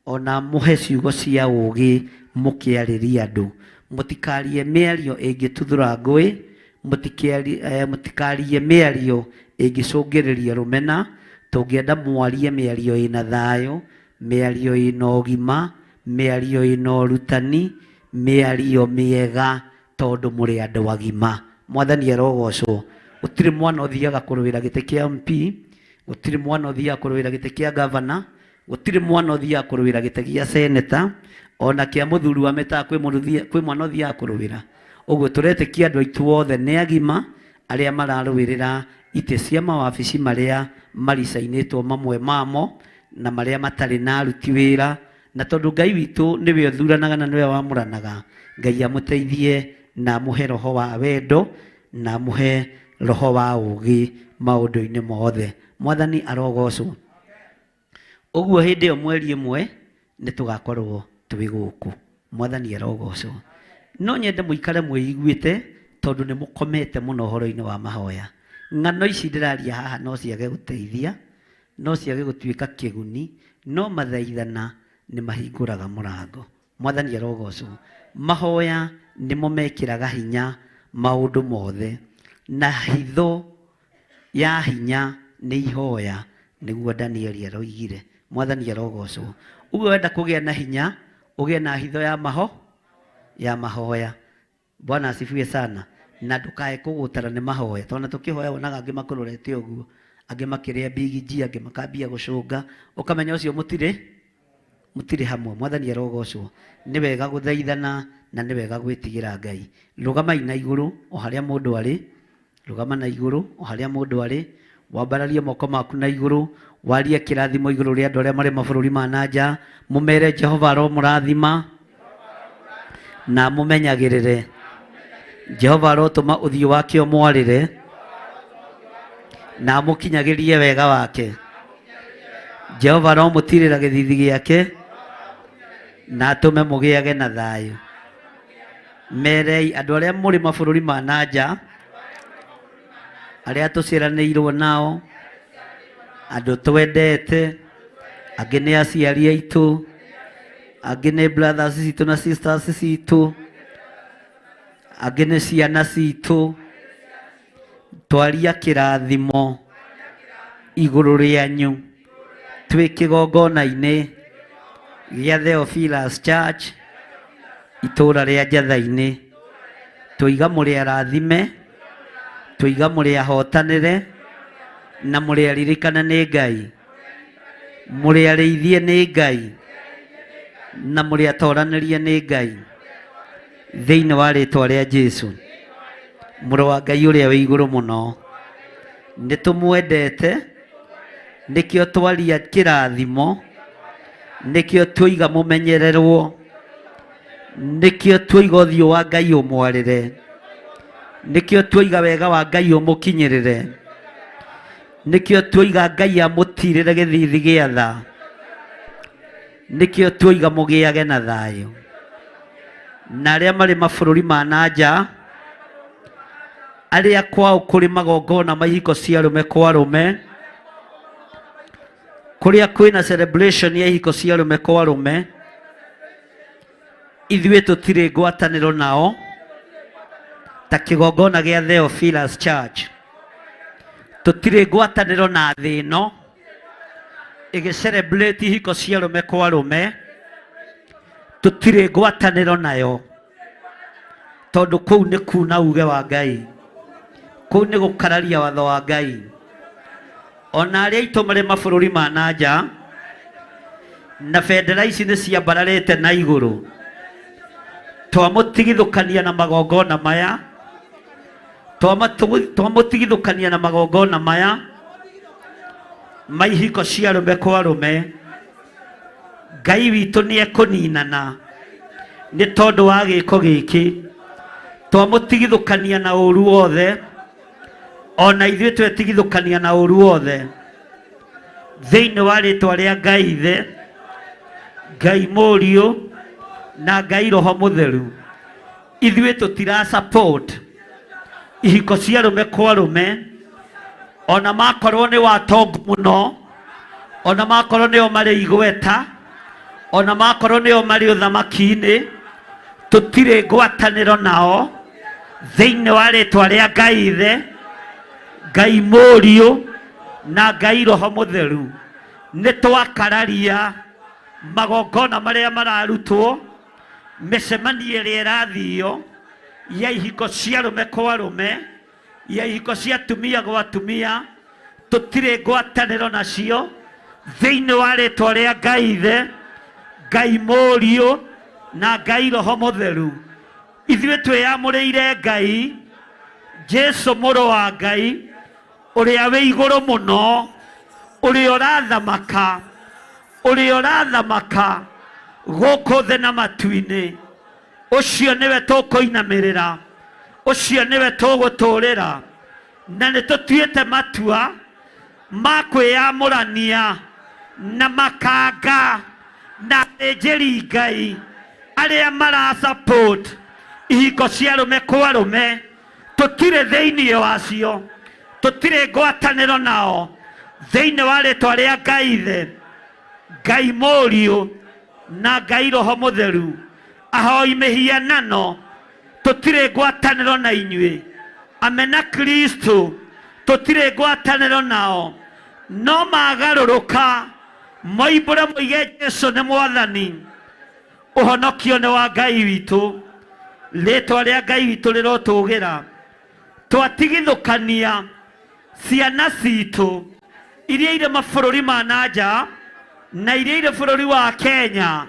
ona amũhe ciugo cia ũũgĩ mũkĩarĩria andũ. Mũtikarie mĩario ĩngĩtuthũra ngũĩ, mũtikarie mĩario ĩngĩcũngĩrĩria rũmena. Tũngĩenda mwarie mĩario ĩna thayũ, mĩario ĩna ũgima, mĩario ĩna ũrutani, mĩario mĩega, tondũ mũrĩ andũ agima. Mwathani arogocwo. Gũtirĩ mwana ũthiaga kũrũĩra gĩtĩ kĩa MP, gũtirĩ mwana ũthiaga kũrũĩra gĩtĩ kĩa gavana, gũtirĩ mwana ũthiaga kũrũĩra gĩtĩ gĩa seneta, ona kĩa mũthuri wa mĩtaa, kwĩ mwana ũthiaga kũrũĩra. Ũguo tũretĩkia andũ aitũ othe nĩ agima, arĩa mararũĩrĩra itĩ cia mawabici marĩa maricainĩtwo mamwe mamo, na marĩa matarĩ na aruti wĩra. Na tondũ Ngai witũ nĩwe ũthuranaga na nĩwe wamũranaga, Ngai amũteithie na amũhe roho wa wendo, na amũhe roho wa ũũgĩ maũndũ-inĩ mothe. Mwathani arogocwo. Ũguo hĩndĩ ĩyo mweri ĩmwe nĩ tũgakorwo twĩ gũkũ. Mwathani arogocwo. No nyende mũikare mwĩiguĩte, tondũ nĩ mũkomete mũno ũhoro-inĩ wa mahoya. Ng'ano ici ndĩraria haha no ciage gũteithia, no ciage gũtuĩka kĩguni, no mathaithana nĩ mahingũraga mũrango. Mwathani arogocwo. Mahoya nĩmo mekĩraga hinya maũndũ mothe, na hitho ya hinya nĩ ihoya, nĩguo Danieli aroigire. Mwathani arogocwo. Ũguo wenda kũgĩa na hinya, ũgĩe na hitho ya maho, ya mahoya. Bwana asifiwe sana. Na ndũkae kũgũtara nĩ mahoya, tondũ tũkĩhoya wonaga angĩ makũrorete ũguo, angĩ makĩrĩa big G, angĩ makambia gũcũnga, ũkamenya ũcio mũtirĩ hamwe. Mwathani arogocwo. Nĩ wega gũthaithana na nĩ wega gwĩtigĩra Ngai. Rũgamai na igũrũ o harĩa mũndũ arĩ, rũgama na igũrũ o harĩa mũndũ arĩ, wambararie moko maku na igũrũ, warie kĩrathimo igũrũ rĩa andũ arĩa marĩ mabũrũri ma na nja, mũmere Jehova aromũrathima na amũmenyagĩrĩre. Jehova arotũma ũthiũ wake ũmwarĩre na amũkinyagĩrie wega wake. Jehova aromũtirĩra gĩthithi gĩake na atũme mũgĩage na thayũ. Merei andũ arĩa mũrĩ mabũrũri ma na nja, arĩa tũciaranĩirwo nao, andũ twendete, angĩ nĩ aciari aitũ, angĩ nĩ brothers citũ na sisters citũ, angĩ nĩ ciana citũ. Twaria kĩrathimo igũrũ rĩanyu twĩ kĩgongona-inĩ gĩa Theophilus Church itũũra rĩa Njatha-inĩ. Tũiga mũrĩ arathime, tũiga mũrĩ ahotanĩre, na mũrĩ aririkane nĩ Ngai. Mũrĩ arĩithie nĩ Ngai na mũrĩ atoranĩrie nĩ Ngai thĩinĩ wa rĩtwa rĩa Jesu mũrũ wa Ngai ũrĩa wĩ igũrũ mũno. Nĩ tũmwendete, nĩkĩo twaria kĩrathimo, nĩkĩo twoiga mũmenyererwo, nĩkĩo twoiga ũthiũ wa Ngai ũmwarĩre, nĩkĩo twoiga wega wa Ngai ũmũkinyĩrĩre, nĩkĩo twoiga Ngai amũtirĩre gĩthithi gĩa tha, nĩkĩo twoiga mũgĩage na thayũ. Na arĩa marĩ mabũrũri ma na nja, arĩa kwao kũrĩ magongona ma ihiko cia arũme kwa arũme, kũrĩa kwĩna celebration ya ihiko cia arũme kwa arũme, ithuĩ tũtirĩ ngwatanĩro nao ta kĩgongona gĩa Theophilus Church. Tũtirĩ ngwatanĩro na thĩ ĩno ĩgĩ celebrate ihiko cia arũme kwa arũme, tũtirĩ ngwatanĩro nayo tondũ kũu nĩ kuna uge wa Ngai, kũu nĩ gũkararia watho wa Ngai. Ona arĩa aitũ marĩ mabũrũri ma na nja na bendera ici nĩ ciambararĩte na igũrũ, twamũtigithũkania na magongona maya, twamũtigithũkania na magongona maya ma ihiko cia arũme kwa arũme, Ngai witũ nĩ ekũninana nĩ tondũ wa gĩko gĩkĩ. Twamũtigithũkania na ũru wothe, ona ithuĩ twetigithũkania na ũru wothe thĩinĩ wa rĩtwa rĩa Ngai Ithe, Ngai Mũriũ na Ngai Roho Mũtheru. Ithuĩ tũtira support ihiko cia arũme kwa arũme, ona makorwo nĩ watongu mũno, ona makorwo nĩo marĩ igweta, ona makorwo nĩo marĩ ũthamaki-inĩ, tũtirĩ ngwatanĩro nao thĩinĩ wa rĩtwa rĩa Ngai Ithe, Ngai Mũriũ na Ngai Roho Mũtheru. Nĩ twakararia magongona marĩa mararutwo, mĩcemanio ĩrĩa ĩrathio ya ihiko cia arũme kwa arũme, ya ihiko cia atumia gwa atumia, tũtirĩ ngwatanĩro nacio thĩinĩ wa rĩtwa rĩa Ngai Ithe, Ngai Mũriũ na Ngai Roho Mũtheru. Ithuĩ twĩyamũrĩire Ngai, Jesu mũrũ wa Ngai ũrĩa wĩ igũrũ mũno, ũrĩa ũrathamaka, ũrĩa ũrathamaka gũkũ thĩ na matu-inĩ. Ũcio nĩwe tũkũinamĩrĩra, ũcio nĩwe tũgũtũrĩra, na nĩ tũtuĩte matua ma kwĩyamũrania na makanga na athĩnjĩri Ngai arĩa mara support ihiko cia arũme kwa arũme. Tũtirĩ thĩinĩ wacio, tũtirĩ ngwatanĩro nao thĩinĩ wa rĩtwa rĩa Ngai Ithe, Ngai Mũriũ na Ngai Roho Mũtheru. Ahoi mĩhianano, tũtirĩ ngwatanĩro na inyuĩ. Amena Kristo, tũtirĩ ngwatanĩro nao. No magarũrũka moimbũre moige Jesu nĩ Mwathani, ũhonokio nĩ wa Ngai witũ. Rĩtwa rĩa Ngai witũ rĩrotũgĩra. Twatigithũkania ciana citũ iria irĩ mabũrũri ma na nja na iria irĩ bũrũri wa Kenya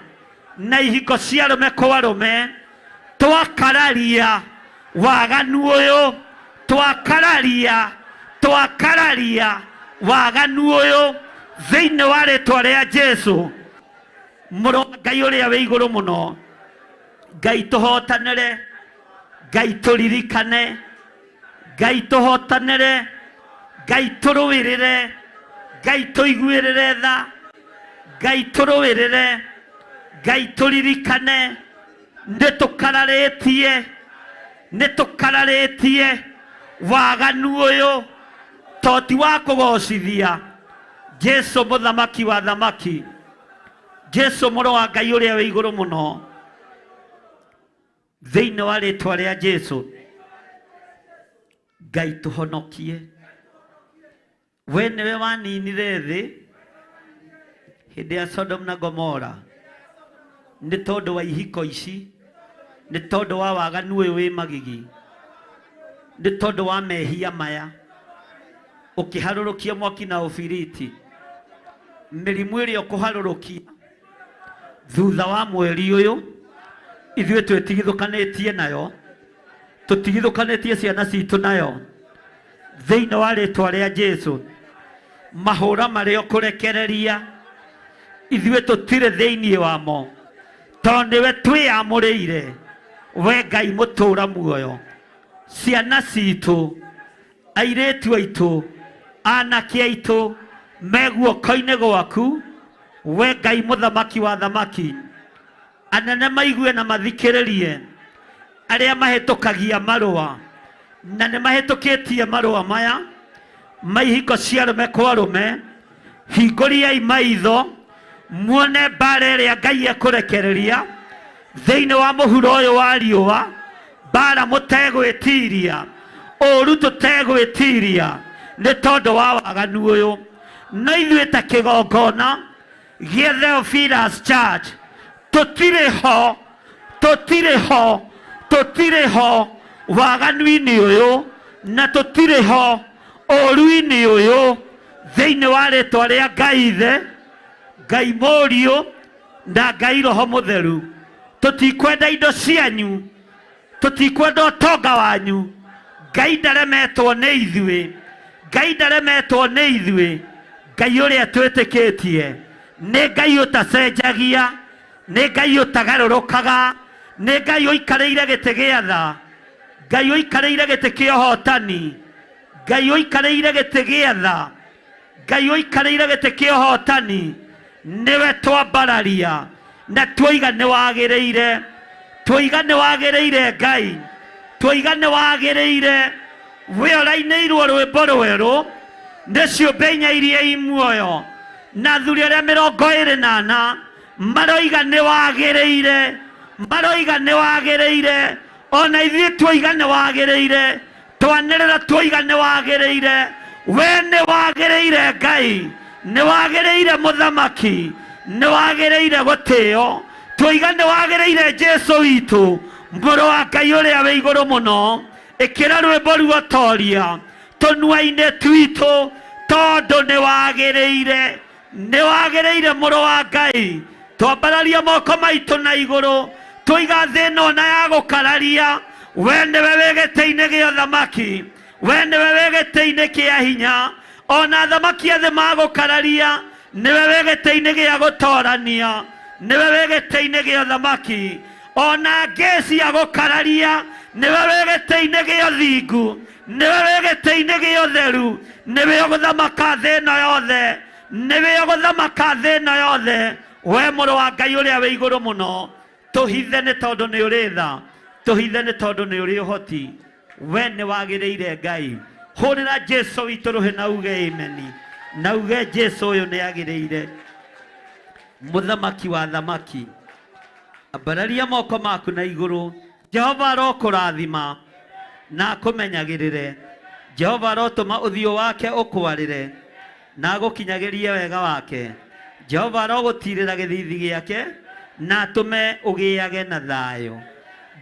na ihiko cia arũme kwa arũme, twakararia waganu ũyũ, twakararia, twakararia waganu ũyũ thĩinĩ wa rĩtwa rĩa Jesu mũrũ wa Ngai ũrĩa wĩ igũrũ mũno. Ngai tũhotanĩre, Ngai tũririkane, Ngai tũhotanĩre, Ngai tũrũĩrĩre, Ngai tũiguĩrĩre tha, Ngai tũrũĩrĩre, Ngai tũririkane. Nĩ tũkararĩtie, nĩ tũkararĩtie waganu ũyũ to ti wa kũgocithia Jesu mũthamaki wa thamaki, Jesu mũrũ wa Ngai ũrĩa wĩ igũrũ mũno. Thĩinĩ wa rĩtwa rĩa Jesu, Ngai tũhonokie. We nĩwe waninire thĩ hĩndĩ ya Sodom na Gomora nĩ tondũ wa ihiko ici, nĩ tondũ wa waganu ũyũ wĩ magigi, nĩ tondũ wa mehia maya, ũkĩharũrũkia mwaki na ũbiriti. Mĩrimũ ĩrĩa ũkũharũrũkia thutha wa mweri ũyũ, ithuĩ twĩtigithũkanĩtie nayo, tũtigithũkanĩtie ciana citũ nayo thĩinĩ wa rĩtwa rĩa Jesu. Mahũra marĩa ũkũrekereria ithuĩ tũtirĩ thĩinĩ wamo, tondũ nĩwe twĩyamũrĩire we Ngai mũtũũra muoyo. Ciana citũ, airĩtu aitũ, anake aitũ me guoko-inĩ gwaku we Ngai mũthamaki wa thamaki. Anene maigue na mathikĩrĩrie arĩa mahĩtũkagia marũa, na nĩ mahĩtũkĩtie marũa maya ma ihiko cia arũme kwa arũme. Hingũriai maitho muone mbara ĩrĩa Ngai ekũrekereria thĩinĩ wa mũhuro ũyũ wa riũa, mbara mũtegwĩtiria, ũru tũtegwĩtiria nĩ tondũ wa waganu ũyũ. No ithuĩ ta kĩgongona gĩa Theophilus Church tũtirĩ ho, tũtirĩ ho, tũtirĩ ho waganu-inĩ ũyũ, na tũtirĩ ho ũru-inĩ ũyũ thĩinĩ wa rĩtwa rĩa Ngai Ithe, Ngai Mũriũ na Ngai Roho Mũtheru. Tũtikwenda indo cianyu, tũtikwenda ũtonga wanyu. Ngai ndaremetwo nĩ ithuĩ, Ngai ndaremetwo nĩ ithuĩ. Ngai ũrĩa twĩtĩkĩtie nĩ Ngai ũtacenjagia, nĩ Ngai ũtagarũrũkaga, nĩ Ngai ũikarĩire gĩtĩ gĩa tha, Ngai ũikarĩire gĩtĩ kĩa ũhotani, Ngai ũikarĩire gĩtĩ gĩa tha, Ngai ũikarĩire gĩtĩ kĩa ũhotani. Nĩwe twambararia na tuoiga nĩ wagĩrĩire, tuoiga nĩ wagĩrĩire Ngai, tuoiga nĩ wagĩrĩire. We ũrainĩirwo rwĩmbo rwerũ nĩ ciũmbe inya iria i muoyo na athuri arĩa 24 maroiga nĩ wagĩrĩire, maroiga nĩ wagĩrĩire. Ona ithuĩ tuoiga nĩ wagĩrĩire, twanĩrĩra tuoiga nĩ wagĩrĩire. We nĩ wagĩrĩire Ngai, nĩ wagĩrĩire mũthamaki, nĩ wagĩrĩire gũtĩo. Tuoiga nĩ wagĩrĩire Jesu witũ, mũrũ wa Ngai ũrĩa wĩ igũrũ mũno. Ĩkĩra rwĩmbo ruotoria tũnua-inĩ twitũ, tondũ nĩ wagĩrĩire, nĩ wagĩrĩire mũrũ wa Ngai. Twambararia moko maitũ na igũrũ, tuiga thĩ ĩno na ya gũkararia, we nĩwe wĩ gĩtĩ-inĩ gĩa ũthamaki, we nĩwe wĩ gĩtĩ-inĩ kĩa hinya. Ona athamaki a thĩ magũkararia, nĩwe wĩ gĩtĩ-inĩ gĩa gũtorania, nĩwe wĩ gĩtĩ-inĩ gĩa ũthamaki. Ona ngĩ cia gũkararia, nĩwe wĩ gĩtĩ-inĩ gĩa ũthingu, nĩwe wĩ gĩtĩ-inĩ gĩa ũtheru, nĩwe ũgũthamaka thĩ ĩno yothe, nĩwe ũgũthamaka thĩ ĩno yothe. We mũrũ wa Ngai ũrĩa wĩ igũrũ mũno, tũhithe nĩ tondũ nĩ ũrĩ tha, tũhithe nĩ tondũ nĩ ũrĩ ũhoti. We nĩ wagĩrĩire Ngai. Hũrĩra Jesu witũ rũhĩ na uge ameni, na uge Jesu ũyũ nĩ agĩrĩire, mũthamaki wa thamaki. Ambararia moko maku na igũrũ. Jehova arokũrathima na akũmenyagĩrĩre. Jehova arotũma ũthiũ wake ũkwarĩre na agũkinyagĩrie wega wake. Jehova arogũtirĩra gĩthithi gĩake na atũme ũgĩage na thayũ.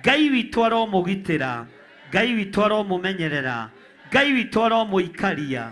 Ngai witũ aromũgitĩra, Ngai witũ aromũmenyerera, Ngai witũ aromũikaria,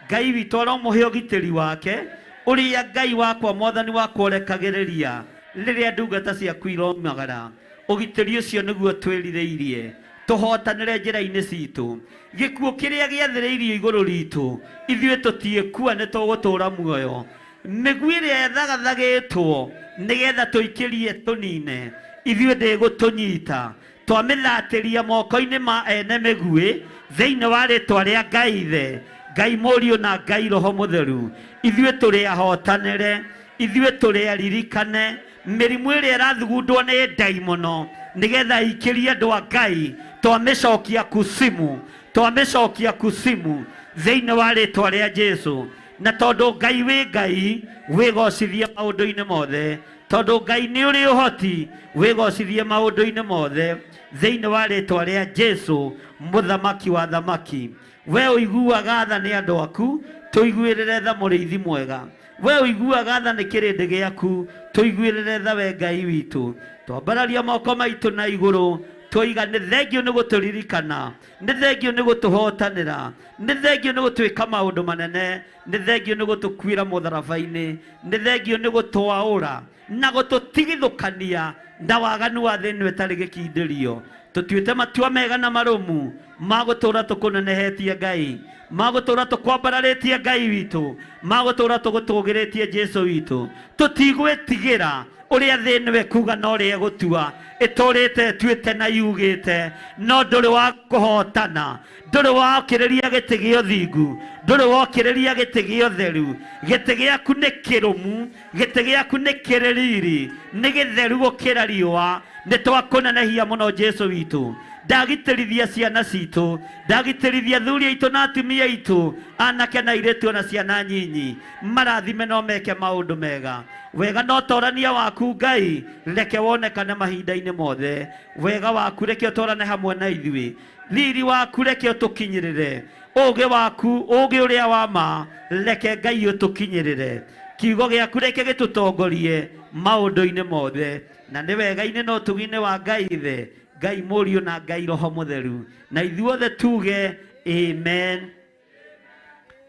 Ngai witũ aromũhe ũgitĩri wake, ũrĩa Ngai wakwa mwathani wakwa ũrekagĩrĩria rĩrĩa ndungata ciaku iromagara. Ũgitĩri ũcio nĩguo twĩrirĩirie, tũhotanĩre njĩra-inĩ citũ. Gĩkuũ kĩrĩa gĩathĩrĩirio igũrũ ritũ, ithuĩ tũtiĩkua, nĩ tũgũtũũra muoyo. Mĩguĩ ĩrĩa ĩthagathagĩtwo nĩgetha tũikĩrie tũnine, ithuĩ ndĩgũtũnyita. Twamĩthatĩria moko-inĩ ma ene mĩguĩ thĩinĩ wa rĩtwa rĩa Ngai Ithe, Ngai Mũriũ na Ngai Roho Mũtheru. Ithuĩ tũrĩ ahotanĩre, ithuĩ tũrĩ aririkane. Mĩrimũ ĩrĩa ĩrathugundwo nĩ ndaimono nĩgetha ĩikĩrie andũ a Ngai, twamĩcokia kusimu, twamĩcokia kusimu thĩinĩ wa rĩtwa rĩa Jesu. Na tondũ Ngai wĩ Ngai, wĩgocithie maũndũ-inĩ mothe. Tondũ Ngai nĩ ũrĩ ũhoti, wĩgocithie maũndũ-inĩ mothe thĩinĩ wa rĩtwa rĩa Jesu, mũthamaki wa thamaki. We ũiguaga tha nĩ andũ aku, tũiguĩrĩre tha mũrĩithi mwega. We ũiguaga tha nĩ kĩrĩndĩ gĩaku, tũiguĩrĩre tha we Ngai witũ. Twambararia moko maitũ na igũrũ, Twoiga nĩ thengio nĩ gũtũririkana, nĩ thengio nĩ gũtũhotanĩra, nĩ thengio nĩ gũtwĩka maũndũ manene, nĩ thengio nĩ gũtũkuĩra mũtharaba-inĩ, nĩ thengio nĩ gũtwaũra na gũtũtigithũkania na waganu wa thĩ ĩno ĩtarĩ gĩkindĩrio. Tũtuĩte matua mega na marũmu ma gũtũũra tũkũnenehetie Ngai, ma gũtũũra tũkwambararĩtie Ngai witũ, ma gũtũũra tũgũtũgĩrĩtie Jesũ witũ. Tũtigwĩtigĩra ũrĩa thĩ ĩno ĩkuga na ũrĩa ĩgũtua, ĩtũrĩte ĩtuĩte na yugĩte, no ndũrĩ wa kũhotana, ndũrĩ wokĩrĩria gĩtĩ gĩa ũthingu, ndũrĩ wokĩrĩria gĩtĩ gĩa ũtheru. Gĩtĩ gĩaku nĩ kĩrũmu, gĩtĩ gĩaku nĩ kĩrĩ riri, nĩ gĩtheru gũkĩra riũa. Nĩ twakũnenehia mũno Jesũ witũ. Ndagitĩrithia ciana citũ, ndagitĩrithia athuri aitũ na atumia aitũ, anake na airĩtu ona ciana nyinyi, marathime no meke maũndũ mega. Wega na ũtorania waku Ngai reke wonekane mahinda-inĩ mothe. Wega waku reke ũtwarane hamwe na ithuĩ, riri waku reke ũtũkinyĩrĩre, ũũgĩ waku, ũũgĩ ũrĩa wa ma reke Ngai ũtũkinyĩrĩre. Kiugo gĩaku reke gĩtũtongorie maũndũ-inĩ mothe, na nĩ wega-inĩ na ũtugi-inĩ wa Ngai Ithe, Ngai Mũriũ na Ngai Roho Mũtheru, na ithuothe tuge amen.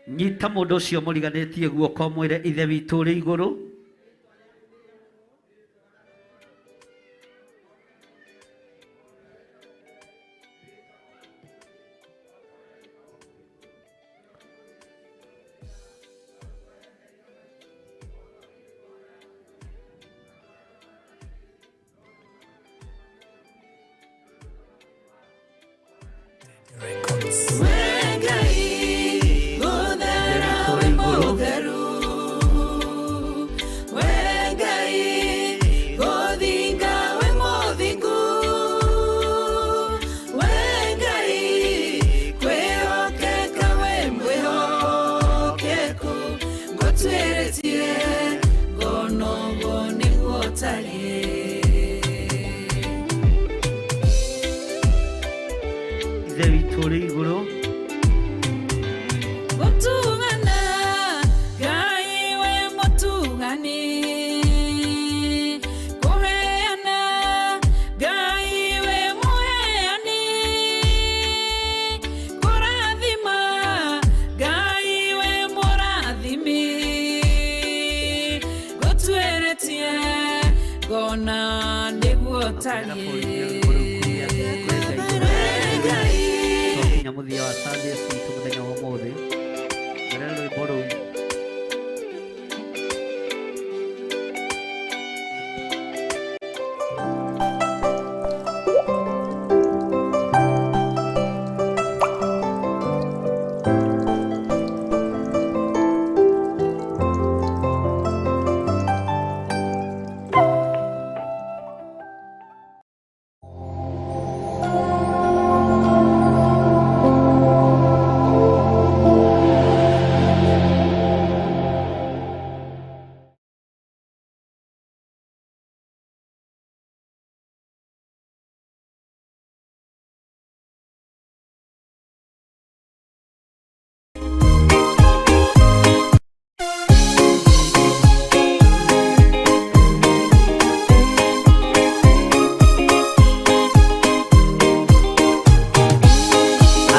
Nyita mũndũ ũcio mũriganĩtie guoko, mwĩre Ithe witũ ũrĩ igũrũ, Ithe witũ ũrĩ igũrũ, Gũtugana, Ngai we mũtugani, kũheana, Ngai we mũheani, kũrathima, Ngai we mũrathimi, gũtuĩrĩtie ngona nĩguo ũtariĩ. Twakinya mũthia wa service witũ mũthenya wa ũmũthĩ. Mbere rwĩmbo rũu.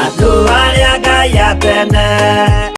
Andũ arĩa Ngai atene.